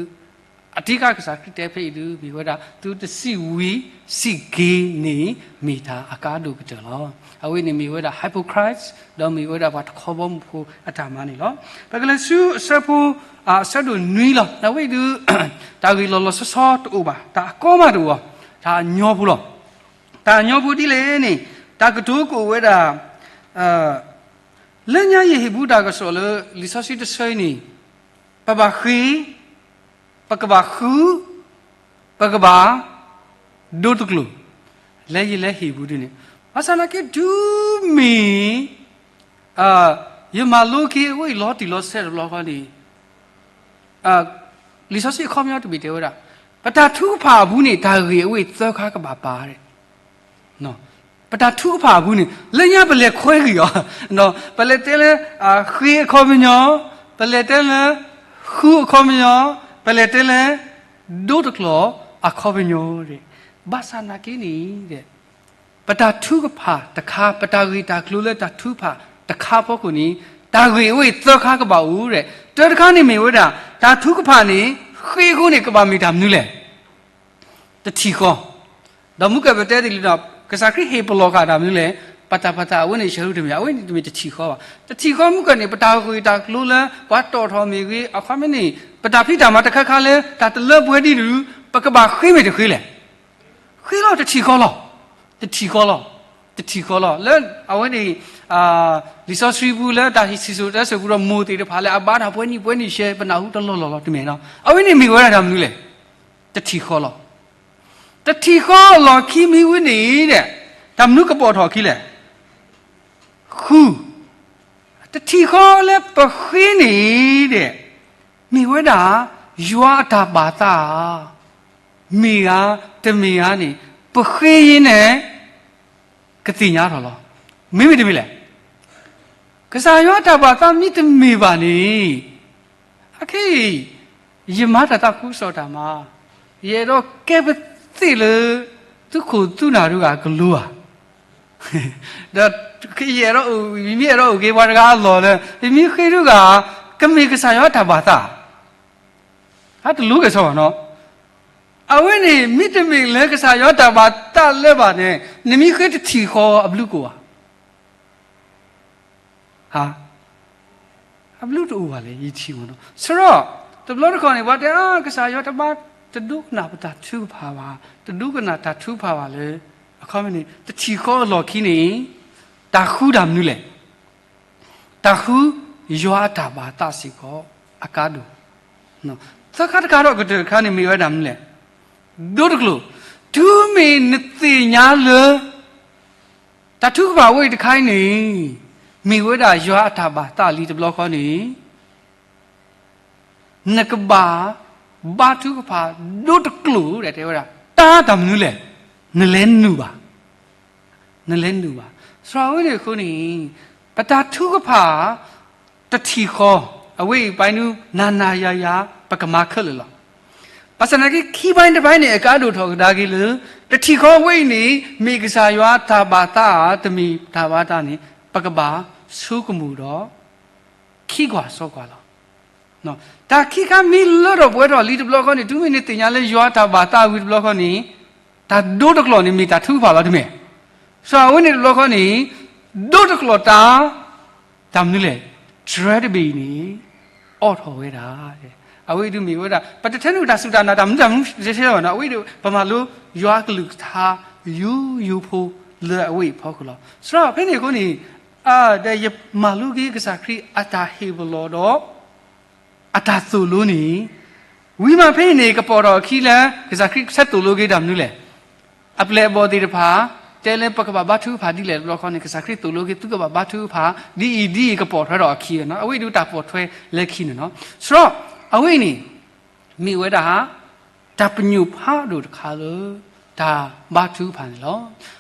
အဓိကကစၢ်ခရံာ်တဲဖဲအံၤဒုး မ့ၢ်ဝဲဒၣ် သုတစံးဝံၤစံးက့ၤန့ၣ် မ့ၢ်တၢ်အကါဒိၣ်ကတၢၢ်လီၤ. အဝဲန့ၣ်မ့ၢ်ဝဲဒၣ် hypocrite ဒီးမ့ၢ်ဝဲဒၣ်ပှၤတခီဘီမုၢ်ဖိအတၢ်မၤန့ၣ်လီၤ. ပကလဲၤဆူအဆၢဖိ အဆၢဒိၣ်နွံလီၤ. အဝဲဒုး တၢ်ဂ့ၢ်လီၤလီၤဆီဆီတအိၣ်ဘၣ်, တၢ်အကီမးတအိၣ်ဘၣ်, တၢ်အညီဖိလီၤ. တၢ်အညီဖိဒ်လဲၣ်န့ၣ် တၢ်ကတိၤကအိၣ်ဝဲဒၣ် လၢညါယဟ့ၣ်ဘူးတၢ်ကစီၣ်လၢ လံာ်စီဆှံတဆၢအံၤန့ၣ် ပဘၣ်ဃ့, ပကဘၣ်ဃု, ပကဘၣ် ဒိတကျိာ်, လၢယလဲၤဟ့ၣ်ဘူးဒ်န့ၣ်, ဘၣ်ဆၣ်နာ်က့တုၤမ့ၢ် ယမၤလိက့ၤအဝဲအံၤလီၤတံၢ်လီၤဆဲးတဘျီဃီန့ၣ် လံာ်စီဆှံအခီပညီတဘ့ၣ်တဲဝဲဒၣ်, ပတၢ်ထုကဖၣ်အပူၤန့ၣ် တၢ်ဂ့ၢ်အဝဲသၢခါကဘၣ်ပာ် ပတၢ်ထုကဖၣ်အပူၤန့ၣ် လၢညါပလဲၤခွဲဂ့ၤအီၤ, ပလဲၤတဲလၢ ဃ့အခီပညီ, ပလဲၤတဲလၢ ဃုအခီပညီ, ပလဲၤတဲလၢ ဒိတကျိာ်အခီပညီ, ဘၣ်ဆၣ်နာ်က့န့ၣ် ပတၢ်ထုကဖၣ်တခါ, ပတၢ်ဂ့ၢ်တၢ်ကျိၤလၢတၢ်ထုကဖၣ်တခါဖီခိၣ်န့ၣ် တၢ်ဂ့ၢ်အဝဲသၢခါကဘၣ်အိၣ်ဒီး တၢတခါန့ၣ်မ့ၢ်ဝဲဒၣ် တၢ်ထုကဖၣ်န့ၣ် ဃ့အဃိန့ၣ် ကဘၣ်မ့ၢ်တၢ်မနုၤလဲၣ်. တထံၣ်ဃီ, ဒီးမုၢ်ကၢၢ်ပတဲဒ်လံဒီး ကစၢ်ခရံာ်ဟ့ၣ်ပလီၢ်ဃာ်တၢ်မနုၤလဲၣ်, ပတၢ်ပတၢ်အဝဲန့ၣ် ဆၢရူတမ့ၢ်, အဝဲန့ၣ်တမ့ၢ်တထံၣ်ဃီဘၣ်. တထံၣ်ဃီမုၢ်ကၢၢ်န့ၣ် ပတၢ်ဂ့ၢ်တၢ်ကျိၤလၢ ပှၤတီၣ်ထီၣ်မ့ၢ်ဂ့ၤ, အခီပညီန့ၣ် ပတၢ်ဖံးတၢ်မၤတခါခါလၢ တၢ်တလၢပှဲၤဒ်ဒုး ပကဘၣ်ဃ့မ့ၢ်တဃ့လဲၣ်. ဃ့လီၤ တထံၣ်ဃီလီၤ. တထံၣ်ဃီလီၤ. တထံၣ်ဃီလီၤ. လၢအဝဲန့ၣ် လံာ်စီဆှံပူၤလၢတၢ်စံၣ်စိၤတဲစိၤပူၤဒီး မိၢ်သ့ၣ်တဖၣ်လၢအဘါတၢ်ပှဲၤနံၣ်ပှဲၤနံၣ်ရှဲ ပနၢ်ဟူတလီၢ်လီၢ်လီၤတမ့ၢ်နီၤ. အဝဲန့ၣ်မ့ၢ်ဝဲဒၣ်တၢ်မနုၤလဲၣ်. တထံၣ်ဃီလီၤ. တထံၣ်ဃီအလီၢ်ခံမ့ၢ်ဝဲန့ၣ်ဒီး တၢ်မနုၤကပိာ်ထီၣ်အခံလဲၣ်. ဃု, တထံၣ်ဃီလၢပဃ့န့ၣ်ဒီး မ့ၢ်ဝဲဒၣ် ယွၤအတၢ်ဘၣ်သးဧါ, မ့ၢ်ဧါ, တမ့ၢ်ဧါန့ၣ် ပဃ့အံၤန့ၣ် ကသ့ၣ်ညါထီၣ်လီၤ. မ့မ့ၢ်တမ့ၢ်လဲၣ်. ကစၢ်ယွၤအတၢ်ဘၣ်သးမ့ၢ်တမ့ၢ်ဘၣ်န့ၣ် အခဲအံၤ ယမၤတၢ်သးခုကစီၣ်တၢ်မၤ, ယအဲၣ်ဒိးကဲပသ့ၣ်လၢ သုးခိၣ်သုးနၢ်တဂၤကလိဧါ. ဒီးယအဲၣ်ဒိးအိၣ်, မ့မ့ၢ်အဲၣ်ဒိးအိၣ်က့ၤပှၤတဂၤအလီၢ်လၢ ယမ့ၢ်ဃ့တဂၤ ကမ့ၢ်ကစၢ်ယွၤအတၢ်ဘၣ်သး အတလိၣ်ကဲၣ်ဆိးဘၣ်နီၤ. အဝဲန့ၣ် မ့တမ့ၢ်လၢကစၢ်ယွၤတၢ်ဘၣ်သးလၢၤဘၣ်န့ၣ် နမ့ၢ်ဃ့တထံၣ်ဃီအဘျုးကအိၣ်ဧါ. အဘျုးတအိၣ်ဘၣ်လဲၣ် ယထံၣ်မ့ၢ်နီၤ. ဆၢဒီး တဘျီတခီၣ်န့ၣ် ပှၤတဲ အါ ကစၢ်ယွၤတဘၣ်တဒိကနၣ်ပတၢ်ထုကဖၣ်ဘၣ်, တဒိကနၣ်တၢ်ထုကဖၣ်ဘၣ်လၢ အခီပညီန့ၣ် တထံၣ်ဃီအလီၢ်ခံန့ၣ် တၢ်ဃုတၢ်မနုၤလဲၣ်. တၢ်ဃု ယွၤအတၢ်ဘၣ်သးစ့ၢ်ကီး အကါဒိၣ်. သၢခါတခါဒီးကတၢၢ်တခါန့ၣ်မ့ၢ်ဝဲဒၣ်မနုၤလဲၣ်. ဒိတကျိာ်, တုၤမ့ၢ်နသ့ၣ်ညါလၢ တၢ်ထုကဖၣ်ဝဲအံၤတခါအံၤန့ၣ် မ့ၢ်ဝဲဒၣ်ယွၤအတၢ်ဘၣ်သးလံတဘျီဃီန့ၣ် နကဘၣ် ဘါထုကဖၣ်ဒိတကျိာ်ဒီးတဲဝဲဒၣ် တၢ်တၢ်မနုၤလဲၣ်, နလဲၤနုာ်ဘၣ်, နလဲၤနုာ်ဘၣ်. စှၤဝဲန့ၣ်အဃိန့ၣ် ပတၢ်ထုကဖၣ် တထံၣ်ဃီ အဝဲအံၤပှၤနုၤ နၤနၤယၤယၤ ပကမၤခဲလၢာ်လီၤ. ဘၣ်ဆၣ်သနာ်က့ ခံပိုင်းတပိုင်းန့ၣ် အကါဒိၣ်ထီၣ်ကဒါက့ၤလၢ တထံၣ်ဃီအဝဲအံၤန့ၣ် မ့ၢ်ကစၢ်ယွၤတၢ်ဘၣ်သးဧါ တမ့ၢ်တၢ်ဘၣ်သးန့ၣ် ပကဘၣ်ဆိကမိၣ်ဒီး ခံကွၢ်စီကွၢ်လီၤ. တၢ်ခံခါမ့ၢ်လၢထီၣ်ပှဲၤထီၣ်လံတဘျီဃီန့ၣ် တုၤမ့ၢ်နသ့ၣ်ညါလၢယွၤတၢ်ဘၣ်သးဝံၤတဘျီဃီန့ၣ် တၢ်ဒိတကျိာ်န့ၣ် မ့ၢ်တၢ်ထုကဖၣ်လီၤတမ့ၢ်. စှၤဝဲန့ၣ်တဘျီဃီန့ၣ် ဒိတကျိာ်တၢ် တၢ်မနုၤလဲၣ်, တြၢတဘ့ၣ်အံၤန့ၣ် အိးထီၣ်ဝဲဒၣ်. အဝဲအံၤဒုးမ့ၢ်ဝဲဒၣ် ပတထၢနုာ်တၢ်စူၢ်တၢ်နာ်တၢ်မနုၤတၢ်မနုၤတဆဲးဘၣ်နီၤ. အဝဲအံၤဒုး ပမၤလိယွၤအကလုၢ်ကထါ ယိယိဖိ လၢအဝ့ၢ်အဖီခိၣ်လီၤ. စရီဖဲန့ၣ်အဃိန့ၣ်, ဒီးယမၤလိက့ၤကစၢ်ခရံာ်အတၢ်ဟ့ၣ်ပလီၢ်ဒီး အတၢ်သိၣ်လိန့ၣ်, ဝံၤမးဖဲအံၤန့ၣ် ကပိာ်ထီၣ်အခံလၢ ကစၢ်ခရံာ်ဆဲးသိၣ်လိက့ၤတၢ်မနုၤလဲၣ်. အပျဲၢ်အဘီၣ်သ့ၣ်တဖၣ် တဲလၢပကဘၣ်ဘါထုကဖၣ်ဒ်လဲၣ်တဘျီဃီန့ၣ် ကစၢ်ခရံာ်သိၣ်လိက့ၤ သုကဘၣ်ဘါထုကဖၣ် ဒ်အံၤဒ်အံၤ ကပိာ်ထွဲထီၣ်အခံနီၤ. အဝဲအံၤဒုးတၢ်ပိာ်ထွဲလၢခံန့ၣ်နီၤ. စရီ အဝဲအံၤန့ၣ် မ့ၢ်ဝဲဒၣ် တၢ်ပညိၣ်ဖးဒိၣ်တခါလၢ တၢ်ဘါထုကဖၣ်န့ၣ်လီၤ.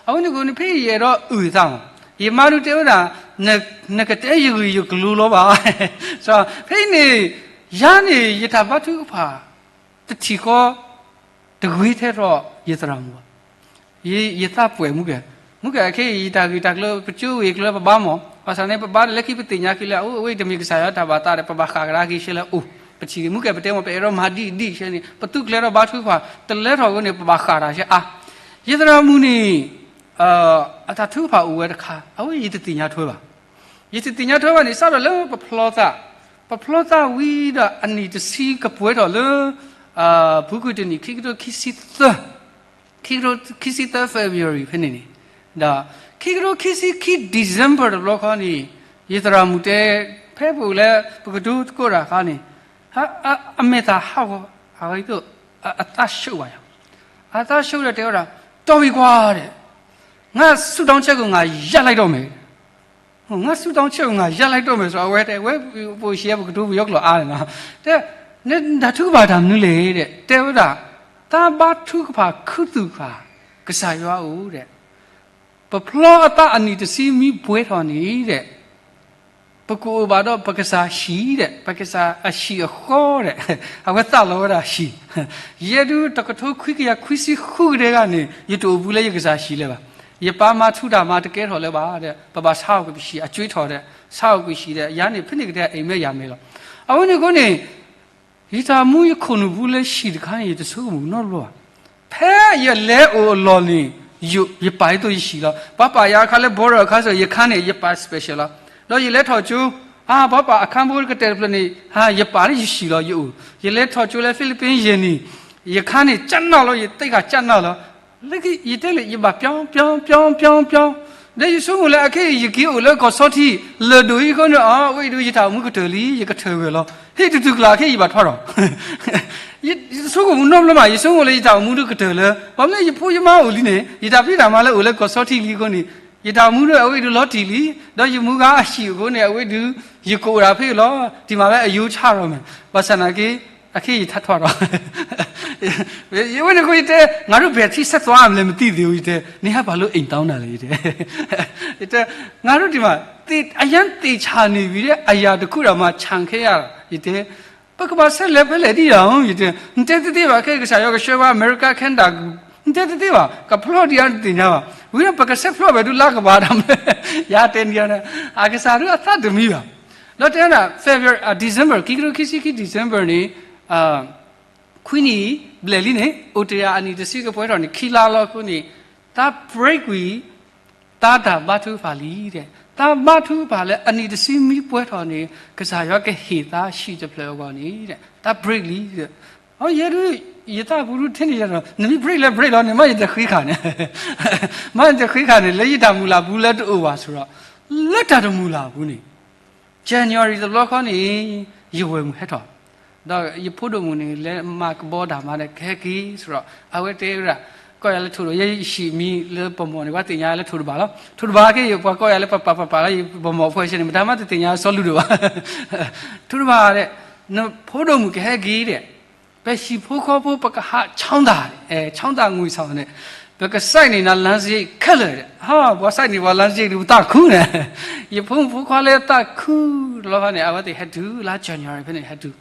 အဝဲန့ၣ်အဃိန့ၣ် ဖဲယအဲၣ်ဒိးအုၣ်သးမး, ယမါဒုးတဲဝဲဒၣ်, နကတဲယဂ့ၢ်ယကျိၤလီၤဘၣ်. ဖဲအံၤန့ၣ် ယၤန့ၣ် ယတၢ်ဘါထုကဖၣ် တထံၣ်ဃီ တဂ့ၤထဲထီၣ်ယသရၣ်မုၣ်ဘၣ်. ယသးပှဲၤမူကဲ, မူကဲခဲအံၤ ယတၢ်ဂ့ၢ်တၢ်ကျိၤ ပကၠိဂ့ၢ်ကျိၤပဘါမး, ဘၣ်ဆၣ်န့ၣ် ပဘါဒီးလၢခံပသ့ၣ်ညါက့ၤလၢ အအိၣ်အဝဲတမ့ၢ်ကစၢ်ယွၤတၢ်ဘၣ်သးဒီး ပဘၣ်ဃၣ်ကဒါက့ၤရှဲလၢအိၣ်, ပထံၣ်ဂ့ၢ်မူကဲ ပတဲမး ပအဲၣ်ဒိးမၤဒ်အံၤဒ်အံၤရှဲန့ၣ် ပသုးကျဲၤဒီးဘါထုကဖၣ် တလဲၤထီၣ်အဃိန့ၣ် ပဘၣ်ဃၣ်တၢ်ရှဲအါ. ယသရၣ်မုၣ်န့ၣ် အတၢ်ထုကဖၣ်အိၣ်ဝဲတခါ အဝဲယတသ့ၣ်ညါထွဲဘၣ်. ယတသ့ၣ်ညါထွဲဘၣ်န့ၣ် စးထီၣ်လၢပဖျီသး, ပဖျီသးဝံၤဒီးအနံၣ်တဆံကပှဲၤထီၣ်လၢ အပူၤကွံာ်တနံၣ် ခံကထိခံဆံသၢ, ခံကထိခံဆံသၢ February ဖဲန့ၣ်န့ၣ်, ဒီးခံကထိခံဆံခံ December တဘျီဃီန့ၣ် ယသရၣ်မုၣ်တဲ ဖဲပအိၣ်လၢ ပကဒိသကိးတၢ်အခါန့ၣ် အမဲာ်သၣ်ဟးဂီၤ အဂ့ၤသိး အသးဆူၣ်ဘၣ်ယၤ, အသးဆူၣ်ဒီးတဲဝဲဒၣ်, တီၢ်ဝံၤကွၢ်ဒီး ငါဆူၣ်တီဆဲးကငါယါလဲၢ်ဒီးမဲာ် ငါဆူၣ်တီဆဲးကငါယါလဲၢ်ဒီးမဲာ် စရီ အဝဲတဲဝဲ ပအိၣ်ဆံးပကတိၤပယီၤကျိာ်အါန့ၣ်လီၤ. တဲ နတၢ်ထုကဖၣ်တၢ်မနုၤလဲၣ်ဒီး တဲဝဲဒၣ်, တၢ်ဘါထုကဖၣ်ခုသူၣ်ဃာ် ကစၢ်ယွၤအိၣ်ဒီး ပဖျီအသးအနံၣ်တဆံမံပှဲၤထီၣ်န့ၣ်ဒီး ပကအိၣ်ဘၣ်ဒီးပကစၢ်ဟံၣ်ဒီး ပကစၢ်အဟံၣ်အဃီဒီး အဝဲသးလီၤဝဲဒၣ်ဟံၣ်, ယဲဒုးတကထိခွံကယၤခွံဆံဃုကဒဲဂၤန့ၣ် ယတအိၣ်ဘူးလၢယကစၢ်ဟံၣ်လၢၤဘၣ်. ယပၢ်မၤထူတၢ်မၤတကဲထီၣ်လၢၤဘၣ်ဒီး ပဘၣ်ဆါအီၤကွံာ်ပဟံၣ် အကွံာ်ထီၣ်ဒီး ဆါအီၤကွံာ်ဟံၣ်ဒီး ယၤန့ၣ် ဖဲန့ၣ်ကတၢၢ်အံၤမ့ၢ်ယၤမဲာ်လီၤ. အဝဲန့ၣ်အဃိန့ၣ် ယတၢ်မူယခိၣ်နူာ်ပူၤလၢဟံၣ်တခါန့ၣ် ယတဆိကမိၣ်နီတဘျီဘၣ်. ဖဲယလဲၤအိၣ်အလီၢ်န့ၣ် ယပာ်ဒ်သိးယဟံၣ်လီၤ. ပှၤပာ်ယၤအခါလၢ border အခါစ့ၢ် ယခါန့ၣ် ယပာ် special လီၤ. ဒီးယလဲၤထီၣ်ကၠိ, ပှၤပာ်အခါဘိကတဲာ်တဖျၢၣ်န့ၣ် ယပာ်န့ၣ်ယဟံၣ်လီၤ ယအိၣ်. ယလဲၤထီၣ်ကၠိလၢ Philippines ယဲၢ်နံၣ်, ယခါန့ၣ် ကနၣ်လီၤ ယသ့ၣ်ခါကနၣ်လီၤ. လၢယတဲလၢ ယဘၣ် ပြောင်း ပြောင်း ပြောင်း ပြောင်း ပြောင်း ဒီးယဆိကမိၣ်လၢအခဲအံၤ ယက့ၤအိၣ်လၢကီၢ်ဆီထံး လၢၢ်ဒိၣ်အံၤအဃိန့ၣ် အဝဲအံၤဒုး ယတၢ်အိၣ်မူကတၢၢ်လံ ယကထၢၣ်ဂၢၢ်လီၤ. ဟ့ၣ်တတုၤကျါခဲအံၤ ယဘၣ်ထွါထီၣ် ယတဆိကမိၣ်နီတဘျီဘၣ်, ယဆိကမိၣ်လၢယတၢ်အိၣ်မူဒုးကတၢၢ်လၢ ဘၣ်မနုၤလၢယဖိယမါအိၣ်လံန့ၣ် ယတၢ်ဖံးတၢ်မၤလၢအိၣ်လၢကီၢ်ဆီထံးလံအဃိန့ၣ် ယတၢ်အိၣ်မူဒုးအဝဲအံၤဒုးလီၤတံၢ်လံ, ဒီးယမူဂၤအဟံၣ်အဃိန့ၣ် အဝဲဒုး ယကအိၣ်ဒၣ်ဖဲအံၤလီၤ. တံၢ်မးဝဲအယိဆါထီၣ်မး, ဘၣ်ဆၣ်နာ်က့ အခဲအံၤယထါထွါထီၣ် ယဝဲန့ၣ်အဃိယတဲ ငါတို့ဘယ်ထိဆက်သွားမလဲမသိသေးဘူး ယတဲ နဟဲဘာလို့အိမ်တောင်းတာလဲ ယတဲ ယတဲ ငါတို့ဒီမှာ သေ- အရမ်းသေချာနေပြီတဲ့ အရာတစ်ခုတောင်မှ ချန်ခဲ့ရတာ ယတဲ ပကဘၣ်ဆက်လဲၤဖဲလဲၣ်ဒံးဒီး ယတဲ နတဲတသ့ဘၣ် ခဲကစၢ်ယွၤကဆှၢဘၣ် အမဲရကၤ Canada နတဲတသ့ဘၣ် ကဖျီဒံးဧါတသ့ၣ်ညါဘၣ် ဝံၤဒီးပကဆဲးဖျီဘၣ်ဒုးလါကဘၣ်တၢ်မး ယတဲန့ၣ် အကစၢ်ဒုးအသးတမံဘၣ် ဒီးတဲဒၣ် February December ခံကထိခံဆံခံ December န့ၣ် ခွံနံၣ်ဘျဲၣ်လံန့ၣ် အိၣ်တ့ၢ်အနံၣ်တဆံကပှဲၤထီၣ်န့ၣ် ခံလါလီၤအဃိန့ၣ် တၢ် break ဝံၤ တၢ်တၢ်ဘါထုကဖၣ်လံဒီး တၢ်ဘါထုကဖၣ်လၢအနံၣ်တဆံမံပှဲၤထီၣ်န့ၣ် ကစၢ်ယွၤကဟ့ၣ်သးဟံၣ်တဖျၢၣ်အဂီၢ်န့ၣ် တၢ် break လံဒီး ယဲဒုး ယသးပူၤဒုးထဲန့ၣ်ယၤဒီး နမ့ၢ် break လၢ break လီၤန့ၣ် မ့ၢ်ယတဃ့ခါန့ၣ် မ့ၢ်ယတဃ့ခါန့ၣ် လၢယတၢ်မုၢ်လၢ်ပူၤလၢတအိၣ်ဘၣ်ဆိဒီး လၢတၢ်တမုၢ်လၢ်ပူၤန့ၣ် January တဘျီဃီန့ၣ် ယဝဲၢ်မုၣ်ဟဲထီၣ် ဒီးယဖိဒိၣ်မုၣ်န့ၣ် လဲၤမၤကဘီတၢ်မၤဒီးကဟဲက့ၤဆိဒီး အဝဲတဲဝဲဒၣ် ကီၢ်ယၤလၢထိၣ်ဒီး ယဟံၣ်မံၤလၢပမီၢ်န့ၣ် ပှၤသ့ၣ်ညါလၢထိၣ်တဘၣ်လီၤ ထိၣ်တဘၣ်က့ၤ ပှၤကီၢ်ယၤလၢပပာ်ပပာ်လီၤ ပမီၢ်အဖီဆဲန့ၣ် မတၤမးတသ့ၣ်ညါစီလူဒီးဘၣ် ထိၣ်တဘၣ်ဒီး နဖိဒိၣ်မုၣ်ကဟဲက့ၤဒီး ပဟံၣ်ဖိဃီဖိပကဟး ချောင်းသာ ချောင်းသာ ငွေဆောင် န့ၣ် ပကစဲးန့ၢ်နၤ လမ်းစရိတ်ခဲလၢာ်ဒီး ဟါ ပှၤစဲးန့ၢ်ပှၤ လမ်းစရိတ် ဒုးပသးခုန့ၣ် ယဖိမုၣ်ဖိခွါလၢသးခုတဘျီဃီန့ၣ် အဝဲသ့ၣ်ဟဲတုၤလါ January ဖဲန့ၣ်ဟဲတုၤ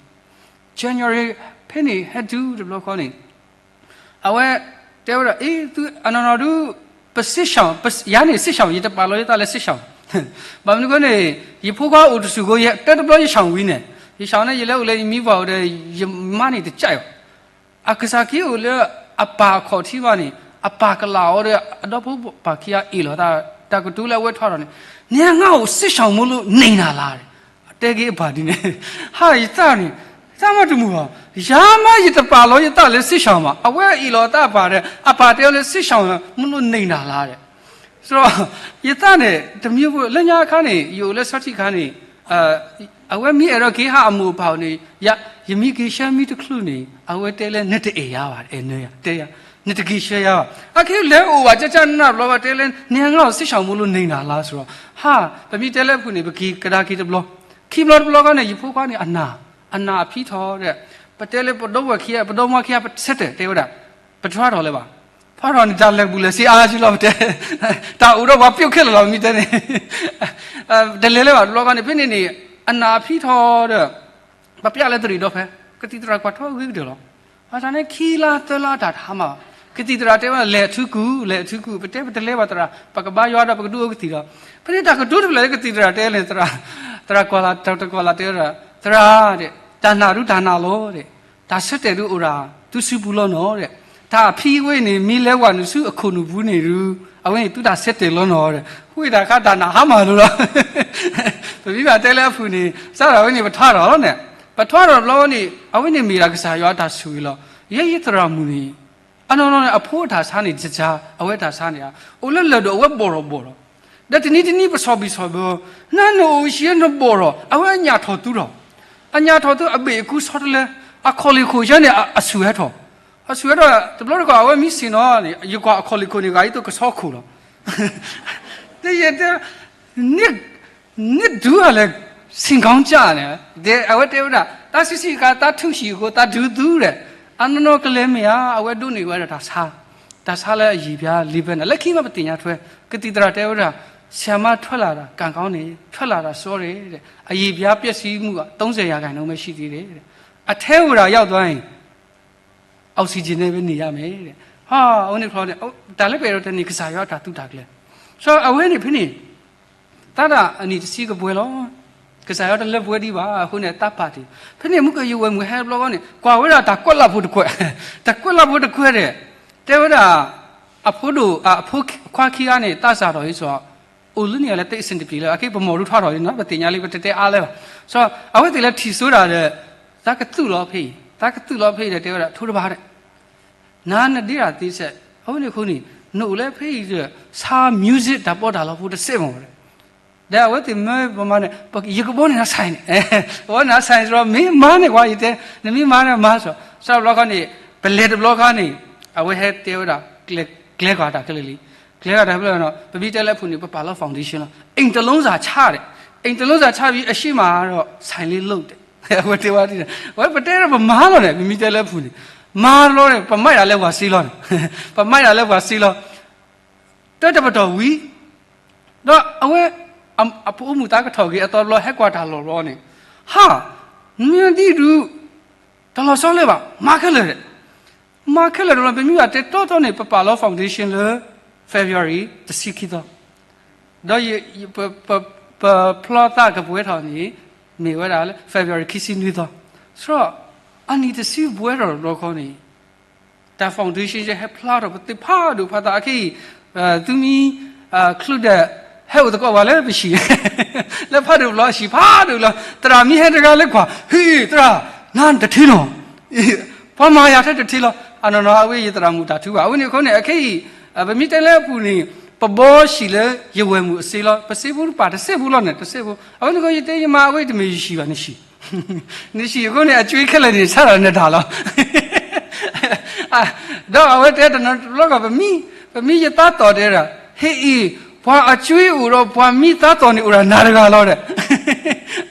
January ဖဲန့ၣ်ဟဲတုၤတဘျီဃီန့ၣ် အဝဲတဲဝဲဒၣ် အ့ သုအနီၢ်နီၢ်ဒုး ပ စစ်ရှောင် ယၤန့ၣ် စစ်ရှောင် ယတပာ်လီၤယသးလၢ စစ်ရှောင် ဘၣ်မနုၤအဃိန့ၣ် ယဖိခွါအိၣ်တဆူၣ်အဃိ ယတဲတဘျီ ယ ရှောင် ဝံၤန့ၣ် ယ ရှောင် န့ၣ် ယလဲၤအိၣ်လၢယမံၤပှၢ်အိၣ်ဒီး ယမါန့ၣ်တကးအီၤ အကစၢ်ခ့အိၣ်လၢအပၢ်အခီၣ်ထံးဘၣ်န့ၣ် အပၢ်ကလာ်အီၤဒီး အဒီဖိပၢ်ခံဂၤအ့ၣ်လိာ်သး တၢ်ကတိၤလၢအဝဲထီၣ်ထီၣ်န့ၣ် နၤငါအိၣ် စစ်ရှောင် မို့လို့ နေတာလား တဲက့ၤအပၢ်ဒ်န့ၣ် ဟါ ယသးန့ၣ် သးမးတမုာ်ဘၣ် ယၤမးယတပာ်လီၤယသးလၢ စစ်ရှောင် ဘၣ် အဝဲအ့ၣ်လိာ်သးအပၢ်ဒီး အပၢ်တဲအီၤလၢ စစ်ရှောင် မို့လို့ နေတာလား ဒီး ဆိုတော့ ယသးန့ၣ် တမံၤဖိ လၢညါအခါန့ၣ် ယအိၣ်လၢဆီထံးအခါန့ၣ် အဝဲမ့ၢ်အဲၣ်ဒိးက့ၤဟးအမိၢ်အပၢ်အအိၣ်န့ၣ် ယမ့ၢ်က့ၤဆှၢမ့ၢ်တချုးန့ၣ် အဝဲတဲလၢ နတအဲၣ်ယၤဘၣ် အဲၣ်နၢယၤ တဲယၤ နတက့ၤဆှၢယၤဘၣ်. အခဲလဲၤအိၣ်ဘၣ်ကၢ်ကၢ်နးနးတဘျီဘၣ် တဲလၢ နဟဲငါအီၤ စစ်ရှောင်မို့လို့ နေနေတာလား ဆိုတော့ ဟါ ပမ့ၢ်တဲလၢအပူၤန့ၣ် ပက့ၤကဒါက့ၤတဘျီ ခံဘျီတဘျီခါန့ၣ် ယဖိခွါန့ၣ် အနၢ် အနၢ်အဖံထီၣ်ဒီး ပတဲလၢပဒီပုၢ်ဝဲၢ်ခံဂၤ ပဒီမါခံဂၤ ပဆၢတဲာ်တဲဝဲဒၣ် ပထွါထီၣ်လၢၤဘၣ်. ထွါထီၣ်န့ၣ် တၢ်လဲၤဘူးလဲၤဆ့အါက့လီၤ ပတဲ တၢ်အိၣ်ဒီးပှၤပျိာ်ခဲလၢာ်လီၤ မ့ၢ်တဲန့ၣ် တလဲၤလၢၤဘၣ် တဘျီခါန့ၣ် ဖဲန့ၣ်န့ၣ် အနၢ်အဖံထီၣ်ဒီး ပပျဲလၢတရံးဒီဖဲ ကသံၣ်သရၣ်ကွၢ်ထီၣ်ဂ့ၤကတၢၢ်လီၤ. ဘၣ်ဆၣ်န့ၣ် ခံလါသၢလါတၢ်တဟါမၢ် ကသံၣ်သရၣ်တဲဝဲ လဲၤအထူကူၣ် လဲၤအထူကူၣ် ပတဲပတလဲၤဘၣ်သရၣ် ပကဘါယွၤဒီးပကဒုးအိၣ်ကသံၣ်ဒီး ဖဲန့ၣ်တၢ်ကတိၤတဖျၢၣ်လၢကသံၣ်သရၣ်တဲန့ၣ် သရၣ်ကွၢ်လၢ်တၢ်တကွၢ်လၢ်တဲဝဲဒၣ် သရၣ် တၢ်နာ်ဒုတၢ်နာ်လီၤ တၢ်ဆၢတဲာ်ဒုအိၣ်ဒၣ် သုစုပူၤလီၤနီၤ တၢ်အဖံဝဲန့ၣ် မ့ၢ်လဲၤဝဲနုာ်ဆူအခိၣ်နူာ်ပူၤန့ၣ်ဒု အဝဲန့ၣ် သုတၢ်ဆၢတဲာ်လီၤနီၤ ဝဲတၢ်ခါတၢ်နာ်ဟါမၢ်လိၤလီၤ ပမ့ၢ်ဘၣ်တဲလၢအပူၤန့ၣ် စးထီၣ်ဝဲန့ၣ် ပထွါထီၣ်လီၤန့ၣ် ပထွါထီၣ်တဘျီန့ၣ် အဝဲန့ၣ်မ့ၢ်ဒၣ်ကစၢ်ယွၤအတၢ်ဆိၣ်ဂ့ၤလီၤ. ယဲယသရၣ်မုၣ်န့ၣ် အနီၢ်နီၢ်န့ၣ် အဖိအတၢ်ဆါန့ၣ် တၢ်ဆါ အဝဲတၢ်ဆါန့ၣ် အိၣ်လၢလၢၢ်ဒိၣ် အဝဲဘီၣ်ထီၣ်ဘီၣ်ထီၣ် ဒီးတနံၤတနံၤပဆီၣ်ဘံၣ်ဆီၣ်ဘၢ နနအိၣ်ဆံးနဘီၣ်ထီၣ် အဝဲအညၣ်ထီၣ်သူထီၣ် အညၣ်ထီၣ်သူ အဘ့ၣ်အကူဆီတလဲ အခီၣ်လ့ၢ်ခိၣ်ယဲန့ၣ် အဆူၣ်ဟဲထီၣ် အဆူၣ်ဟဲထီၣ် တဘျီတခီၣ် အဝဲမ့ၢ်ဆ့ၣ်နီၤန့ၣ် ယကွၢ်အခီၣ်လ့ၢ်ခိၣ်န့ၣ် ဂၤအံၤသိးကဆီခိၣ်လီၤ တဲယတဲ န နဒုးအလဲၣ် ဆ့ၣ်ကီကၢ်န့ၣ် ဒီးအဝဲတဲဝဲဒၣ် တၢ်ဆံးဆံးအခါ တၢ်ထူၣ်ဆံးအဃိ တၢ်ဒုးသူဒီး အနီၢ်နီၢ်ကလဲၤမ့ၢ်ဧါ အဝဲဒိးန့ၢ်ဝဲဒၣ်တၢ်ဆါ တၢ်ဆါလၢအယံာ်ပျါလံဖဲန့ၣ် လၢခံမးပသ့ၣ်ညါထွဲ ကသံၣ်သရၣ်တဲဝဲဒၣ် ဆရာမထွက်လာတာ ကံကောင်းတယ် ထွက်လာတာ စောတယ် အရေပြားပျက်စီးမှုက သုံးဆယ်ရာခိုင်နှုန်းပဲရှိသေးတယ် အထဲကိုသာရောက်သွားရင် အောက်ဆီဂျင်နဲ့ပဲနေရမယ်တဲ့ ဟါ အဝဲန့ၣ်ဖျီန့ၣ် တၢ်လၢပအဲၣ်ဒိးတဲန့ၣ် ကစၢ်ယွၤတၢ်သူတၢ်ကျဲၤ ဆိုတော့ အဝဲန့ၣ်ဖဲန့ၣ် သးဒၣ်အနံၣ်တဆံကပှဲၤလီၤ ကစၢ်ယွၤတလၢပှဲၤဒံးဘၣ်အဃိန့ၣ် တၢ်ပာ်တ့ၢ် ဖဲန့ၣ်မုၢ်ကယဝဲၢ်မုၢ်ဟဲတဘျီဃီန့ၣ် ကွၢ်ဝဲဒၣ်တၢ်ကွဲးလၢ်ဖိတကွဲး တၢ်ကွဲးလၢ်ဖိတကွဲးဒီး တဲဝဲဒၣ် အဖိဒိၣ် အဖိခွါခံဂၤန့ၣ် တၢ်စးထီၣ်အံၤဆို အိၣ်လၢန့ၣ်လၢတအိၣ်စ့ၣ်တပျံၤလၢၤ အခဲအံၤပမိၢ်ဒိၣ်ထွါထီၣ်လံနီၤ ပသ့ၣ်ညါလံ ပတတဲအါလၢၤဘၣ် ဆိုတော့ အဝဲသ့ၣ်လၢထံၣ်စိတၢ်ဒီး သးကသူၣ်လီၤဖဲအံၤ သးကသူၣ်လီၤဖဲအံၤဒီးတဲဝဲဒၣ် ထိတဘၣ်ဒီး နၤနဒ့တၢ်သ့စဲး အဝဲန့ၣ်အဃိန့ၣ် နအိၣ်လၢဖဲအံၤဒီး ဆါ music တၢ်ပီးတၢ်လီဖိတစဲးမ့ၢ်ဒီး ဒီးအဝဲသ့ၣ်မၢပမၤန့ၣ် ယကဘီန့ၣ်နၤဆဲးန့ၣ် ကဘီန့ၣ်နၤဆဲးန့ၣ် ဆိုတော့ မ့ၢ်မၤန့ၢ်ကွၢ် ယတဲ နမ့ၢ်မၤန့ၢ်မၤ ဆိုတော့ စးဘျီခီန့ၣ် ပလဲၤတဘျီခါန့ၣ် အဝဲဟဲတဲဝဲဒၣ် ကျဲၤကွၢ်တၢ်ခဲလၢာ်လံ ကျဲၤကွၢ်တၢ်ခဲလၢာ်နီၤ ပမ့ၢ်တဲလၢအပူၤန့ၣ် ပပာ်လီၤ foundation လီၤ အိမ်တစ်လုံးစာချတယ် အိမ်တစ်လုံးစာချပြီး အရှေ့မှာတော့ ဆိုင်လေးလုပ်တယ် အဝဲတဲဝဲဒ်န့ၣ် အဝဲပတဲဒီးပမၤလီၤန့ၣ် ပမ့ၢ်တဲလၢအပူၤန့ၣ် မၤလီၤန့ၣ် ပမၤဒၣ်လၢပှၤစ့လီၤန့ၣ် ပမၤဒၣ်လၢပှၤစ့လီၤ တၢ်တပတီၢ်ဝံၤ ဒီးအဝဲ အဖိအိၣ်မုာ်သးကထီၣ်က့ၤအသီတဘျီ ဟဲကွၢ်တၢ်လီၢ်တဘျီန့ၣ် ဟါ မ့ၢ်ဒ်ဒုး တလီၤဆီလၢၤဘၣ် မၤခဲလၢာ်ဒီး မၤခဲလၢာ်တဘျီ ပမ့ၢ်ဘၣ်တဲတီတီန့ၣ် ပပာ်လီၤ foundation လၢ February တဆံခံသီ ဒီး ပဖျီသးကပှဲၤထီၣ်န့ၣ် မ့ၢ်ဝဲဒၣ်လၢ February ခံဆံနွံသီ ဆိုတော့ အနံၣ်တဆံပှဲၤထီၣ်တဘျီခီန့ၣ် တၢ် foundation ယဟဲဖျါထီၣ်ပသ့ၣ်ဖးဒိၣ်ဖးသးအခဲအံၤ သုမ့ၢ် ချုးဒီး ဟဲအိၣ်သကိးပှၤလၢပဟံၣ် လၢဖးဒိၣ်ဘျီအဟံၣ်ဖးဒိၣ်လီၤ သရၣ်မ့ၢ်ဟဲတဂၤလၢကွၢ် ဟ့ၣ်သရၣ် နၤတထံၣ်နီၤ ပှၤမၤယၤထဲတထံၣ်လီၤ အနီၢ်နီၢ်အဝဲယသရၣ်မုၣ်တၢ်ထူဘၣ် အဝဲန့ၣ်အဃိန့ၣ် အခဲအံၤ ပမ့ၢ်တဲလၢအပူၤန့ၣ် ပဘီဟံၣ်လၢယဝဲၢ်မုၣ်အစ့လီၤ ပစ့ဖိတပာ်တစ့ဖိလီၤန့ၣ် တစ့ဖိ အဝဲန့ၣ်အဃိယတဲယမါ အဝဲတမ့ၢ်ယဟံၣ်ဘၣ် နဟံၣ် နဟံၣ်အဃိန့ၣ် အကွ့ခဲလၢာ်န့ၣ် ဆါတၢ်နတၢ်လီၤ ဒီးအဝဲတဲတနီၤတဘျီကီး ပမ့ၢ်ယသးသီၣ်တဲဒၣ် ဟ့ၣ်အံၤ ပှၤအကွ့အိၣ်ဒီးပှၤမ့ၢ်သးသီၣ်န့ၣ်အိၣ်ဒၣ်နၤတဂၤလီၤ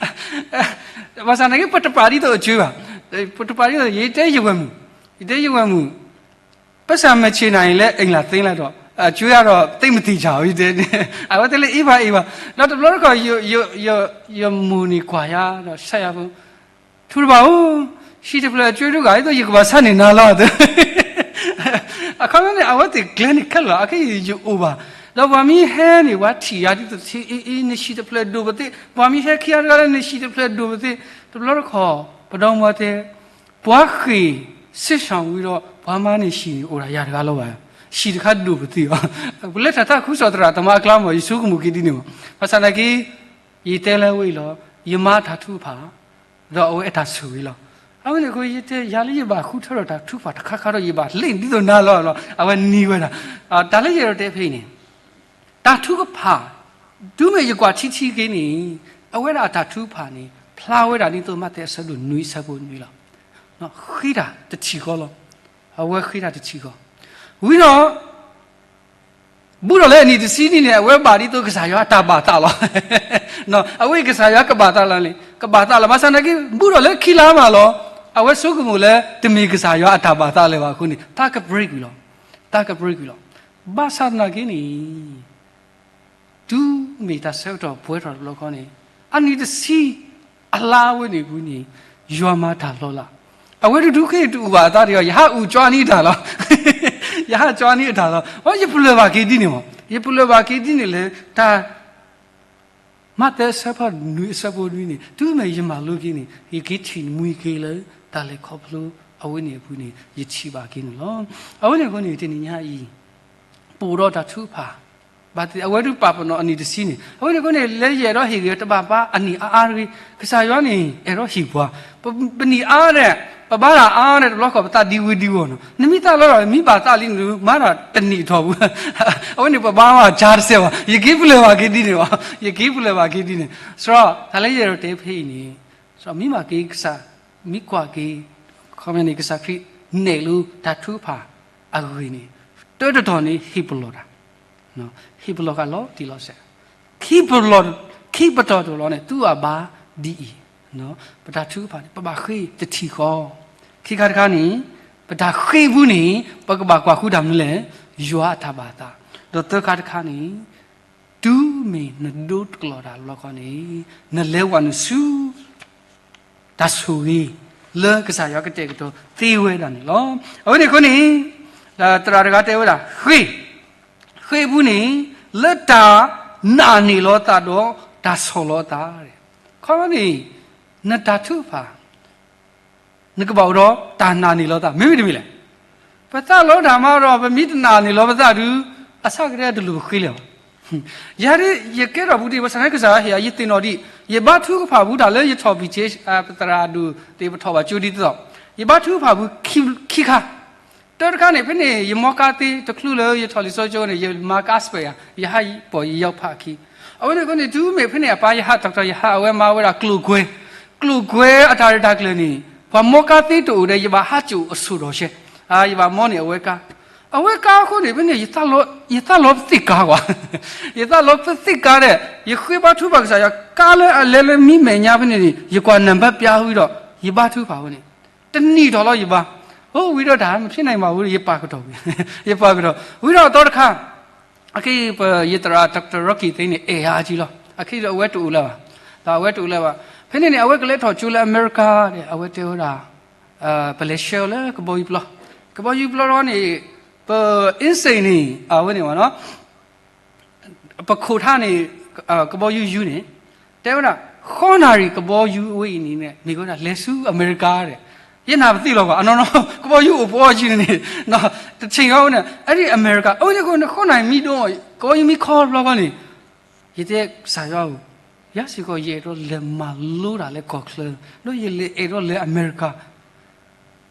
ဒီး ဘၣ်ဆၣ်နာ်က့ ပတပာ်ဒ်သိးအကွ့ဘၣ် ပတပာ်ဒ်သိး ယတဲယဝဲၢ်မုၣ် ယတဲယဝဲၢ်မုၣ် ပိုက်ဆံမချေနိုင်ရင်လည်း အိမ်လာသိမ်းလိုက်တော့ အကွ့ကတော့ သိပ်မသေချာဘူး ယတဲန့ၣ် အဝဲတဲလၢအ့ၣ်ဘၣ်အ့ၣ်ဘၣ် ဒီးတဘျီတခီၣ် ယမိၢ်န့ၣ်ကွၢ်ယၤဒီး ဆၢယၤဖိ ထူတဘၣ်ဧိၤ, ဟံၣ်တဖျၢၣ်အကွ့ဒိဂၤ ဒ်သိးယကဘၣ်ဆါန့ၢ်နၤလီၤ. အခီပညီန့ၣ် အဝဲသ့ၣ်ကျဲန့ၣ်ခဲလၢာ်လီၤ. အခဲအံၤယအိၣ်ဘၣ်, ဒီးပှၤမ့ၢ်ဟဲန့ၣ် ပှၤထံၣ်ယၤဒ်သိးထံ အ့ အ့ နဟံၣ်တဖျၢၣ်ဒိၣ်ပသ့ၣ်, ပှၤမ့ၢ်ဟဲခံဂၤတဂၤလၢနဟံၣ်တဖျၢၣ်ဒိၣ်ပသ့ၣ်, တဘျီတခီၣ် ပဒီမါတဲ ပှၤဃ့ၢ် စ့ၣ်ဆၣ်ဝံၤဒီး ပှၤမါန့ၣ်ဟံၣ်န့ၣ်အိၣ်ဒၣ်ယၤတဂၤလီၤဘၣ်. ဟံၣ်တခါဒိၣ်ပသ့ၣ်အီၤ, ပလဲၤတၢ်သးခုကစီၣ်သရၣ်သမါအကျါမး ယဆိကမိၣ်က့ၤဒ်န့ၣ်မး. ဘၣ်ဆၣ်သနာ်က့ ယတဲလၢဝဲအံၤလီၤ, ယမါတၢ်ထုကဖၣ် ဒီးအဝဲအတၢ်ဆိၣ်ဂ့ၤလီၤ. အဝဲန့ၣ်အဃိ ယတဲယၤလၢယဘၣ်ဃုထၢထီၣ်တၢ်ထုကဖၣ်တခါခါဒီး ယဘၣ်လ့ၣ်ဒ်သိးနၤလီၤလီၤ. အဝဲနံၤဝဲဒၣ်, တၢ်လၢယအဲၣ်ဒိးတဲဖဲအံၤန့ၣ်, တၢ်ထုကဖၣ်, တုၤမ့ၢ်ယကွၢ်ထံထံက့ၤန့ၣ်, အဝဲဒၣ်အတၢ်ထုကဖၣ်န့ၣ် ဖျါဝဲဒၣ်ဒ်သိးမးသဲအဆၢဒိၣ်နွံအဆၢဖိနွံလီၤ. ဃ့တၢ်တထံၣ်ဃီလီၤ. အဝဲဃ့တၢ်တထံၣ်ဃီ, ဝံၤဒီး ဘူးထီၣ်လၢအနံၣ်တဆံနံၣ်န့ၣ် အဝဲဘၣ်ဒ်သိးကစၢ်ယွၤအတၢ်ဘၣ်သးလီၤ. အဝဲအံၤကစၢ်ယွၤကဘၣ်သးလီၤန့ၣ် ကဘၣ်သးလီၤ. ဘၣ်ဆၣ်သနာ်က့ ဘူးထီၣ်လၢခံလါမးလီၤ. အဝဲဆိကမိၣ်လၢတမ့ၢ်ကစၢ်ယွၤအတၢ်ဘၣ်သးလၢၤဘၣ်အဃိန့ၣ် တၢ်ကပြ့ကွံာ်လီၤ. တၢ်ကပြ့ကွံာ်လီၤ. ဘၣ်ဆၣ်သနာ်က့န့ၣ် တုၤမ့ၢ်တၢ်ဆၢကတီၢ်ပှဲၤထီၣ်တဘျီဃီန့ၣ်, အနံၣ်တဆံအလါဝဲန့ၣ်အပူၤန့ၣ်, ယွၤမၤတၢ်လီၤလး. အဝဲတဒုးဃ့ၢ်တအုၣ်ဘၣ်အသးဒီး ယဟးအုၣ်ကၠီနံၤအတၢ်လီၤ. ယဟးကၠီနံၤအတၢ်လီၤ. အ ယပလၢၢ်ဘၣ်က့ၤဒ်န့ၣ်မး, ယပလၢၢ်ဘၣ်က့ၤဒ်န့ၣ်လၢတၢ် မးသဲအဆၢဖိနွံအဆၢဖိနွံန့ၣ်, တုၤမ့ၢ်ယမၤလိက့ၤန့ၣ် ယက့ၤထံၣ်မှံက့ၤလၢတၢ်လဲၤခီဖျိအဝဲန့ၣ်အပူၤန့ၣ် ယထံၣ်ဘၣ်က့ၤန့ၣ်လီၤ. အဝဲန့ၣ်အဃိန့ၣ် တနံၤညါအံၤ ပအိၣ်ဒီးတၢ်ထုကဖၣ်, ဘၣ်သ့ၣ်အဝဲဒုးပာ်ပနီၣ်အနံၣ်တဆံန့ၣ်, အဝဲန့ၣ်အဃိန့ၣ် လၢယအဲၣ်ဒိးဟ့ၣ်ဂ့ၤတဘၣ်ဘၣ်အနံၣ်အါအါတဂ့ၤ, ကစၢ်ယွၤန့ၣ် အဲၣ်ဒိးဟ့ၣ်ပှၤ, ပ ပနံၣ်အါန့ၣ်, ပဘါတၢ်အါန့ၣ် တဘျီဃီ ပသးဒံဝ့ၤဒံဝီၤနီၤ, နမ့ၢ်သးလီၤဒီး မ့ၢ်ဘၣ်သးလံန့ၣ် မၤတၢ်တနံၣ်ထီၣ်ပူၤ, အဝဲန့ၣ် ပဘါဝဲကၢတစဲးဘၣ်, ယက့ၤပလၢၢ်ဘၣ်က့ၤဒ်န့ၣ်ဘၣ်, ယက့ၤပလၢၢ်ဘၣ်က့ၤဒ်န့ၣ်, စရီ တၢ်လၢယအဲၣ်ဒိးတဲဖဲအံၤန့ၣ်, စရီ မ့ၢ်ဘၣ်က့ၤကစၢ်, မ့ၢ်ကွၢ်က့ၤ, ခီပညီန့ၣ် ကစၢ်ခရံာ်နဲၣ်လီၤတၢ်ထုကဖၣ်အဂ့ၢ်န့ၣ်, တၢတတီၤန့ၣ် ဟ့ၣ်ပလီၢ်တၢ် ဟ့ၣ်ပလီၢ်ဃာ်လီၤတံၢ်လီၤဆဲး, ခံပလီၢ်, ခံပတီၢ်တလီၢ်န့ၣ် သူအဘါဒ်အံၤ, ပတၢ်ထုကဖၣ်န့ၣ် ပဘၣ်ဃ့တထံၣ်ဃီ, ခံခါတခါန့ၣ် ပတၢ်ဃ့ပူၤန့ၣ် ပကဘၣ်ကွၢ်ဃုတၢ်မနုၤလဲၣ်, ယွၤအတၢ်ဘၣ်သး, ဒီးသၢခါတခါန့ၣ် တုၤမ့ၢ်နဒိတကလီၤတၢ်တဘျီဃီန့ၣ် နလဲၤဝဲနုာ်ဆူ တၢ်ဆိၣ်ဂ့ၤ လၢကစၢ်ယွၤကတဲာ်ကတီၤသ့ဝဲဒၣ်န့ၣ်လီၤ. အဝဲန့ၣ်အဃိန့ၣ် သရၣ်တဂၤတဲဝဲဒၣ် ဃ့ၢ်, ဃ့ၢ်ပူၤန့ၣ် လၢတၢ်နာ်န့ၢ်လီၤသးဒီးတၢ်ဆီၣ်လီၤသး, ခီဖျိန့ၣ် နတၢ်ထုကဖၣ် နကဘၣ်အိၣ်ဒီးတၢ်နာ်န့ၢ်လီၤသး မ့မ့ၢ်တမ့ၢ်လဲၣ်. ပသးလီၤတၢ်မးဒီး ပမ့ၢ်တနာ်န့ၢ်လီၤပသးဒုး အဆၢကတီၢ်တလိၣ်ပဃ့လၢၤဘၣ်. ယၤဒ် ယကဲထီၣ်ပူၤဒံး ဘၣ်ဆၣ်သနာ်က့ ကစၢ်ယွၤဟ့ၣ်ယၤ ယသ့ၣ်နီၣ်ဒံး ယဘါထုကဖၣ်ပူၤတၢ်လၢယထီၣ်ပံၤဆ့ ပသရၣ်ဒိၣ်သ့ၣ် ပထီၣ်ဘၣ်ကၠိဒ်သိး ယဘါထုကဖၣ်ပူၤခံခါ, တၢတခါန့ၣ် ဖဲန့ၣ် ယမီကါသ့တချုးလၢယထီၣ်လံာ်စီဆှံကၠိန့ၣ် ယမၤကါစပဲးယၤ ယဟးပိာ်ယယီဖးအခံ, အဝဲန့ၣ်အဃိန့ၣ် တုၤမ့ၢ်ဖဲန့ၣ်အပၢ် ယဟး doctor ယဟး အဝဲမၤဝဲဒၣ်ကျိၣ်ကွဲ, ကျိၣ်ကွဲအတၢ်ရဲၣ်တၢ်ကျဲၤန့ၣ် ပှၤမီကါသ့တအိၣ်ဒီး ယဘၣ်ဟးစိာ်အစိၣ်ဒီးရှဲ, ယဘၣ်မီန့ၢ်အဝဲကါ, အဝဲကါအဃိန့ၣ် ဖဲန့ၣ် ယသးလီပသ့ၣ်ကါကွၢ်, ယသးလီပသ့ၣ်ကါဒီး ယဃ့ဘါထုကဖၣ်ကစၢ်ယွၤ ကါလၢအလဲၤလၢမံမဲာ်ညါဖဲန့ၣ်န့ၣ် ယကွၢ်နံပါတ်ပြားဝံၤဒီး ယဘါထုကဖၣ်ဝဲန့ၣ် တနံၤထီၣ်လီၤယဘါ, အိၣ်ဝံၤဒီးတၢ် မဖဲန့ၣ်မၤဝံၤဒီး ယပာ်ကတီၢ်ဝံၤ, ယပာ်ကတီၢ် ဝံၤဒီးအသီတခါ အခဲအံၤ ပယသရၣ် doctor Rocky သ့န့ၣ် အဲၣ်ယၤအါကံလီၤ. အခဲအံၤဒီးအဝဲတအိၣ်လၢၤဘၣ်, ဒီးအဝဲတအိၣ်လၢၤဘၣ်, ဖဲန့ၣ်န့ၣ် အဝဲကလဲၤထီၣ်ကၠိလၢအမဲရကၤဒီး အဝဲတဲဝဲဒၣ် ပလဲၤဆှၢအီၤလၢကဘီယူၤပျီ, ကဘီယူၤပျီလီၤန့ၣ် ပ insane န့ၣ် အဝဲန့ၣ်ဝဲနီၤ ပခိၣ်ထါန့ၣ် ကဘီယူၤယူၤန့ၣ် တဲဝဲဒၣ် ဃီနၣ်ရံၣ်ကဘီယူၤအဝဲအံၤန့ၣ် မ့ၢ်ဝဲဒၣ်လဲၤဆူအမဲရကၤဒီး ယနၢ်ပသ့ၣ်လီၤကွၢ် အနီၢ်နီၢ် ကဘီယူၤအိၣ်ပအီၣ်ယံၤန့ၣ် တဆ့ၣ်အီၤဝဲန့ၣ် အဒ်အမဲရကၤ အဝဲန့ၣ်ဃိ ဃီနၣ်ရံၣ်မံဒိၣ် ကဘီယူၤမံခီတဘျီဃီန့ၣ် ယတဲကစၢ်ယွၤဧၢ, ယၤစ့ၢ်ကီး ယအဲၣ်ဒိးလဲၤမၤလိတၢ်လၢကီၢ်ချၢ, ဒီးယလဲၤအဲၣ်ဒိးလဲၤအမဲရကၤ,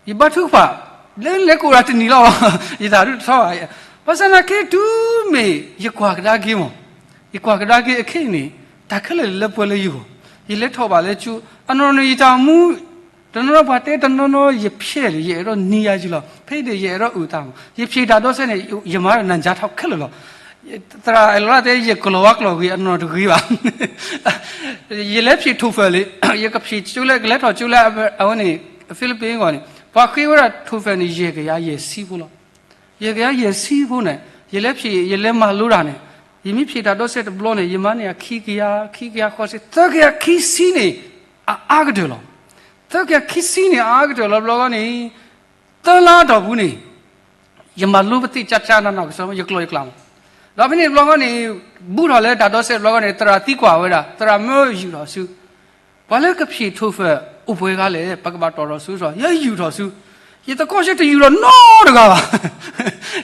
ယဘါထုကဖၣ်, လဲၤလဲၤကိးဂၤတနံၤလီၤ, ယတၢ်ဒုးတထီဘၣ်, ဘၣ်ဆၣ်သနာ်က့ တုၤမ့ၢ်ယကွၢ်ကဒါက့ၤမး, ယကွၢ်ကဒါက့ၤအခါန့ၣ် တၢ်ခဲလၢာ်လၢပှဲၤလၢယဂီၢ်, ယလဲၤထီၣ်ဘၣ်လၢကၠိ, အနီၢ်နီၢ်န့ၣ် ယတၢ်မူ တနီၤနီၤပှၤတဲတနီၤနီၤ ယဖျဲးလံ ယအဲၣ်ဒိးနံၤယၤယံၤလီၤ, ဖဲအံၤဒီး ယအဲၣ်ဒိးအုၣ်သးမး, ယဖျဲးတၢ်ဒီးစဲန့ၣ် ယမၤနၢၤကၠါထီၣ်ခဲလၢာ်လီၤ, သရၣ်အဲၣ်လီၤတဲ ယကျီၢ်ဝါကျီၢ်ဂ့ၤ အနီၢ်တဂ့ၤဘၣ်, ယလဲၤဖျဲး TOEFL လံ, ယကဖျဲးကၠိလၢ ကလဲၤထီၣ်ကၠိလၢ အဝဲန့ၣ် Philippines အဂီၢ်န့ၣ် ပှၤဃ့ဝဲဒၣ် TOEFL န့ၣ် ယဲၢ်ကယၤယဲၢ်ဆံဖိလီၤ. ယဲၢ်ကယၤယဲၢ်ဆံဖိန့ၣ် ယလဲၤဖျဲး ယလဲၤမၤလိတၢ်န့ၣ် ယမ့ၢ်ဖျဲးတၢ်ဒီးစဲတဘျီန့ၣ် ယမၤန့ၢ်အခံကယၤ ခံကယၤဃီစ့ သၢကယၤခံဆံန့ၣ် အအါကတၢၢ်လီၤ. သၢကယၤခံဆံန့ၣ် အအါကတၢၢ်လီၤဘျီဃီန့ၣ် သၢလါအတီၢ်ပူၤန့ၣ် ယမၤလိပသ့ၣ်ကၠါကၠါနးနးကစီ ယကျီၢ်ယကျါမး, ဒီးဖဲန့ၣ်တဘျီဃီန့ၣ် ဘူးထီၣ်လၢတၢ်ဒီးစဲတဘျီဃီန့ၣ် သရၣ်သံကွၢ်ဝဲဒၣ် သရၣ်မၢယူာ်ထီၣ်ဆူ ပှၤလၢကဖျဲး TOEFL အိၣ်ပှဲၤဂၤလဲၣ် ပကဘၣ်တီၣ်ထီၣ်ဆူ ယယူာ်ထီၣ်ဆူ ယသကိးဆဲတယူာ်ဒီးနီတဂၤဘၣ်,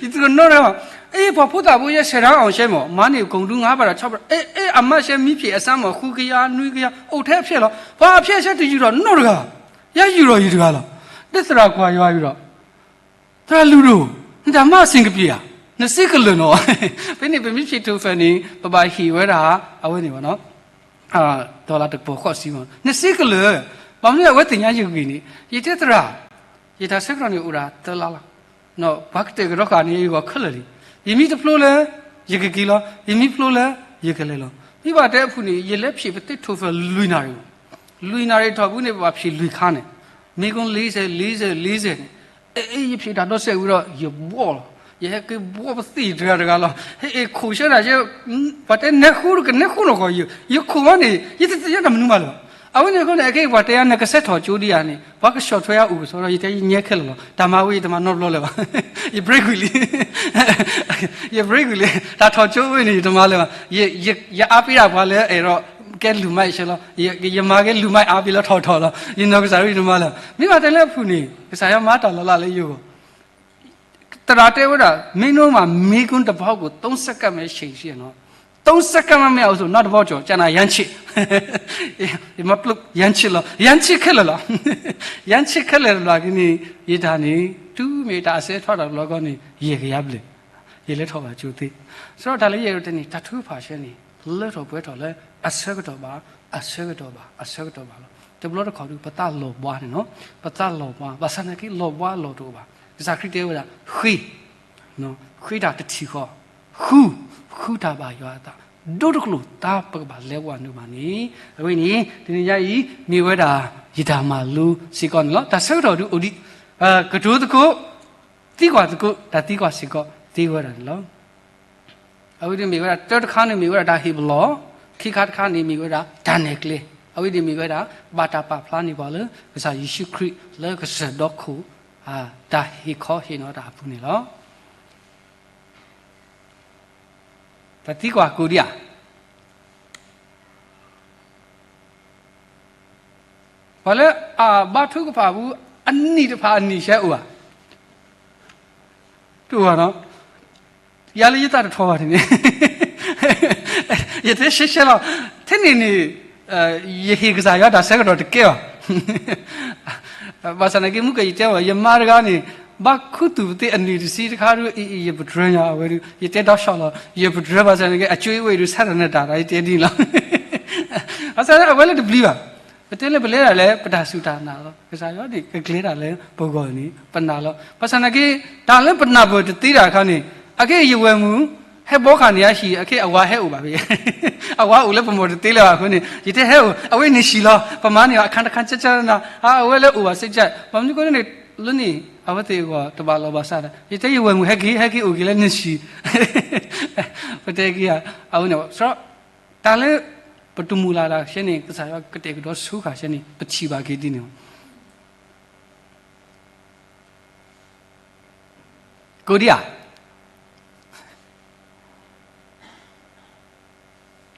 ယသကိးနီတဂၤဘၣ်, အ့ ပှၤဖိသၣ်ဖိယဲဆဲးတၢ်အီၣ်ဆဲမး မၤန့ၢ်ကိၣ်ဒူငါးဘၣ်ဒီး ခြောက်ဘီး, အ့ အ့ အမါဆဲမံဖျဲးအစၢမး ဃုကယၤ နွံကယၤ အိၣ်ထဲဖျဲးလီၤ, ပှၤဖျဲးဆဲတယူာ်ဒီးနီတဂၤဘၣ်, ယယူာ်ဒီးယတဂၤလီၤ, ဒီးသရၣ်ကွၢ်ယွၤယူာ်ဒီး သရၣ်လုၢ်ဒိၣ်, နတၢ်မၤအဆ့ၣ်ကပံာ်ဧါ, နစ့ကလၢာ်နီၤ. ဖဲန့ၣ် ပမ့ၢ်ဖြေ TOEFL န့ၣ် ပဘၣ်ဟ့ၣ်ဝဲဒၣ် အဝဲန့ၣ်ဘၣ်နီၤ, ဒီလၣ်တကပီၤဃိးဆံမး, နစ့ကလၢာ်. ဘၣ်မနုၤအဝဲသ့ၣ်ညါယဂ့ၢ်န့ၣ် ယတဲသရၣ်, ယတၢ်ဆၢကတီၢ်န့ၣ်အိၣ်ဒၣ်သၢလါလီၤ. ပှၤကတဲာ်ကတီၤဃာ်န့ၣ် ယဂီၢ်ခဲလၢာ်လံ. ယမ့ၢ်တဖျိလၢ ယကက့ၤလီၤ, ယမ့ၢ်ဖျိလၢ ယကလဲၤလီၤ. မ့ၢ်ဘၣ်တဲအဖုၣ်န့ၣ် ယလဲၤဖြေပသ့ TOEFL လွံၢ်နၣ်ရံၣ်, လွံၢ်နၣ်ရံၣ်ထီၣ်ပူၤန့ၣ် ပဘၣ်ဖြေလွံၢ်ခါန့ၣ်, မ့ၢ်ကွၢ် လေးဆယ် လေးဆယ် လေးဆယ် န့ၣ်, အဲ အဲ ယဖြေတၢ်ဒီစဲးဝံၤဒီး ယဘှီလီၤ. ယဟဲက့ၤဘှီပသ့ၣ်တဂၤတဂၤလီၤ. ဟဲအ့ၣ်ခိၣ်ဆၢတၢ်ဆၢ, ပှၤတဲနဲဃိကနဲဃိနီၢ်ကီၢ်ယိာ်, ယခိၣ်မးန့ၣ် ယတသ့ၣ်ညါတၢ်မနုၤမးလၢၤဘၣ်. အဝဲန့ၣ်အဃိန့ၣ် အခဲအံၤပှၤတဲယၤ နကစဲးထီၣ်ကၠိဒံးဧါန့ၣ် ပှၤကဆီၣ်ထွဲယၤအိၣ်ကစီဒီး ယတဲယညဲခဲလၢာ်လီၤ. တၢ်မၤဝဲယတမၤနီတဘျီလၢၤဘၣ်. ယ break ကွံာ်လံ ယ break ကွံာ်လံ. တၢ်ထီၣ်ကၠိဝဲန့ၣ် ယတမၤလၢၤဘၣ်. ယ ယအါပ့ၤဒၣ်ပှၤလၢအဲၣ်ဒိးကဲလူၤမါအံၤဆၢလီၤ. ယမၤကဲလူၤမါအါပ့ၤလၢထီၣ်ထီၣ်လီၤ. ယနီၢ်ကစၢ်ဒၣ်ယတမၤလၢၤ. မ့ၢ်ဘၣ်တဲလၢအဖုၣ်န့ၣ် ကစၢ်ယွၤမၤတၢ်လီၤလးလၢယဂီၢ် သရၣ်တဲဝဲဒၣ် မင်းတို့မှာ မေးခွန်းတစ်ပါးကို သုံးဆယ့်ကပ်မယ် အချိန်ရှိတယ်နော်. သုံးဆယ့်ကပ်မှ မရဘူးဆို နောက်တစ်ပါးကျော် ကျန်တာ ရမ်းချစ်. ရမ်းချစ်လီၤ. ရမ်းချစ်ခဲလၢာ်လီၤ. ရမ်းချစ်ခဲလၢာ်တဘျီက့ၤန့ၣ် ယတၢ်န့ၣ် တုၤမ့ၢ်တၢ်အစဲထီၣ်တၢ်တဘျီကီၢ်န့ၣ် ယဲၢ်ကယၤဘျဲၣ် ယလဲၤထီၣ်ဘၣ်ကၠိသ့. ဆိုတော့ တၢ်လၢယအဲၣ်ဒိးတဲန့ၣ် တၢ်ထုကဖၣ်ဆၢန့ၣ် လၢထီၣ်ပှဲၤထီၣ်လၢ အဆၢကတီၢ်ဘၣ်, အဆၢကတီၢ်ဘၣ်, အဆၢကတီၢ်ဘၣ်လီၤ. တဘျီတခီၣ်ဒုး ပသးလီၤဘှါန့ၣ်နီၤ, ပသးလီၤဘှါ, ဘၣ်ဆၣ်သနာ်က့ လီၤဘှါအလီၢ်တအိၣ်ဘၣ်. ကစၢ်ခရံာ်တဲဝဲဒၣ် ဃ့, ဃ့တၢ်တထံၣ်ဃီ, ဃု, ဃုတၢ်ဘၣ်ယွၤအသး, ဒိတကျိာ်သးပကဘၣ်လဲၤဝဲနုာ်ဘၣ်န့ၣ်. အဝဲန့ၣ် တနံၤညါအံၤ မ့ၢ်ဝဲဒၣ် ယတၢ်မၤလိစ့ၢ်ကီးန့ၣ်လီၤ. တၢ်ဆၢကတီၢ်ဒုးအိၣ်ဒံး, ကတိၤသကိး, သံကွၢ်သကိး, တၢ်သံကွၢ်စ့ၢ်ကီးသ့ဝဲဒၣ်န့ၣ်လီၤ. အဝဲဒၣ်မ့ၢ်ဝဲဒၣ် တၢတခါန့ၣ်မ့ၢ်ဝဲဒၣ်တၢ်ဟ့ၣ်ပလီၢ်, ခံခါတခါန့ၣ်မ့ၢ်ဝဲဒၣ်တၢ်နဲၣ်ကျဲ, အဝဲဒၣ်မ့ၢ်ဝဲဒၣ် ဘၣ်တၢ်ပာ်ဖျါန့ၢ်ပှၤလၢ ကစၢ်ယ့ၣ်ၡူးခရံာ်လၢကစၢၢ်ဒီခိၣ် တၢ်ဟ့ၣ်ခီဟ့ၣ်နီၤတၢ်အပူၤန့ၣ်လီၤ. တၢ်သံကွၢ်ကိးဒံးဧါ. ပှၤလၢအဘါထုကဖၣ်ပူၤ အနံၣ်တဖၣ်အနံၣ်ဆဲအိၣ်ဧါ. တအိၣ်ဘၣ်နီၤ. ယၤလၢယသးတထီၣ်ဘၣ်န့ၣ်န့ၣ် ယတဲရှဲရှဲလီၤ. ထဲန့ၣ်န့ၣ် ယဟ့ၣ်ကစၢ်ယွၤတၢ်ဆၢကတီၢ်တကဲဘၣ်. ဘၣ်ဆၣ်သနာ်က့ မုၢ်ကယတဲဘၣ် ယမါတဂၤန့ၣ် ဘါခူသူၣ်ပသ့ၣ်အနံၣ်တဆံတခါဒုး အံၤ အံၤ ယပတြၢၤညါအဝဲဒုး ယတဲဒီးဆီၣ်လီၤ ယပတြၢၤဘၣ်ဆၣ်သနာ်က့ အကၠိအံၤဝဲအံၤဒုး ဆါတၢ်နတၢ်ဒီး ယတဲဒ်န့ၣ်လီၤ. ဘၣ်ဆၣ်န့ၣ် အဝဲလၢတပျံၤဘၣ်. ပတဲလၢပလဲၤဒၣ်လဲာ် ပတၢ်စူၢ်တၢ်နာ်လီၤ. ကစၢ်ယွၤန့ၣ် ကကျဲၤတၢ်လၢပဂီၢ်န့ၣ် ပနာ်လီၤ. ဘၣ်ဆၣ်သနာ်က့ တၢ်လၢပနၢ်ပၢၢ်တသ့တၢ်အခါန့ၣ် အခဲအံၤယဝဲၢ်မုၣ် ဟဲဘီခါန့ၣ်အဟံၣ် အခဲအဝၤဟဲအိၣ်ဘၣ်ဖဲ အဝၤအိၣ်လၢပမိၢ်တသ့လၢၤဘၣ်အဃိန့ၣ် ယတဲဟဲအိၣ် အဝဲန့ၣ်ဆံးလီၤ. ပမၤန့ၢ်အခါတခါကၠၢကၠၢနၤ အဝဲလၢအိၣ်ဘၣ်စ့ၢ်ကီး ဘၣ်မနုၤအဃိန့ၣ် လၢန့ၣ် အဝဲသ့ၣ်အဂီၢ်တဘၣ်လီၤဘၣ်စးဒီး ယတဲယဝဲၢ်မုၣ် ဟဲက့ၤ ဟဲက့ၤအိၣ်က့ၤလၢန့ၣ်ဆံး ပတဲက့ၤ အဝဲန့ၣ် ဆိုတော့ တၢ်လၢ ပတမုၢ်လၢ်တၢ်ဆဲန့ၣ် ကစၢ်ယွၤကတဲာ်ကတီၤဆူဃာ်ဆဲန့ၣ် ပထံၣ်ဘၣ်က့ၤဒ်န့ၣ်လီၤ. ကိးဒံးဧါ.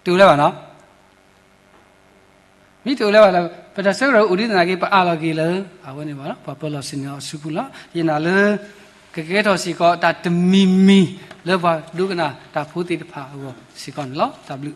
တအိၣ်လၢၤဘၣ်နီၤ. မ့ၢ်တအိၣ်လၢၤဘၣ်လၢ ပတၢ်ဆၢကတီၢ်အိၣ်ဒံးသနာ်က့ ပအးလီၤက့ၤလၢ အဝဲန့ၣ်ဘၣ်နီၤ ပှၤပၢၤလီၢ်ဆ့ၣ်နီၤအစုပူၤလီၤ. ယနာ်လၢ ကကဲထီၣ်စ့ၢ်ကီးတၢ်တမံၤမံၤလၢပှၤဒိကနၣ်တၢ်ဖိသ့ၣ်တဖၣ်အဂီၢ်စ့ၢ်ကီးန့ၣ်လီၤ. တၢ်ဘျုး